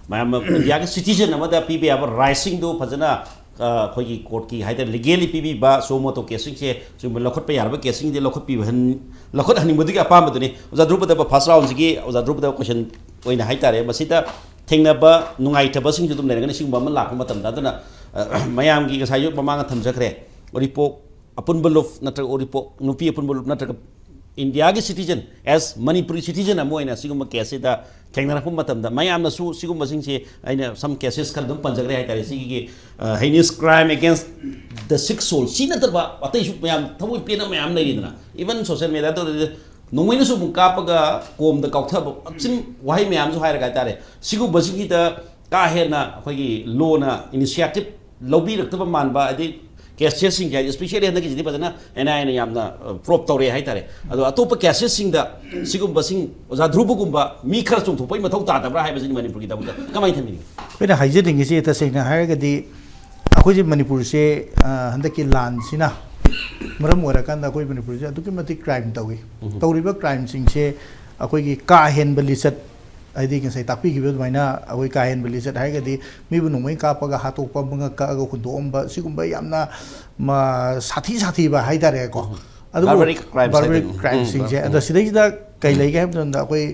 ꯃꯌꯥꯝ ꯏꯟꯗꯤꯌꯥꯒꯤ ꯁꯤꯇꯤꯖꯟ ꯑꯃꯗ ꯄꯤꯕ ꯌꯥꯕ ꯔꯥꯏꯠꯁꯤꯡꯗꯨ ꯐꯖꯅ ꯑ, ꯑꯩꯈꯣꯏꯒꯤ ꯀꯣꯔꯠꯀꯤ ꯍꯥꯏꯇꯥꯔꯦ, ꯂꯤꯒꯦꯜꯂꯤ ꯄꯤꯕꯤꯕ ꯁꯨꯃꯣꯇꯣ ꯀꯦꯁꯁꯤꯡꯁꯦ, ꯁꯤꯒꯨꯝꯕ ꯂꯧꯈꯠꯄ ꯌꯥꯔꯕ ꯀꯦꯁꯁꯤꯡꯗꯤ ꯂꯧꯈꯠꯄꯤꯕ ꯍꯟ-, ꯂꯧꯈꯠꯍꯟꯅꯤꯡꯕꯗꯨꯒꯤ ꯑꯄꯥꯝꯕꯗꯨꯅꯤ꯫ ꯑꯣꯖꯥ ꯙ꯭ꯔꯨꯕꯗꯦꯕ, ꯐꯥꯔꯁ ꯔꯥꯎꯟꯁꯤꯒꯤ ꯑꯣꯖꯥ ꯙ꯭ꯔꯨꯕꯗꯦꯕ ꯀꯣꯏꯁꯟ ꯑꯣꯏꯅ ꯍꯥꯏꯇꯥꯔꯦ, ꯃꯁꯤꯗ ꯊꯦꯡꯅꯕ ꯅꯨꯡꯉꯥꯏꯇꯕꯁꯤꯡꯁꯨ ꯑꯗꯨꯝ ꯂꯩꯔꯒꯅꯤ ꯁꯤꯒꯨꯝꯕ ꯑꯃ ꯂꯥꯛꯄ ꯃꯇꯝꯗ꯫ ꯑꯗꯨꯅ, ꯑ, ꯃꯌꯥꯝꯒꯤ ꯉꯁꯥꯏꯁꯨ ꯃꯃꯥꯡꯗ ꯊꯝꯖꯈ꯭ꯔꯦ, ꯎꯔꯤꯄꯣꯛ ꯑꯄꯨꯟꯕ ꯂꯨꯞ ꯅꯠꯇ꯭ꯔꯒ ꯎꯔꯤꯄꯣꯛ ꯅꯨꯄꯤ ꯑꯄꯨꯟꯕ ꯂꯨꯞ ꯅꯠꯇ꯭ꯔꯒ ꯏꯟꯗꯤꯌꯥꯒꯤ ꯁꯤꯇꯤꯖꯟ, ꯑꯦꯁ ꯃꯅꯤꯄꯨꯔꯤ ꯁꯤꯇꯤꯖꯟ ꯑꯃ ꯑꯣꯏꯅ ꯁꯤꯒꯨꯝꯕ ꯀꯦꯁꯁꯤꯗ ꯊꯦꯡꯅꯔꯛꯄ ꯃꯇꯝꯗ ꯃꯌꯥꯝꯅꯁꯨ ꯁꯤꯒꯨꯝꯕꯁꯤꯡꯁꯦ, ꯑꯩꯅ ꯁꯝ ꯀꯦꯁꯦꯁ ꯈꯔ ꯑꯗꯨꯝ ꯄꯟꯖꯈ꯭ꯔꯦ ꯍꯥꯏꯇꯥꯔꯦ, ꯁꯤꯒꯤ, ꯑ, heinous crime against the sixth soul, ꯁꯤ ꯅꯠꯇꯕ ꯑꯇꯩꯁꯨ ꯃꯌꯥꯝ ꯊꯃꯣꯏ ꯄꯦꯟꯅ ꯃꯌꯥꯝ ꯂꯩꯔꯤꯗꯅ, ꯏꯚꯟ ꯁꯣꯁꯦꯜ ꯃꯦꯗꯤꯌꯥꯗ ꯅꯣꯡꯃꯩꯅ ꯁꯨꯝ ꯀꯥꯞꯄꯒ ꯀꯣꯝꯗ ꯀꯥꯎꯊꯕ, ꯑꯁꯨꯝ ꯋꯥꯍꯩ ꯃꯌꯥꯝꯁꯨ ꯍꯥꯏꯔꯒ ꯍꯥꯏꯇꯥꯔꯦ, ꯁꯤꯒꯨꯝꯕꯁꯤꯡꯁꯤꯗ ꯀꯥ ꯍꯦꯟꯅ ꯑꯩꯈꯣꯏꯒꯤ ꯂꯣꯅ ꯏꯅꯤꯁꯤꯌꯦꯇꯤꯞ ꯂꯧꯕꯤꯔꯛꯇꯕ ꯃꯥꯟꯕ, ꯍꯥꯏꯗꯤ ꯀꯦꯁꯦꯁꯁꯤꯡꯁꯦ ꯍꯥꯏꯗꯤ, ꯏꯁꯄꯤꯁꯤꯌꯦꯜꯂꯤ ꯍꯟꯗꯛꯀꯤꯁꯤꯗꯤ ꯐꯖꯅ ꯑꯦꯟ ꯑꯥꯏ ꯑꯦꯅ ꯌꯥꯝꯅ, ꯑ, ꯄ꯭ꯔꯣꯞ ꯇꯧꯔꯦ ꯍꯥꯏꯇꯥꯔꯦ꯫ ꯑꯗꯣ ꯑꯇꯣꯞꯄ ꯀꯦꯁꯦꯁꯁꯤꯡꯗ ꯁꯤꯒꯨꯝꯕꯁꯤꯡ ꯑꯣꯖꯥ ꯙ꯭ꯔꯨꯕꯒꯨꯝꯕ ꯃꯤ ꯈꯔ ꯆꯣꯡꯊꯣꯛꯄꯒꯤ ꯃꯊꯧ ꯇꯥꯗꯕ꯭ꯔꯥ ꯍꯥꯏꯕꯁꯤꯅꯤ ꯃꯅꯤꯄꯨꯔꯒꯤꯗꯃꯛꯇ ꯀꯃꯥꯏꯅ ꯊꯝꯕꯤꯅꯤꯡꯉꯤ? ꯑꯩꯈꯣꯏꯅ ꯍꯥꯏꯖꯅꯤꯡꯉꯤꯁꯤ, ꯇꯁꯦꯡꯅ ꯍꯥꯏꯔꯒꯗꯤ, ꯑꯩꯈꯣꯏꯁꯦ ꯃꯅꯤꯄꯨꯔꯁꯦ, ꯑ, ꯍꯟꯗꯛꯀꯤ ꯂꯥꯟꯁꯤꯅ ꯃꯔꯝ ꯑꯣꯏꯔꯀꯥꯟꯗ ꯑꯩꯈꯣꯏ ꯃꯅꯤꯄꯨꯔꯁꯦ ꯑꯗꯨꯛꯀꯤ ꯃꯇꯤꯛ ꯀ꯭ꯔꯥꯏꯝ ꯇꯧꯏ꯫ ꯎꯝ꯫ ꯇꯧꯔꯤꯕ ꯀ꯭ꯔꯥꯏꯝꯁꯤꯡꯁꯦ ꯑꯩꯈꯣꯏꯒꯤ ꯀꯥ ꯍꯦꯟꯕ ꯂꯤꯆꯠ, ꯍꯥꯏꯗꯤ ꯉꯁꯥꯏ ꯇꯥꯛꯄꯤꯈꯤꯕ ꯑꯗꯨꯃꯥꯏꯅ, ꯑꯩꯈꯣꯏ ꯀꯥ ꯍꯦꯟꯕ ꯂꯤꯆꯠ ꯍꯥꯏꯔꯒꯗꯤ ꯃꯤꯕꯨ ꯅꯣꯡꯃꯩ ꯀꯥꯞꯄꯒ ꯍꯥꯠꯇꯣꯛꯄ, ꯃꯉꯛ ꯀꯛꯑꯒ ꯍꯨꯟꯗꯣꯛꯑꯝꯕ, ꯁꯤꯒꯨꯝꯕ ꯌꯥꯝꯅ, ꯃ-, ꯁꯥꯊꯤ ꯁꯥꯊꯤꯕ ꯍꯥꯏꯇꯥꯔꯦꯀꯣ꯫ ꯎꯝ꯫ ꯑꯗꯨꯕꯨ barbaric crimes barbaric ꯍꯥꯏꯗꯣꯏꯅꯤ꯫ ꯎꯝ, crimeꯁꯤꯡꯁꯦ, ꯎꯝ꯫ ꯑꯗꯣ ꯁꯤꯗꯩꯁꯤꯗ ꯀꯩ ꯂꯩꯒꯦ ꯍꯥꯏꯕ ꯃꯇꯝꯗ, ꯑꯩꯈꯣꯏ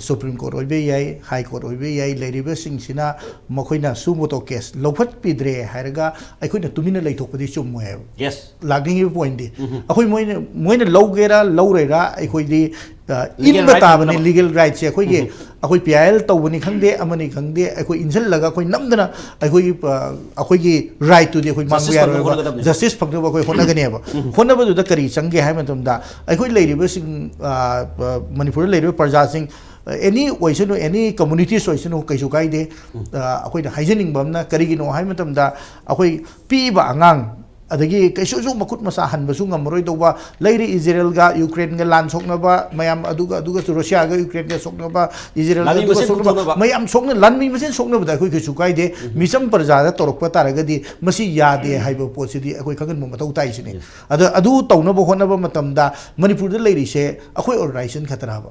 ꯁꯨꯄ꯭ꯔꯤꯝ ꯀꯣꯔꯠ ꯑꯣꯏꯕ ꯌꯥꯏ, ꯍꯥꯏ ꯀꯣꯔꯠ ꯑꯣꯏꯕ ꯌꯥꯏ, ꯂꯩꯔꯤꯕꯁꯤꯡꯁꯤꯅ ꯃꯈꯣꯏꯅ suo motu case ꯂꯧꯈꯠꯄꯤꯗ꯭ꯔꯦ ꯍꯥꯏꯔꯒ ꯑꯩꯈꯣꯏꯅ ꯇꯨꯃꯤꯟꯅ ꯂꯩꯊꯣꯛꯄꯗꯤ ꯆꯨꯝꯃꯣꯏ ꯍꯥꯏꯕ꯫ Yes꯫ ꯂꯥꯛꯅꯤꯡꯉꯤꯕ ꯄꯣꯏꯟꯗꯤ, ꯎꯝ꯫ ꯑꯩꯈꯣꯏ ꯃꯣꯏꯅ, ꯃꯣꯏꯅ ꯂꯧꯒꯦꯔꯥ ꯂꯧꯔꯣꯏꯔꯥ, ꯑꯩꯈꯣꯏꯗꯤ, ꯑ, ꯂꯤꯒꯦꯜ ꯏꯟꯕ ꯔꯥꯏꯠ ꯇꯥꯕꯅꯤ, ꯐꯪꯅꯕ꯫ ꯂꯤꯒꯦꯜ ꯔꯥꯏꯠꯁꯦ ꯑꯩꯈꯣꯏꯒꯤ, ꯎꯝ꯫ ꯑꯩꯈꯣꯏ ꯄꯤ ꯑꯥꯏ ꯑꯦꯜ ꯇꯧꯕꯅꯤ ꯈꯪꯗꯦ, ꯑꯃꯅꯤ ꯈꯪꯗꯦ, ꯑꯩꯈꯣꯏ ꯏꯟꯁꯤꯜꯂꯒ ꯑꯩꯈꯣꯏ ꯅꯝꯗꯅ ꯑꯩꯈꯣꯏꯒꯤ, ꯑ, ꯑꯩꯈꯣꯏꯒꯤ ꯔꯥꯏꯠꯇꯨꯗꯤ ꯑꯩꯈꯣꯏ ꯃꯥꯡꯕ ꯖꯁꯇꯤꯁ ꯐꯪꯅꯕ ꯌꯥꯔꯣꯏꯕ꯫ ꯍꯣꯠꯅꯒꯗꯕꯅꯤ꯫ ꯖꯁꯇꯤꯁ ꯐꯪꯅꯕ ꯑꯩꯈꯣꯏ ꯍꯣꯠꯅꯒꯅꯦꯕ꯫ ꯎꯝ꯫ ꯍꯣꯠꯅꯕꯗꯨꯗ ꯀꯔꯤ ꯆꯪꯒꯦ ꯍꯥꯏꯕ ꯃꯇꯝꯗ, ꯑꯩꯈꯣꯏ ꯂꯩꯔꯤꯕꯁꯤꯡ, ꯑ, ꯑ, ꯃꯅꯤꯄꯨꯔꯗ ꯂꯩꯔꯤꯕ ꯄ꯭ꯔꯖꯥꯁꯤꯡ, ꯑꯦꯅꯤ ꯑꯣꯏꯁꯅꯨ, ꯑꯦꯅꯤ ꯀꯝꯃꯨꯅꯤꯇꯤꯁ ꯑꯣꯏꯁꯅꯨ, ꯀꯩꯁꯨ ꯀꯥꯏꯗꯦ꯫ ꯎꯝ꯫ ꯑ, ꯑꯩꯈꯣꯏꯅ ꯍꯥꯏꯖꯅꯤꯡꯕ ꯑꯃꯅ ꯀꯔꯤꯒꯤꯅꯣ ꯍꯥꯏꯕ ꯃꯇꯝꯗ, ꯑꯩꯈꯣꯏ ꯄꯤꯛꯏꯕ ꯑꯉꯥꯡ, ꯑꯗꯒꯤ ꯀꯩꯁꯨꯁꯨ ꯃꯈꯨꯠ ꯃꯁꯥ ꯍꯟꯕꯁꯨ ꯉꯝꯃꯔꯣꯏꯗꯧꯕ ꯂꯩꯔꯤ꯫ ꯏꯖꯔꯦꯜꯒ ꯌꯨꯀ꯭ꯔꯦꯟꯒ ꯂꯥꯟ ꯁꯣꯛꯅꯕ ꯃꯌꯥꯝ, ꯑꯗꯨꯒ, ꯑꯗꯨꯒꯁꯨ ꯔꯨꯁꯤꯌꯥꯒ ꯌꯨꯀ꯭ꯔꯦꯟꯒ ꯁꯣꯛꯅꯕ, ꯏꯖꯔꯦꯜꯒ ꯂꯥꯟꯃꯤ ꯑꯗꯨꯒ ꯃꯁꯦꯟ ꯁꯣꯛꯅꯕ, ꯄꯨꯊꯣꯛꯅꯕ꯫ ꯃꯌꯥꯝ ꯁꯣꯛꯅ-, ꯂꯥꯟꯃꯤ ꯃꯁꯦꯟ ꯁꯣꯛꯅꯕꯗ ꯑꯩꯈꯣꯏ ꯀꯩꯁꯨ ꯀꯥꯏꯗꯦ꯫ ꯎꯝ꯫ ꯃꯤꯆꯝ ꯄ꯭ꯔꯖꯥꯗ ꯇꯧꯔꯛꯄ ꯇꯥꯔꯒꯗꯤ ꯃꯁꯤ ꯌꯥꯗꯦ ꯍꯥꯏꯕ ꯄꯣꯠꯁꯤꯗꯤ ꯑꯩꯈꯣꯏ ꯈꯪꯍꯟꯕ ꯃꯊꯧ ꯇꯥꯏꯁꯤꯅꯤ꯫ Yes꯫ ꯑꯗꯣ ꯑꯗꯨ ꯇꯧꯅꯕ ꯍꯣꯠꯅꯕ ꯃꯇꯝꯗ ꯃꯅꯤꯄꯨꯔꯗ ꯂꯩꯔꯤꯁꯦ ꯑꯩꯈꯣꯏ ꯑꯣꯔꯒꯅꯥꯏꯖꯦꯁꯟ ꯈꯛꯇꯔꯕ?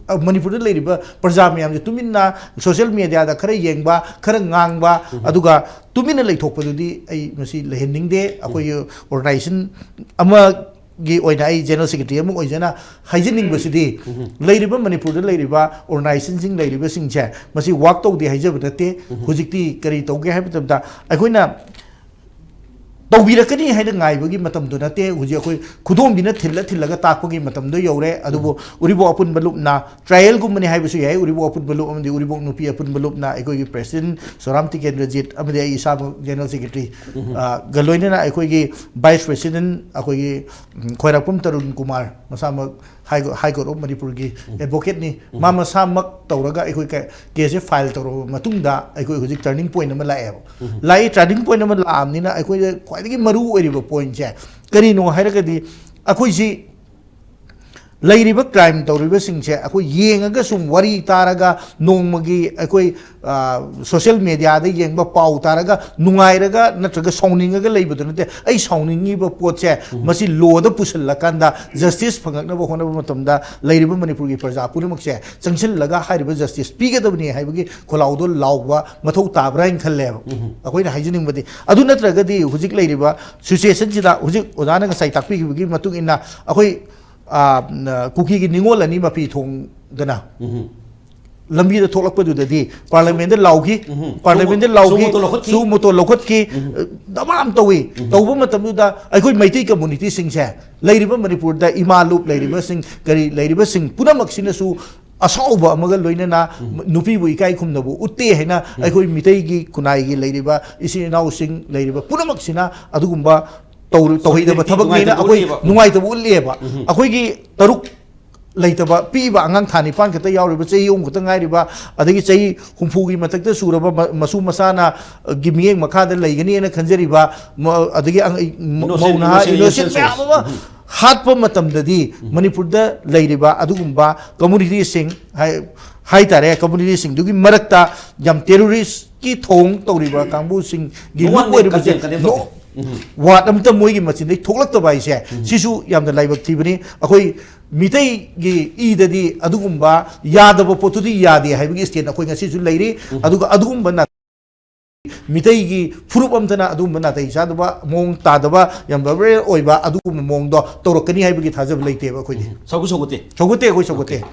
ꯑ, ꯃꯅꯤꯄꯨꯔꯗ ꯂꯩꯔꯤꯕ ꯄ꯭ꯔꯖꯥ ꯃꯌꯥꯝꯁꯦ ꯇꯨꯃꯤꯟꯅ ꯁꯣꯁꯤꯌꯦꯜ ꯃꯦꯗꯤꯌꯥꯗ ꯈꯔ ꯌꯦꯡꯕ, ꯈꯔ ꯉꯥꯡꯕ, ꯑꯗꯨꯒ ꯇꯨꯃꯤꯟꯅ ꯂꯩꯊꯣꯛꯄꯗꯨꯗꯤ ꯑꯩ ꯃꯁꯤ ꯂꯩꯍꯟꯅꯤꯡꯗꯦ꯫ ꯑꯩꯈꯣꯏꯒꯤ ꯑꯣꯔꯒꯅꯥꯏꯖꯦꯁꯟ ꯑꯃꯒꯤ ꯑꯣꯏꯅ ꯑꯩ ꯖꯦꯅꯔꯦꯜ ꯁꯦꯀ꯭ꯔꯦꯇꯔꯤ ꯑꯃ ꯑꯣꯏꯖꯅ ꯍꯥꯏꯖꯅꯤꯡꯕꯁꯤꯗꯤ, ꯂꯩꯔꯤꯕ ꯃꯅꯤꯄꯨꯔꯗ ꯂꯩꯔꯤꯕ ꯑꯣꯔꯒꯅꯥꯏꯖꯦꯁꯟꯁꯤꯡ ꯂꯩꯔꯤꯕꯁꯤꯡꯁꯦ ꯃꯁꯤ ꯋꯥꯛ ꯇꯧꯗꯦ ꯍꯥꯏꯖꯕ ꯅꯠꯇꯦ꯫ ꯍꯧꯖꯤꯛꯇꯤ ꯀꯔꯤ ꯇꯧꯒꯦ ꯍꯥꯏꯕ ꯃꯇꯝꯗ, ꯑꯩꯈꯣꯏꯅ ꯇꯧꯕꯤꯔꯛꯀꯅꯤ ꯍꯥꯏꯅ ꯉꯥꯏꯕꯒꯤ ꯃꯇꯝꯗꯣ ꯅꯠꯇꯦ꯫ ꯍꯧꯖꯤꯛ ꯑꯩꯈꯣꯏ ꯈꯨꯗꯣꯝꯕꯤꯅ ꯊꯤꯜꯂ ꯊꯤꯜꯂꯒ ꯇꯥꯛꯄꯒꯤ ꯃꯇꯝꯗꯣ ꯌꯧꯔꯦ꯫ ꯑꯗꯨꯕꯨ ꯎꯔꯤꯄꯣꯛ ꯑꯄꯨꯟꯕ ꯂꯨꯞꯅ ꯇ꯭ꯔꯥꯌꯦꯜꯒꯨꯝꯕꯅꯤ ꯍꯥꯏꯕꯁꯨ ꯌꯥꯏ꯫ ꯎꯔꯤꯄꯣꯛ ꯑꯄꯨꯟꯕ ꯂꯨꯞ ꯑꯃꯗꯤ ꯎꯔꯤꯄꯣꯛ ꯅꯨꯄꯤ ꯑꯄꯨꯟꯕ ꯂꯨꯞꯅ ꯑꯩꯈꯣꯏꯒꯤ ꯄ꯭ꯔꯦꯁꯤꯗꯦꯟꯠ ꯁꯣꯔꯥꯝ ꯇꯤꯀꯦꯟꯗ꯭ꯔꯖꯤꯠ ꯑꯃꯗꯤ ꯑꯩ ꯏꯁꯥꯃꯛ ꯖꯦꯅꯔꯦꯜ ꯁꯦꯀ꯭ꯔꯦꯇꯔꯤ, ꯑ, ꯒ ꯂꯣꯏꯅꯅ ꯑꯩꯈꯣꯏꯒꯤ ꯚꯥꯏꯁ ꯄ꯭ꯔꯦꯁꯤꯗꯦꯟꯠ ꯑꯩꯈꯣꯏꯒꯤ, ꯎꯝ, ꯈ꯭ꯋꯥꯏꯔꯥꯛꯄꯝ ꯇꯔꯨꯟ ꯀꯨꯃꯥꯔ, ꯃꯁꯥꯃꯛ ꯍꯥꯏ, ꯍꯥꯏ ꯀꯣꯔꯠ ꯑꯣꯐ ꯃꯅꯤꯄꯨꯔꯒꯤ ꯑꯦꯗꯚꯣꯀꯦꯠꯅꯤ꯫ ꯃꯥ ꯃꯁꯥꯃꯛ ꯇꯧꯔꯒ ꯑꯩꯈꯣꯏ ꯀꯦ-, ꯀꯦꯁꯁꯦ ꯐꯥꯏꯜ ꯇꯧꯔꯕ ꯃꯇꯨꯡꯗ ꯑꯩꯈꯣꯏ ꯍꯧꯖꯤꯛ ꯇꯔꯅꯤꯡ ꯄꯣꯏꯟꯠ ꯑꯃ ꯂꯥꯛꯑꯦꯕ꯫ ꯂꯥꯛꯏ, ꯇꯔꯅꯤꯡ ꯄꯣꯏꯟꯠ ꯑꯃ ꯂꯥꯛꯑꯕꯅꯤꯅ ꯑꯩꯈꯣꯏꯗ ꯈ꯭ꯋꯥꯏꯗꯒꯤ ꯃꯔꯨ ꯑꯣꯏꯔꯤꯕ ꯄꯣꯏꯟꯠꯁꯦ ꯀꯔꯤꯅꯣ ꯍꯥꯏꯔꯒꯗꯤ, ꯑꯩꯈꯣꯏꯁꯤ ꯂꯩꯔꯤꯕ ꯀ꯭ꯔꯥꯏꯝ ꯇꯧꯔꯤꯕꯁꯤꯡꯁꯦ ꯑꯩꯈꯣꯏ ꯌꯦꯡꯉꯒ ꯁꯨꯝ ꯋꯥꯔꯤ ꯇꯥꯔꯒ ꯅꯣꯡꯃꯒꯤ ꯑꯩꯈꯣꯏ, ꯑ, ꯁꯣꯁꯤꯌꯦꯜ ꯃꯦꯗꯤꯌꯥꯗ ꯌꯦꯡꯕ ꯄꯥꯎ ꯇꯥꯔꯒ ꯅꯨꯡꯉꯥꯏꯔꯒ ꯅꯠꯇ꯭ꯔꯒ ꯁꯥꯎꯅꯤꯡꯉꯒ ꯂꯩꯕꯗꯨ ꯅꯠꯇꯦ꯫ ꯑꯩ ꯁꯥꯎꯅꯤꯡꯉꯤꯕ ꯄꯣꯠꯁꯦ ꯃꯁꯤ ꯂꯣꯗ ꯄꯨꯁꯤꯜꯂꯀꯥꯟꯗ ꯖꯁꯇꯤꯁ ꯐꯪꯉꯛꯅꯕ ꯍꯣꯠꯅꯕ ꯃꯇꯝꯗ ꯂꯩꯔꯤꯕ ꯃꯅꯤꯄꯨꯔꯒꯤ ꯄ꯭ꯔꯖꯥ ꯄꯨꯝꯅꯃꯛꯁꯦ ꯆꯪꯁꯤꯜꯂꯒ ꯍꯥꯏꯔꯤꯕ ꯖꯁꯇꯤꯁ ꯄꯤꯒꯗꯕꯅꯤ ꯍꯥꯏꯕꯒꯤ ꯈꯣꯜꯂꯥꯎꯗꯣ ꯂꯥꯎꯕ ꯃꯊꯧ ꯇꯥꯕ꯭ꯔꯥ ꯍꯥꯏꯅ ꯈꯜꯂꯦꯕ꯫ ꯑꯩꯈꯣꯏꯅ ꯍꯥꯏꯖꯅꯤꯡꯕꯗꯤ ꯑꯗꯨ ꯅꯠꯇ꯭ꯔꯒꯗꯤ ꯍꯧꯖꯤꯛ ꯂꯩꯔꯤꯕ ꯁꯤꯆꯨꯋꯦꯁꯟꯁꯤꯗ ꯍꯧꯖꯤꯛ ꯑꯣꯖꯥꯅ ꯉꯁꯥꯏ ꯇꯥꯛꯄꯤꯈꯤꯕꯒꯤ ꯃꯇꯨꯡ ꯏꯟꯅ ꯑꯩꯈꯣꯏ, ꯑ, ꯀꯨꯀꯤꯒꯤ ꯅꯤꯉꯣꯜ ꯑꯅꯤ ꯃꯄꯤ ꯊꯣꯡꯗꯅ ꯂꯝꯕꯤꯗ ꯊꯣꯛꯂꯛꯄꯗꯨꯗꯗꯤ ꯄꯥꯔꯂꯤꯌꯥꯃꯦꯟꯗ ꯂꯥꯎꯈꯤ, ꯎꯝ꯫ ꯄꯥꯔꯂꯤꯌꯥꯃꯦꯟꯗ ꯁꯨ-, ꯂꯥꯎꯈꯤ, ꯁꯨ ꯃꯣꯇꯣ ꯂꯧꯈꯠꯈꯤ꯫ ꯁꯨ ꯃꯣꯇꯣ ꯂꯧꯈꯠꯈꯤ, ꯎꯝ꯫ ꯗꯃꯥ ꯑꯃ ꯇꯧꯏ꯫ ꯎꯝ꯫ ꯇꯧꯕ ꯃꯇꯝꯗꯨꯗ ꯑꯩꯈꯣꯏ ꯃꯩꯇꯩ ꯀꯝꯃꯨꯅꯤꯇꯤꯁꯤꯡꯁꯦ, ꯂꯩꯔꯤꯕ ꯃꯅꯤꯄꯨꯔꯗ ꯏꯃꯥ ꯂꯨꯞ ꯂꯩꯔꯤꯕꯁꯤꯡ, ꯀꯔꯤ ꯂꯩꯔꯤꯕꯁꯤꯡ ꯄꯨꯝꯅꯃꯛꯁꯤꯅꯁꯨ ꯑꯁꯥꯎꯕ ꯑꯃꯒ ꯂꯣꯏꯅꯅ ꯎꯝ꯫ ꯅꯨꯄꯤꯕꯨ ꯏꯀꯥꯏ ꯈꯨꯝꯅꯕ ꯎꯠꯇꯦ ꯍꯥꯏꯅ ꯎꯝ꯫ ꯑꯩꯈꯣꯏ ꯃꯤꯇꯩꯒꯤ ꯈꯨꯟꯅꯥꯏꯒꯤ ꯂꯩꯔꯤꯕ ꯏꯆꯤꯟ ꯏꯅꯥꯎꯁꯤꯡ ꯂꯩꯔꯤꯕ ꯄꯨꯝꯅꯃꯛꯁꯤꯅ ꯑꯗꯨꯒꯨꯝꯕ ꯇꯧꯔ-, ꯇꯧꯍꯩꯗꯕ ꯁꯣꯂꯤꯗꯔꯤꯇꯤ ꯊꯕꯛꯅꯦꯅ ꯅꯨꯡꯉꯥꯏꯇꯕ ꯑꯩꯈꯣꯏ ꯎꯠꯂꯤꯕ꯫ ꯎꯝ꯫ ꯅꯨꯡꯉꯥꯏꯇꯕ ꯎꯠꯂꯤꯑꯕ꯫ ꯎꯝ꯫ ꯑꯩꯈꯣꯏꯒꯤ ꯇꯔꯨꯛ ꯂꯩꯇꯕ ꯄꯤꯛꯏꯕ ꯑꯉꯥꯡ ꯊꯥ ꯅꯤꯄꯥꯟ ꯈꯛꯇ ꯌꯥꯎꯔꯤꯕ, ꯆꯍꯤ ꯑꯍꯨꯝ ꯈꯛꯇ ꯉꯥꯏꯔꯤꯕ, ꯑꯗꯒꯤ ꯆꯍꯤ ꯍꯨꯝꯐꯨꯒꯤ ꯃꯊꯛꯇ ꯁꯨꯔꯕ ꯃ-, ꯃꯁꯨ ꯃꯆꯥꯅ, ꯑ, ꯒꯤ ꯃꯤꯠꯌꯦꯡ ꯃꯈꯥꯗ ꯂꯩꯒꯅꯤꯅ ꯈꯟꯖꯔꯤꯕ, ꯃ-, ꯑꯗꯒꯤ ꯑꯉ-, ꯃ-, ꯏꯅꯣꯁꯦꯟ, ꯃꯧ ꯅꯍꯥ, ꯏꯅꯣꯁꯦꯟ, ꯏꯅꯣꯁꯦꯟ ꯏꯅꯣꯁꯦꯟ ꯃꯌꯥꯝ ꯁꯣꯜꯁ꯫ ꯑꯃ ꯎꯝ꯫ ꯍꯥꯠꯄ ꯃꯇꯝꯗꯗꯤ ꯎꯝ꯫ ꯃꯅꯤꯄꯨꯔꯗ ꯂꯩꯔꯤꯕ ꯑꯗꯨꯒꯨꯝꯕ ꯀꯝꯃꯨꯅꯤꯇꯤꯁꯤꯡ ꯍꯥꯏ-, ꯍꯥꯏꯇꯥꯔꯦ, ꯀꯝꯃꯨꯅꯤꯇꯤꯁꯤꯡꯗꯨꯒꯤ ꯃꯔꯛꯇ ꯌꯥꯝ ꯇꯦꯔꯣꯔꯤꯁꯀꯤ ꯊꯧꯑꯣꯡ ꯇꯧꯔꯤꯕ ꯀꯥꯡꯕꯨꯁꯤꯡꯒꯤ ꯅꯣꯡꯉꯥꯟ ꯂꯨꯞ ꯑꯣꯏꯔꯤꯕꯁꯦ ꯀꯟꯗꯦꯝ, ꯀꯟꯗꯦꯝ ꯅꯣ-, ꯇꯧꯗꯦ꯫ ꯋꯥꯔꯗ ꯑꯃꯇ ꯃꯣꯏꯒꯤ ꯃꯆꯤꯟꯗꯩ ꯊꯣꯛꯂꯛꯇꯕ ꯍꯥꯏꯁꯦ, ꯁꯤꯁꯨ ꯌꯥꯝꯅ ꯂꯥꯏꯕꯛ ꯊꯤꯕꯅꯤ꯫ ꯑꯩꯈꯣꯏ ꯃꯤꯇꯩꯒꯤ ꯏꯗꯗꯤ ꯑꯗꯨꯒꯨꯝꯕ ꯌꯥꯗꯕ ꯄꯣꯠꯇꯨꯗꯤ ꯌꯥꯗꯦ ꯍꯥꯏꯕꯒꯤ stand ꯑꯩꯈꯣꯏ ꯉꯁꯤꯁꯨ ꯂꯩꯔꯤ꯫ ꯑꯗꯨꯒ ꯑꯗꯨꯒꯨꯝꯕ ꯅꯥ-, ꯃꯤꯇꯩꯒꯤ ꯐꯨꯔꯨꯞ ꯑꯝꯇꯅ ꯑꯗꯨꯒꯨꯝꯕ ꯅꯥꯇꯩ ꯆꯥꯗꯕ, ꯃꯑꯣꯡ ꯇꯥꯗꯕ, ꯌꯥꯝ violent ꯑꯣꯏꯕ ꯑꯗꯨꯒꯨꯝꯕ ꯃꯑꯣꯡꯗꯣ ꯇꯧꯔꯛꯀꯅꯤ ꯍꯥꯏꯕꯒꯤ ꯊꯥꯖꯕ ꯂꯩꯇꯦꯕ ꯑꯩꯈꯣꯏꯗꯤ꯫ ꯁꯧꯒꯠ-, ꯁꯧꯒꯠꯇꯦ꯫ ꯁꯧꯒꯠꯇꯦ, ꯑꯩꯈꯣꯏ ꯁꯧꯒꯠꯇꯦ꯫